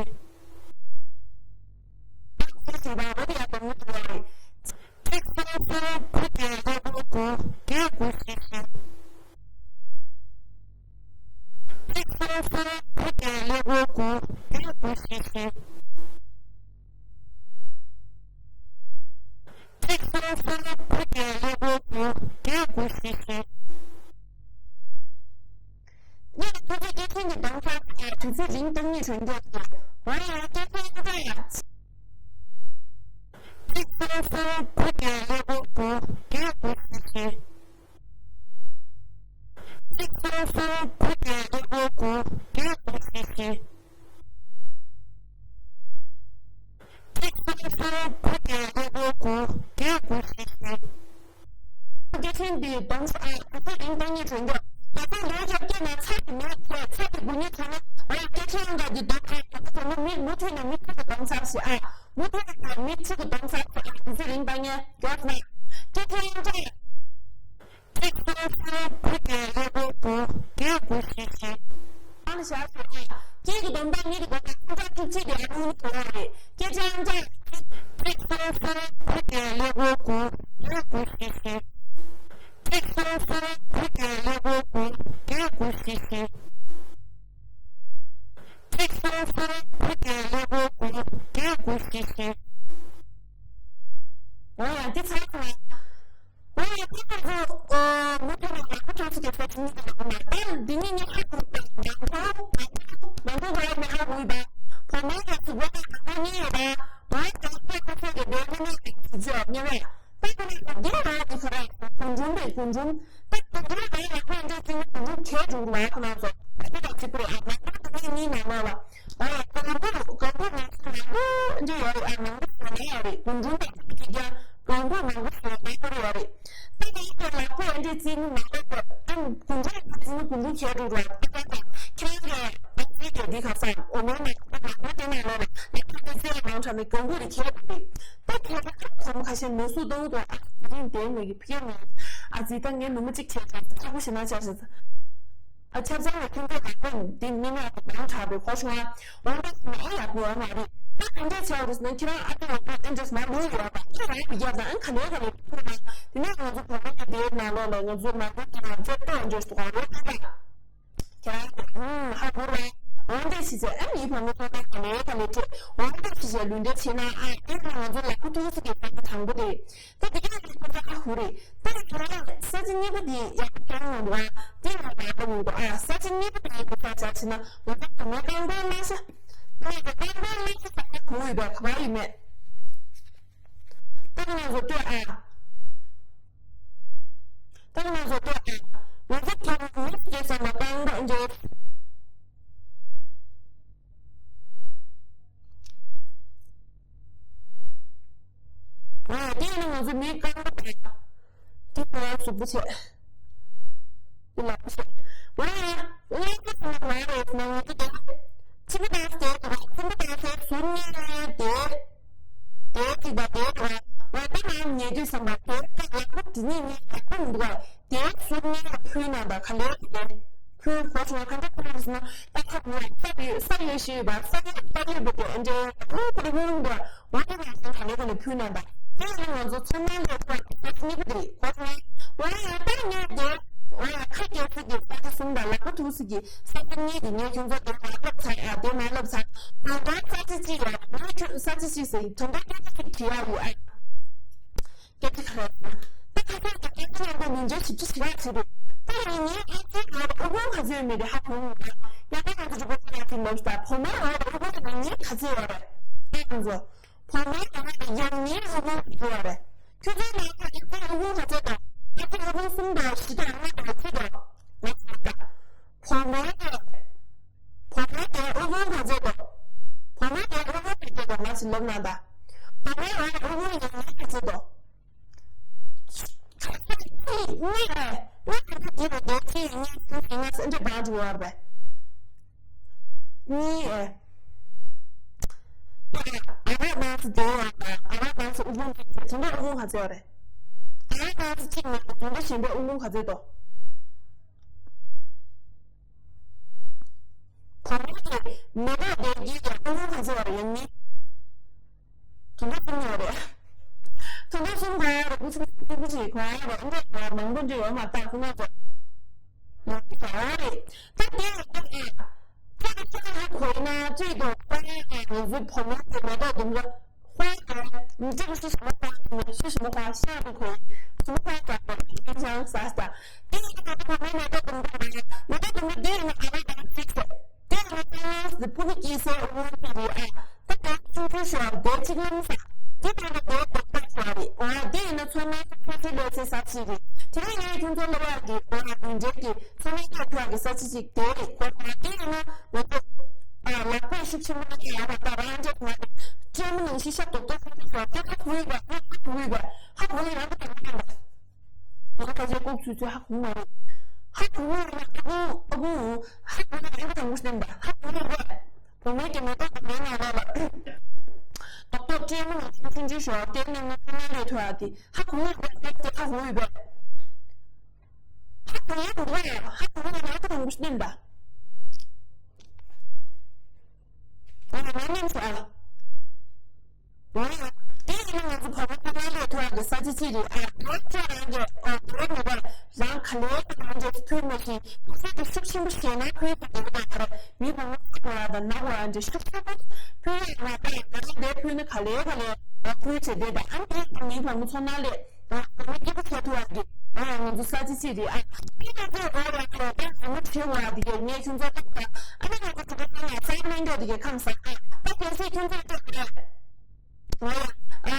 ཚིག་སོ་སོ་ཁུ་གེ་ལེ་གོ་ཁུ་གེ་ཁུ་ཤི་ཤི། ཚིག་སོ་སོ་ཁུ་གེ་ལེ་གོ་ཁུ་གེ་ཁུ་ཤི་ཤི། ཚིག་སོ་སོ་ཁུ་གེ་ལེ་གོ་ཁུ་གེ་ཁུ་ཤི་ཤི། ངས་ཁྱེད་ཚོ་སྐད་ཆ་འདི་གདམ་ཁ་དུས་ཚོད་རིང་གཏོང་ཉེས་བྱུང་རྒྱུ་དེ་ང་ཡང་སྐད་ཆ་འདི་ཡང་། ཚིག་སོ་སོ་ཁུ་གེ་ལེ་གོ་ཁུ་གེ་ཁུ་ཤི་ཤི། ཚིག་སོ་སོ་ཁུ་གེ་ལེ་གོ་ཁུ་གེ་ཁུ་ཤི་ཤི། ཚིག་སོ་སོ་ཁུ་གེ་ལེ་གོ་ཁུ་གེ་ཁུ་ཤི་ཤི། སྐད་ཆ་འདི་གདམ་ས་ཨ་ཁུ་ཚོ་རིང་གཏོང་ཉེས་བྱུང་རྒྱུ། ད་ལྟ་ལོ་རྒྱབ་སྐྱེས་ན་ཚ་གི་མེད་ཚ་ཚ་གི་དགུ་ཉིན་ཚ་ན་ཨ་སྐད་ཆ་ཡང་འདྲ་འདི་གདམ་ཨ་ཁུ་ཚོ་མི་མི་མུ་མཐུད་ནས་མི་ཚིག་གི་གདམ་ས་ཞིག་ཨ། མུ་མཐུད་ནས་མི་ཚིག་གི་གདམ་ས་ཨ་ཁུ་ཚོ་རིང་གཏོང་ཉེས་རྒྱུ་ན། སྐད་ཆ་ཡང་འདྲ། ཚིག་སོ་སོ་ཁུ་གེ་ལེ་གོ་ཁུ་གེ་ཁུ་ཤི་ཤི། ཨ་ནི་ཞག་ཁ་ཨ། སྐད་ཀྱི་སྡོམ་པ་ཉིད་ཀྱི་སྒོ་ནས་ཁུངས་དག་ཐུག་ཆེད་དུ་ཨ་ནི་གོ་བ་རེད། སྐད་ཆ་ཡང་འདྲ། ཚིག་སོ་སོ་ཁུ་གེ་ལེ་གོ་ཁུ་གེ་ཁུ་ཤི་ཤི། ཚིག་སོ་སོ་ཁུ་གེ་ལེ་གོ་ཁུ་གེ་ཁུ་ཤི་ཤི། ཚིག་སོ་སོ་ཁུ་གེ་ལེ་གོ་ཁུ་གེ་ཁུ་ཤི་ཤི། འོ་ཡ་འདི་ཚར་སོང་། འོ་ཡ་འདི་ཁོ་ཚོ་ཨོ་མུ་མཐུད་ནས་ཡག་པོ་ཐོན་ཚུལ་གྱི་ས་ཆ་གཉིས་ཀྱི་ལ་གོ་ན་ད་འདི་གཉིས་གཉིས་ཧ་གོ་ད་ང་ཚོ་ང་ཚོ་ང་ཚོ་ང་ཚོ་ཧ་མི་ཧ་གོ་ཡོད་པ། བོད་མི་ཡག་ཚོ་བོད་ཡག་ཁོ་གཉིས་ཡོད་པ། འོ་ཡ་ད་ཁོ་ཁོ་ཚོ་གི་འདོད་མི་ནས་ཡག་ཚོ་ཚོ་ཉེ་བས། ད་ཁོ་ནི་ཁོ་འདི་ལ་རག་གི་ཁོ་ར་ཁོ་འགྲུམ་པའི་ཁོ་འགྲུམ། ད་ཁོ་འདི་ལ་རག་ཡ་ཁོ་འདྲ་ཅིག་ནི་ཁོ་འགྲུམ་གས་འགྲོ་གི་ར་ཁོ་ན་ཚོ་ད་ཁོ་ད་ཅིག་པོ་ཡ་ང་ཁོ་ད་ཁོ་གཉིས་ནང་ལོགས་ལ་ཨ་ཡ་ཁོ་ང་ཁོ་རུ་ཁོ་ཁོ་ང་ཁོ་ང་ཁོ་འདི་ཡོད་རེད། ཨ་ང་ཁོ་ང་ན་ཡོད་རེད། ཁོ་འགྲུམ་པའི་ཁོ་ཅིག་ཡ་ཁོ་ཁོ་ང་ཁོ་ཁོ་ང་ཁོ་རུ་ཡོད་རེད། ད་ཁོ་ཡི་ཁོ་ལ་ཁོ་ཡ་འདྲ་ཅིག་ནི་ང་ཁོ་ཁོ་ཨ་ཁོ་འགྲུམ་པའི་ཅིག་ནི་ཁོ་འགྲུམ་གས་འགྲོ་གི་ར། ད་ཁོ་ད་ཁྱེད་རང་གི་ཨ་ཅིག་གི་འདི་ག་ས་འོ་མ་ན་ཁོ་ང་ཁོ་དེ་ན་ལོ་ལ་ང་ཁོ་ཁོ་ཟེར་ཡ་ནང་ཁྲ་མི་ཁོ་ཁོ་རི་ཁྱེད་ར་རེད། ད་ཁྱེད་ཚོ་ཁ་ཁོམ་ཁ་ཤས་མི་སུ་དོ་དོ་ཨ་ཙི་དེ་ངོས་ཀྱི་ཕི་ངོས་ཨ་ཙི་ད་ངའི་ནུ་མོ་གཅིག་ཁྱེད་ཚོ་ཁ་ཁོ་ཞེ་ན་ཆ་ཞེ་ཨ་ཆབ་ཚང་ལ་ཁྱོད་ཚོ་ཁ་ཁོམ་དེ་མི་ང་དང་ཁྲ་བའི་ཁོ་ཤོང་ཨ་འོ་ད་ང་ཨ་ཡག་པོ་ཡོད་མ་རེད། ད་ག་འདྲས་བྱས་རེད་ཟེར་ན་ཁྱེད་རང་ཨ་ཏི་ཡག་པོ་ཨ་འདྲས་མ་ལུས་ཡོད་པ་ཁྱེད་རང་གི་རྒྱབ་ན་ཨ་ག་ལེ་ག་ལེ་ཁོ་ན་དེ་ནས་ང་ཚོ་བོད་པ་གི་དེའི་ནང་ལོགས་ལ་ང་ཚོ་མ་འགྲོ་གི་ང་ཚོ་ལྟོ་འདྲས་སུ་ག་རེ་ཁ་པ། ཁྱེད་རང་ཧ་གོ་རེད། འོན་ཏེ་ཕྱི་ཚེ་ཨ་ནི་བུ་མོ་ཐོག་ཁ་ལས་ཁ་ལས་ཁྲིད། འོན་ཏེ་ཕྱི་ཚེ་ལུས་འབྲེལ་བྱས་ན་ཨ་ཨེ་ང་ཚོ་ལ་ཁུ་ཐུག་སི་གི་ཕ་གི་དང་པོ་དེ། ད་དེ་ག་ནང་ཁོ་ཚོ་ཨ་ཧུ་རེད། ད་ཁྱེད་རང་ས་ཆ་གཉིས་པ་དེ་ཡག་པོ་ཀྱང་ཡོང་འདུག་ཨ་དེ་ང་ཡག་པོ་ཡོང་འདུག་ཨ་ས་ཆ་གཉིས་པ་དེ་ཡག་པོ་ས་ཆ་ཕྱིན་ན་ང་ཚོ་བུ་མོའི་རྐང་པའི་ལ་ཤ། ང་ཚོ་རྐང་པའི་ལ་ཤ་ས་ཆ་གང་ཡོད་པའི་ག་པར་ཡོད་མེད། ད་ང་ཚོ་ལྟོས་ཨ། ད་ང་ཚོ་ལྟོས་ཨ། ང་ཚོ་ཐོག་མར་མི་སྐྱེས་ས་ལ་རྐང་པ་འདྲེས། ཨ་དེ་ནི་ང་ཚོ་མི་རྐང་པ་ ང་གཟུགས་པོ་བྱས། འདི་ལ་བྱས། ང་ཡང་ང་ཡང་ཁ་སང་ང་རེད་ཟེར་ན་ང་ཚོ་དེ། ཕྱི་པོ་དང་དེ་དང་ཕྱི་པོ་དང་དེ་ཟུར་ཉལ་དེ། དེ་གཅིག་དང་དེ་དང་ང་ད་ང་ཉལ་དུས་བསམ་པ་དེ་ཀ་ལག་པ་དེ་ཉིད་ཉལ་ལག་པ་མི་འདུག་ག་དེ་ཟུར་ཉལ་ཕུལ་ན་ད་ག་ལེར་དེ་ཕུལ་གོ་བྱུང་བ་ག་འདྲ་ཕུལ་ཟེར་ན་ད་ཁ་ང་ས་ཡོད་ས་ཡོད་ཤི་ཡོད་པ་ས་ཡོད་ས་ཡོད་པ་དེ་འདྲའི་ཕུལ་ཕུལ་ཕུལ་འདུག་འོ་དེ་ནས་ཁྱེད་ག་ལེ་ག་ལེ་ཕུལ་ན་འདྲ། དེ་ཡང་ང་ཚོ་ཚང་མ་ལས་ཁོ་ཁ་སྙིགས་པོ་དེ་རེད། ཁོ་ཚང་མ་འོ་ཡང་ད་ངས་དེ་འོ་ཡང་ཁ་སྐྱེ་ཚིག་གི་ས་ཆ་གསུམ་དང་ལག་པ་ཐུག་ཚིག་གི་ས་ཆ་གཉིས་དེ་ངས་ཁྱོད་ཚོ་དེ་མ་ལབ་ཚར་ཨ་དེ་མ་ལབ་ཚར། ང་ད་ས་ཆ་གཅིག་ཡོད་ང་ཁྱོད་ས་ཆ་གཅིག་ཟེར་དོན་དག་སྐད་ཆ་གཅིག་དྲི་ཡག་ཡོད་ཨ། སྐད་ཆ་ག་རེ་ད་ཁ་ཁ་གི་སྐད་ཆ་ཡང་དེ་ཉིན་བྱེད་ཞིབ་ཆ་ཞིག་ཡག་བྱེད་དེ་ད་ཡིན་ངའི་ཨ་ཅེ་ག་ཨ་ཁུ་ཁ་ཚོད་མེད་དེ་ཧ་གོ་ཡོང་ཡ་ད་ང་ཚོ་གྲུབ་པ་ཁ་ཡག་ཅིག་ལབ་ཤི་ད་བོ་མོ་ཡང་ཨ་ཁུ་ཁ་ཚོད་ངའི་ག་ཚོད་ཡོད་རེད་ཨ་ཁོང་ཚོ། བོད་མིའི་ནང་ལ་ཡང་ནི་དབུལ་ཕོངས་ཡོད་རེད། ཁྱོད་ཚོའི་ནང་ལ་ཡང་ནི་དབུལ་ཕོངས་ག་ཚོད་དང་། ཨ་ཁུ་དབུལ་ཕོངས་གསུམ་དང་བཞི་དང་ལྔ་དང་བཅུ་དང་། ང་ཚོ་ད། བོད་མིའི་ནང་། བོད་མིའི་ནང་དབུལ་ཕོངས་ག་ཚོད་དང་། བོད་མིའི་ནང་དབུལ་ཕོངས་ག་ཚོད་དང་ང་ཚོ་ལབ་ན་ད། བོད་མིའི་ནང་དབུལ་ཕོངས་ཡང་ནི་ག་ཚོད་དང་། གཉིས་རེད། ང་ག་ཚོད་འདི་རུ་བསྡད་ཀྱི་ཡོད་ངས་ཁྱོད་ཀྱིས་ང་སེམས་ཁྲལ་བང་བྱུང་བར་བས། གཉིས་ཨེ། ཨ་རག་ནང་སུ་བསྡད་ཡོད་པ་ཨ་རག་ནང་སུ་དབུལ་ཕོངས་དེ་འདྲ་དབུལ་ཕོངས་ག་ཚོད་རེད། ཨ་རག་ནང་སུ་གཅིག་མེད་པ་དེ་འདྲ་གཞན་པའི་དབུལ་ཕོངས་ག་ཚོད་འདུག་བོད་མི་གི་མེ་ཏོག་ལྡན་གྱི་ཡང་དབུལ་ཕོངས་ག་ཚོད་རེད་ཡང་མི། དུང་ཕྱུར་གསུམ་ཡོད་རེད། དུང་ཕྱུར་གསུམ་གོ་ཡ་རེད། དུང་ཕྱུར་གསུམ་གོ་ཡ་རེད། འདི་མང་པོ་འདི་ཡོད་མ་རེད། ད་ཁོ་ན་ཚོ་མང་པོ་གོ་ཡ་རེད། ད་དེ་ཡང་ད་ཡང་ད་ཡང་ཁོ་ན་ཚོས་དོ་ད་ཡང་ང་ཚོའི་བུ་མོ་དེ་མེ་ཏོག་དུང་ཕྱུར་ཧོ་ཡ་མི་འདྲ་བ་ཤི་ཤི་མོ་ཁ་ཤ་རུ་ཁོ་ཤི་མོ་ཁ་ཀྱ་ཁོ་ཤི་ཤང་ས་ས་དེ་ཡང་ད་ཁོ་མེ་ཏོག་དུང་ཕྱུར་མེ་ཏོག་དུང་ཕྱུར་དེ་ཡང་ཨ་ར་ད་ཚིག་ཟེར། དེ་ཡང་ཏང་ཡོན་སི་ཕུ་གུ་སྐྱེས་སའི་དབུལ་ཕོངས་རེད་ཨ། ད་ད་ཆུང་ཆུང་ཤོར་དེ་གཅིག་ལམ་ས། དེ་ད་ལ་དེ་རྡོག་པ་ཤོར་རེད་ཨ། དེ་ཡིན་ན་ཚོ་མ་ཁ་ཆེ་ལས་ཚེ་ས་ཆི་རེད། དེ་རིང་ངས་ཁྱོད་ཚོ་ལ་བ་གི་ཨ་དུང་འབྲེལ་གྱི་ཚོ་མ་ཁ་ཐོག་གི་ས་ཆི་ཅིག་དེ་རེད། ཁོ་ད་དེ་ཡིན་ན་ང་ཚོ་ཨ་ལག་པས་ཤུགས་ཆེན་པོ་ཡ་བ་ད་རང་འབྲེལ་ང་ཅེ་མོ་ནང་ཤི་ཤ་རྡོག་རྡོག་ཤོར་ཤོར་ད་ཁ་ཁུ་ཡི་བ་ཁ་ཁུ་ཡི་བ་ཧ་གོ་ཡི་རང་གི་དང་། ང་ཁ་ཆེ་ལྐུགས་ཚུལ་ཚུལ་ཧ་གོ་མ་རེད། ཧ་གོ་མ་རེད། ཨ་ཁུ་ཨ་ཁུ་ཧ་གོ་མ་རེད། ཨ་ཁུ་དང་མུ་སྟེན་པ་ཧ་གོ་མ་རེད། བུ་མོའི་གི་མེ་ཏོག་དང་མེ་ནང་ལོགས་ལ་རྡོག་རྡོག་སྤྲེལ་མོ་ནང་ཆུང་ཆུང་ཞོག་སྟེང་ནས་ང་ཁོ་ན་ལས་ཐོ་ཡ་དེ་ཧ་གོ་མ་རེད། ད་དེ་ཧ་གོ་ཡོད་པས། ཧ་གོ་ཡ་གོ་རེད། ཧ་གོ་མ་རེད། ཨ་ཁུ་དང་མུ་སྟེན་པ་ང་ང་ནམ་སོ་ཨ། འོ་ཡ། དེ་ཡིན་ན་ང་ཚོ་བོད་པ་ཁ་ནང་ལས་ཐོག་གི་ས་ཆ་གཅིག་རེད་ཨ། བོད་ཁྱོད་རང་གི་ཨོ་བོད་མི་པ་རང་ག་ལས་ཀྱི་རང་གི་ཐུག་མ་ཤེས་ཁོ་ཚོ་གི་ཤུགས་ཆེན་པོ་ཞེད་སྣང་ཕུལ་གྱི་འདུག་ད་ག་རེ་མི་བུ་མོ་ཁ་ལ་དང་ནག་བ་འདྲ་ཤུགས་ཆེན་པོ་ཕུལ་ཡ་ང་ད་ང་རང་འདས་ཕུལ་ན་ག་ལས་ག་ལས་ཨ་ཕུལ་བྱེད་བསྡད་ད་ཨ་མི་མི་བུ་མོ་ཚོ་ནང་ལས། ཨ་ཁོ་མོ་སྐྱིད་པོ་བྱེད་ཐུབ་པ་གི་ཨ་ང་ཚོ་ས་ཆ་གཅིག་རེད་ཨ། ཁྱེད་རང་ཚོས་འོ་ཡ་ཁྱེད་རང་ཚོ་མོ་བྲིས་འོ་ཡ་དེ་གས་ངས་ཁྱོད་ཚོ་ལྟ་ད་ཨ་ནི་ང་ཚོ་དྲི་བ་ཁ་ལ་ས་མེད་འགྲོ་དེ་གས་ཁམས་ས་ཨ་ད་གལ་སྲིད་ཁྱོད་ཚོས་ལྟ་ད་ང་ཡ་ཨ་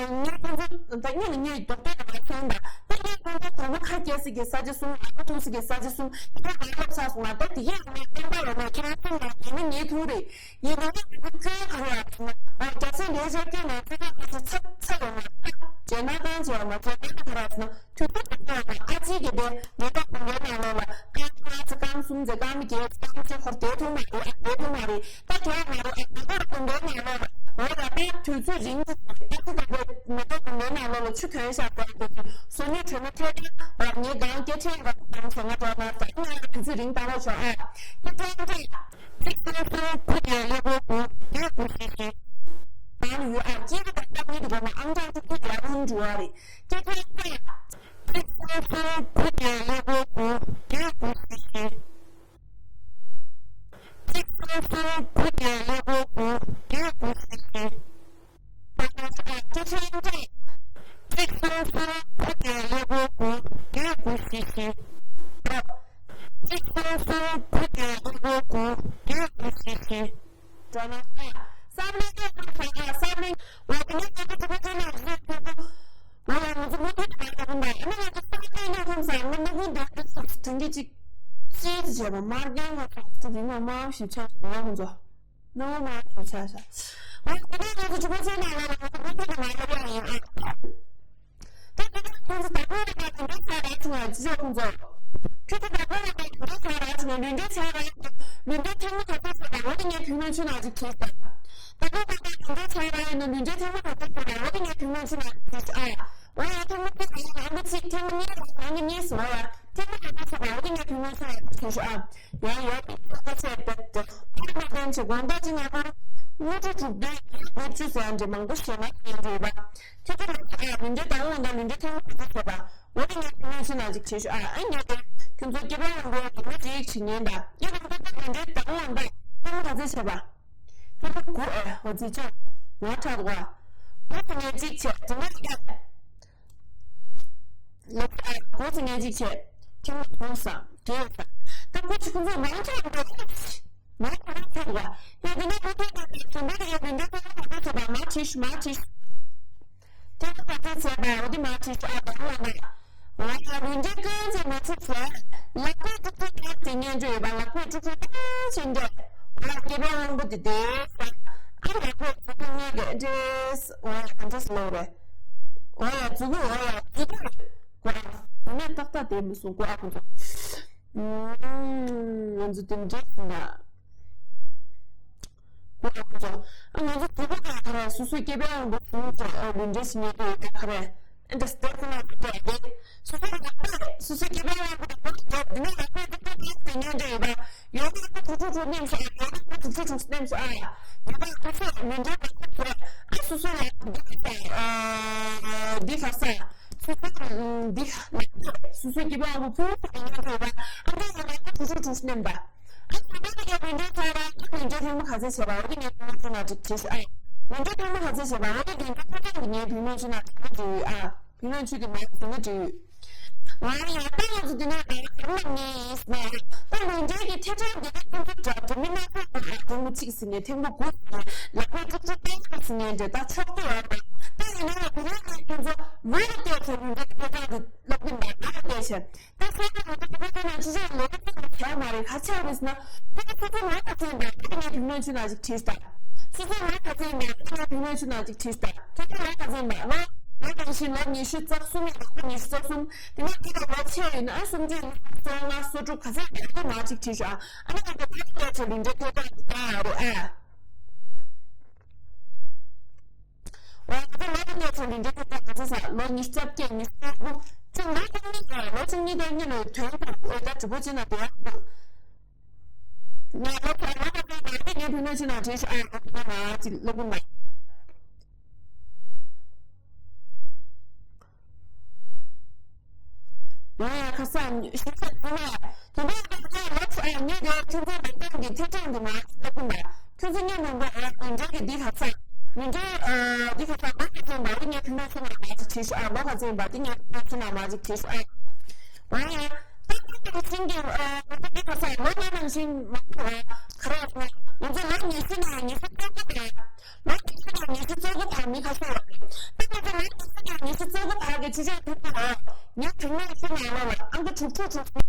ངས་ཁྱོད་ཚོ་ད་ངས་ནི་ངས་རྡོག་རྡོག་གི་མ་མཁྱེན་ད་ད་ངས་ཁྱོད་ཚོ་གོང་མ་ཁ་རྒྱལ་སྲིད་ཀྱི་ས་ཆ་གསུམ་ཨ་ཁ་ཐུག་སྲིད་ཀྱི་ས་ཆ་གསུམ་ད་ང་ལབ་ཚར་སོང་ང་ད་དེ་གས་ང་བསྟན་པ་ཡོད་ན་ཁྱེད་རང་ཚོ་ང་ཡིན་ན་ངས་ཐུག་རེད། ཡིན་ནའི་ཁྱོད་ག་རེ་ཡ་ཟེར་ན། ཨ་རྒྱལ་སྲས་ལེགས་སྦྱར་སྐད་ནང་ཚིག་རྐང་ཁ་ཤས་ཚ་ཚ་ཡོང་བ། རྗེས་མ་རྐང་བྱས་པ་མ་ཚད་རྐང་ག་རེ་ཡ་ཟེར་ན། དུས་ཚོད་ཀྱི་ཐོག་ནས་ཨ་ཅེ་གི་དེ་ཉེ་རྟོག་དགོན་པའི་ནང་ལོགས་ལ་རྐང་ལྔ་ཚེ་རྐང་གསུམ་ཚེ་རྐང་མི་བརྒྱད་ཚེ་རྐང་ཚེ་འཁོར་བསྡད་ཐུབ་མ་རེད། ཨ་བསྡད་ཐུབ་མ་རེད། ད་དེ་ཡང་མ་རེད། ཨ་ཉེ་རྟོག་དགོན་པའི་ནང་ལོགས་ལ་འོ་ལ་ད་དུས་ཚོད་རིང་པོ་ཨ་ཅེ་གི་དེ་ཉེ་རྟོག་དགོན་པའི་ནང་ལོགས་ལ་ཆུ་ཐོན་བཞག་པ་དེ་ཚོ་ཉོས་གྲོས་མོལ་ཐད་ཀར་ངས་གང་སྐད་འཕྲིན་རག་གང་བྱས་ང་འགྲོ་ན་ད་ང་དུས་ཚོད་རིང་བཏང་རོགས་ཞུ་ཨ། སྐད་འཕྲིན་རེད། ཚིག་སོ་སོའི་ཁུ་ནས་གློ་བུར་དུ་ཡོད་དགོས་ཤེས་ཤིང་། གང་ཡོད་ཨ་སྐྱེས་པ་དང་སྟག་ཉིད་དུ་དགོས་ན་ཨང་གྲངས་དྲུག་ཅུ་ཡར་ལྷུང་འགྲོ་བ་རེད། སྐད་འཕྲིན་རེད། ཚིག་སོ་སོའི་ཁུ་ནས་གློ་བུར་དུ་ཡོད་དགོས་ཤེས་ཤིང་། ཚིག་སོ་སོའི་ཁུ་ནས་གློ་བུར་དུ་ཡོད་དགོས་ཤེས་ཤིང་། སྐད་འཕྲིན་རེད། ཚིག་སོ་སོའི་ཁུ་ནས་གློ་བུར་དུ་ཡོད་དགོས་ཤེས་ཤིང་། ཚིག་སོ་སོའི་ཁུ་ནས་གློ་བུར་དུ་ཡོད་དགོས་ཤེས་ཤིང་། སྒྲ་ནི་ཨ། བསམ་བློ་ཨ་བསམ་བློ་ཨ་བསམ་བློ་ཨ་དེ་ནས་ཀྱི་ཀྱི་ཀྱི་ཀྱི་ནང་བཞིན་ཀྱི་ཀྱི། ང་ལ་ང་ཚོ་མུ་མཐུད་དུ་ང་ཚོ་འདི་ཨ་ནི་ང་ཚོ་བསམ་བློའི་ལས་ཁུངས་སུ་ང་མུ་མཐུད་དུ་དེང་གི་ཅིག་ཅིག་བྱས་པ་མར་རྒྱང་ང་ཚོ་དེ་ནས་མར་ཞིབ་ཆ་ང་ང་ཚོ་ནོ་མར་ཞིབ་ཆ་ཤ་ང་དེ་ནས་ང་ཚོ་ཆུ་བོ་ཆེ་ནང་ང་ལ་ང་ཚོ་མུ་མཐུད་དུ་ང་ལ་ཡང་ཡིན་ཨ། ད་དེ་ནས་ ཁོང་ཚོ་བདག་པོ་རེད་པས་དེ་འདྲའི་ཆགས་རག་སོང་བ་ཅི་ཆོག་ཁོང་ཚོ། ཁྱོད་ཚོ་བདག་པོ་རེད་པས་དེ་འདྲའི་ཆགས་རག་སོང་བ། ལུས་འབྲེལ་ཆགས་རག་སོང་། ལུས་འབྲེལ་ཐེངས་མ་ག་ཚོད་བྱས་པ་འོ་དེ་ངས་བུ་ལོན་ཆུ་ནང་ཅིག་བྲིས་ཤག་བདག་པོ་རེད་པས་དེ་འདྲའི་ཆགས་རག་ཡིན་ན་ལུས་འབྲེལ་ཐེངས་མ་ག་ཚོད་བྱས་པ་འོ་དེ་ངས་བུ་ལོན་ཆུ་ནང་ཅིག་བྲིས་ཤག་ཨ། འོ་ཡ་ཐེངས་མ་གཅིག་རང་གི་གཅིག་ཐེངས་མ་གཉིས་རང་གི་གཉིས་སོང་ཡ། ཐེངས་མ་ག་ཚོད་བྱས་པ་འོ་དེ་ངས་བུ་ལོན་ཆུ་ནང་ཅིག་བྲིས་ཤག་ཨ། ཡང་ཡོད་པའི་ཐོག་ཁ་ཆད་བེད་དེ། ཐོག་མ་ལྡན་ཆེ་དགོངས་དག་ཅི་ན་ཁར། དངུལ་ཁྲི་དྲུག་བདུན་དགུ་བཅུ་ཟེར་འདྲ་མང་པོ་ཞེ་ན་ཡིན་འདྲ་ཡོད་པ། ཁྱོད་ཚོ་ལ་ཨ་ལུས་འབྲེལ་བདག་དབང་དང་ལུས་འབྲེལ་ཐེངས་མ་ག་ཚོད་བྱས་པ། འོ་དེ་ངས་ཁྱོད་ཚོ་ནང་ཅིག་བྱེད་ཤོག་ཨ། ཨ་ཉོ་དེ། ཁྱོད་ཚོ་སྐྱེ་བ་ཡོང་བའི་དགོངས་པ་ཅིག་བྱེད་ཉན་ད། ཡ་ཁྱོད་ཚོ་ལུས་འབྲེལ་བདག་དབང་དང་ཐེངས་མ་ག་ཚོད་བྱས་པ། ཐེངས་མ་དགུ་ཨེ་འོ་ཙི་ཅང་། ང་ཁྲག་བ། ང་ཁ་ངས་ཅིག་བྱས་དེ་ནས་ཡ། ལོ་ཨ་གོ་ཚེ་ངན་ཅིག་བྱས། ཁྱེད་མ་གོང་ས་དེ་ཡོད་ས། ད་ཁོ་ཅི་ཁོ་ཚོ་མང་ཆེ་བ་མང་ཆེ་བ་ཡ་དེ་ནས་ཁོ་ཚོ་ད་དེ་འདྲ་ཡ་དེ་འདྲ་ཁོ་ཚོ་ཁོ་ཚོ་མ་བྲིས་མ་བྲིས། ཁྱེད་ཚོ་ཁ་ཚོད་བྱས་པ་འོ་དེ་མ་བྲིས་ཨ་ད་ཁོ་ན། ང་ཡ་ལུས་འབྲེལ་ཀུན་ཚེ་མ་ཚུགས་ཟེར། ལག་པས་ཀྲུག་ཀྲུག་བཏབ་དེ་ཉན་འགྲོ་ཡོད་པ། ལག་པས་ཀྲུག་ཀྲུག་བཏབ་ཕྱིན་འདྲ། ང་སྐྱེ་བའི་དབང་པོ་དེ་དེ་ཟེར། ཨ་ལག་པས་ཀྲུག་ཀྲུག་ཉན་དེ་འདྲས། ང་ཡ་ག་འདྲས་ལོག་རེད། ཨོ་ཡ་ཙི་གུ། ཨོ་ཡ་ཙི་གུ། ཀོ་ཨ། ཡིན་ན་ཏག་ཏག་དེ་མི་སོང་། ཀོ་ཨ་ཁོ་ཚོ། ང་ཚོ་དེ་འདྲ་ཡིན་ན། ཀོ་ཨ་ཁོ་ཚོ། ཨ་ང་ཚོ་དེ་ག་ག་རེ་སོ་སོའི་སྐྱེ་བའི་དབང་པོ་ཚོ་ཨ་ལུས་འབྲེལ་ཞིག་ཉེ་དུ་ཡོད་ག་རེ། ཨ་འདྲ་སྟེ་ཁོ་ན་དེ་དེ། སོ་སོའི་ལག་པས་སོ་སོའི་སྐྱེ་བའི་དབང་པོ་དེ་དེ་ནས་ལག་པས་དེ་དེ་དེ་ཉན་འདྲ་ཡོད་པ། ཡོད་པ་ཁོ་ཁོ་ཁོ་ཁོ་ནེམ་སོ་ཨ། ཡོད་པ་ཁོ་ཁོ་ཁོ་ནེམ་སོ་ཨ། ཡོད་པ་ཁོ་ཚོ་མི་འདྲ་བ་ཁོ་ཚོ་ཨ་སོ་སོ་ལ་འདི་ཨ་འདི་ཧ་ས་སོ་སོ་འདི་ལ་སོ་སོ་སྐྱེ་བ་འོ་བུ་ཨ་ཉན་ཐོས་པ་ཨ་འདྲ་ཡོད་པ་ཁོ་ཁོ་ཁོ་ཁོ་ནེམ་པ། ཨ་ཁོ་ཚོ་ཡང་མི་འདྲ་ཚ་བ་ཁོ་མི་འདྲ་ཐེངས་མ་ག་ཚོད་བྱས་པ་འོ་དེ་ངས་ཐེངས་མ་ཁོ་ན་ཅིག་བྱེད་ཤོག་ཨ། མི་འདྲ་ཐེངས་མ་ག་ཚོད་བྱས་པ་འོ་དེ་དེ་འདྲ་ཁོ་ཚོ་གི་ངའི་བུ་མོ་ཆུ་ན་ཐེངས་མ་བརྗོད་ཡོད་ཨ། བུ་ལོན་ཆུ་གི་མ་དེ་ནི་འདྲི་ཡོད། ང་ཡང་ད་ང་ཚོ་འདི་ནས་ད་གང་ལ་ངེས་ཡིན་ཟེར་ན། ད་ལུས་འབྲེལ་གྱི་ཐེ་ཚོམ་འདི་ག་ཁོང་ཚོ་འདྲ་བོ་མི་སྣ་ཁོ་ཁོ་ཨ་ཐེངས་མ་གཅིག་ཟིན་ནས་ཐེངས་མ་དགུ་ཟིན་ནས་ལག་པས་ཀྲུག་ཀྲུག་བཏང་ཟིན་ནས་འདྲ་ད་ཆོག་གི་ཡོད་པ། ད་ཡིན་ན་ཡང་དེ་རིང་ང་ཁོང་ཚོ་ལུས་ལ་བལྟས་ཚེ་ལུས་འབྲེལ་ཐེ་ཚོམ་འདི་སློབ་གི་མ་ང་ལ་བལྟས་ཚེ། ད་ས་ཆ་ང་ཚོ་ཁོ་ཚོ་ནང་ཅི་ཆ་ལོ་ཁོ་ཚོ་བྱས་མ་རེད། ཁ་ཆག་རེད་ཟེར་ན་ཁོ་ཚོ་ཁོ་ཚོ་ང་ཁ་ཚོན་པ་ཁོ་ཚོ་ང་བུ་ལོན་ཆུ་ན་ཅིག་བྲིས་ད། སོ་སོ་ལ་ག་ཚོད་ཡིན་པ་ཁྱེད་རང་བུ་ལོན་ཆུ་ནང་ཅིག་བྲིས་ད། ཁྱེད་ཚོ་ལ་ག་ཚོད་ཡིན་པ་ལོ། ང་དང་ཤི་ལོ་ཉི་ཤུ་རྩ་གསུམ་ཡིན་པ་ཉི་ཤུ་རྩ་གསུམ། དེ་ནས་ཁྱེད་ལ་ལོ་ཆེ་ཡིན་ན་སུམ་ཅུ་ཡིན་ན་སོ་ལྔ་སོ་དྲུག་ག་ཚོད་ཡིན་པ་ཁྱེད་མ་ཅིག་བྲིས་ཤོག་ཨ། ཨ་ནི་ང་ཚོ་ཕ་སྐད་ཆ་ལུས་འབྲེལ་ཐེ་ཚོམ་ད་རེད་ཨ། ང་ཚོ་ལོ་ཕ་སྐད་ཆ་ལུས་འབྲེལ་ཐེ་ཚོམ་ག་ཚོད་ས་ལོ་ཉི་ཤུ་རྩ་བརྒྱད་ཉི་ཤུ་རྩ་དགུ་ཅུ་ལོ་བཅུ་གཉིས་ལོ་བཅུ་གཉིས་དང་གཉིས་ལོ་དོན་དུ་ཨོ་ད་གྲུ་པོ་ཅི་ན་དེ་ཡང་འདུག་ང་ལོ་ཁ་ལོ་ཁ་ཁ་ཁ་ཁ་ངའི་བུ་མོ་ཆུ་ན་བྲིས་ཤོག་ཨ། ཁ་ཁ་ང་ཅིག་སློབ་དཔོན་ལ། ང་ཡང་ཁ་སང་ཞིག་ཁ་ཁ་ན་དེ་ནས་ཁ་ཁ་ལོ་ཁ་ཨ་ངས་དེ་ཁྱོད་ཚོ་ལ་ཏང་གི་ཐེབས་ཀྱང་གི་ང་སློབ་དཔོན་ལ། ཁྱོད་ཚོ་སྙན་མང་པོ་ཨ་ཨ་འདྲ་གི་འདི་ཁ་སང་མི་འདྲ་ཨ་འདི་ཁ་སང་ང་ཁ་ཚན་པ་འདི་ངའི་བུ་མོ་ཆུ་ན་མ་ཅིག་བྲིས་ཤོག་ཨ། ལོ་ཁ་ཚན་པ་འདི་ངའི་བུ་མོ་ཆུ་ན་མ་ཅིག་བྲིས་ཤོག་ཨ། ང་ཡང་ད་ཁ་ཁ་ཤིང་གི་ཨ་ཁ་ཁ་ས་ལོ་ཉི་ཤུ་ནང་བཞིན་མ་ཁ་ཁ་ར་ང་ང་ཚོ་ལོ་ཉི་ཤུ་ནང་ཉི་ཤུ་རྩ་དགུ་དང་ལོ་ཉི་ཤུ་ནང་ཉི་ཤུ་རྩ་དགུ་བར་མི་ཁ་ཤས་ཡོད་རེད། ད་ང་ཚོ་ལོ་ཉི་ཤུ་ནང་ཉི་ཤུ་རྩ་དགུ་བར་གྱི་ཕྱི་ཕྱོགས་ཐུབ་ཀྱི་རེད། ངས་དྲུག་ནང་ཤི་ནང་ལོ་ལ་ཨང་ཀི་དྲུག་ཅུ་དྲུག་ཅུ་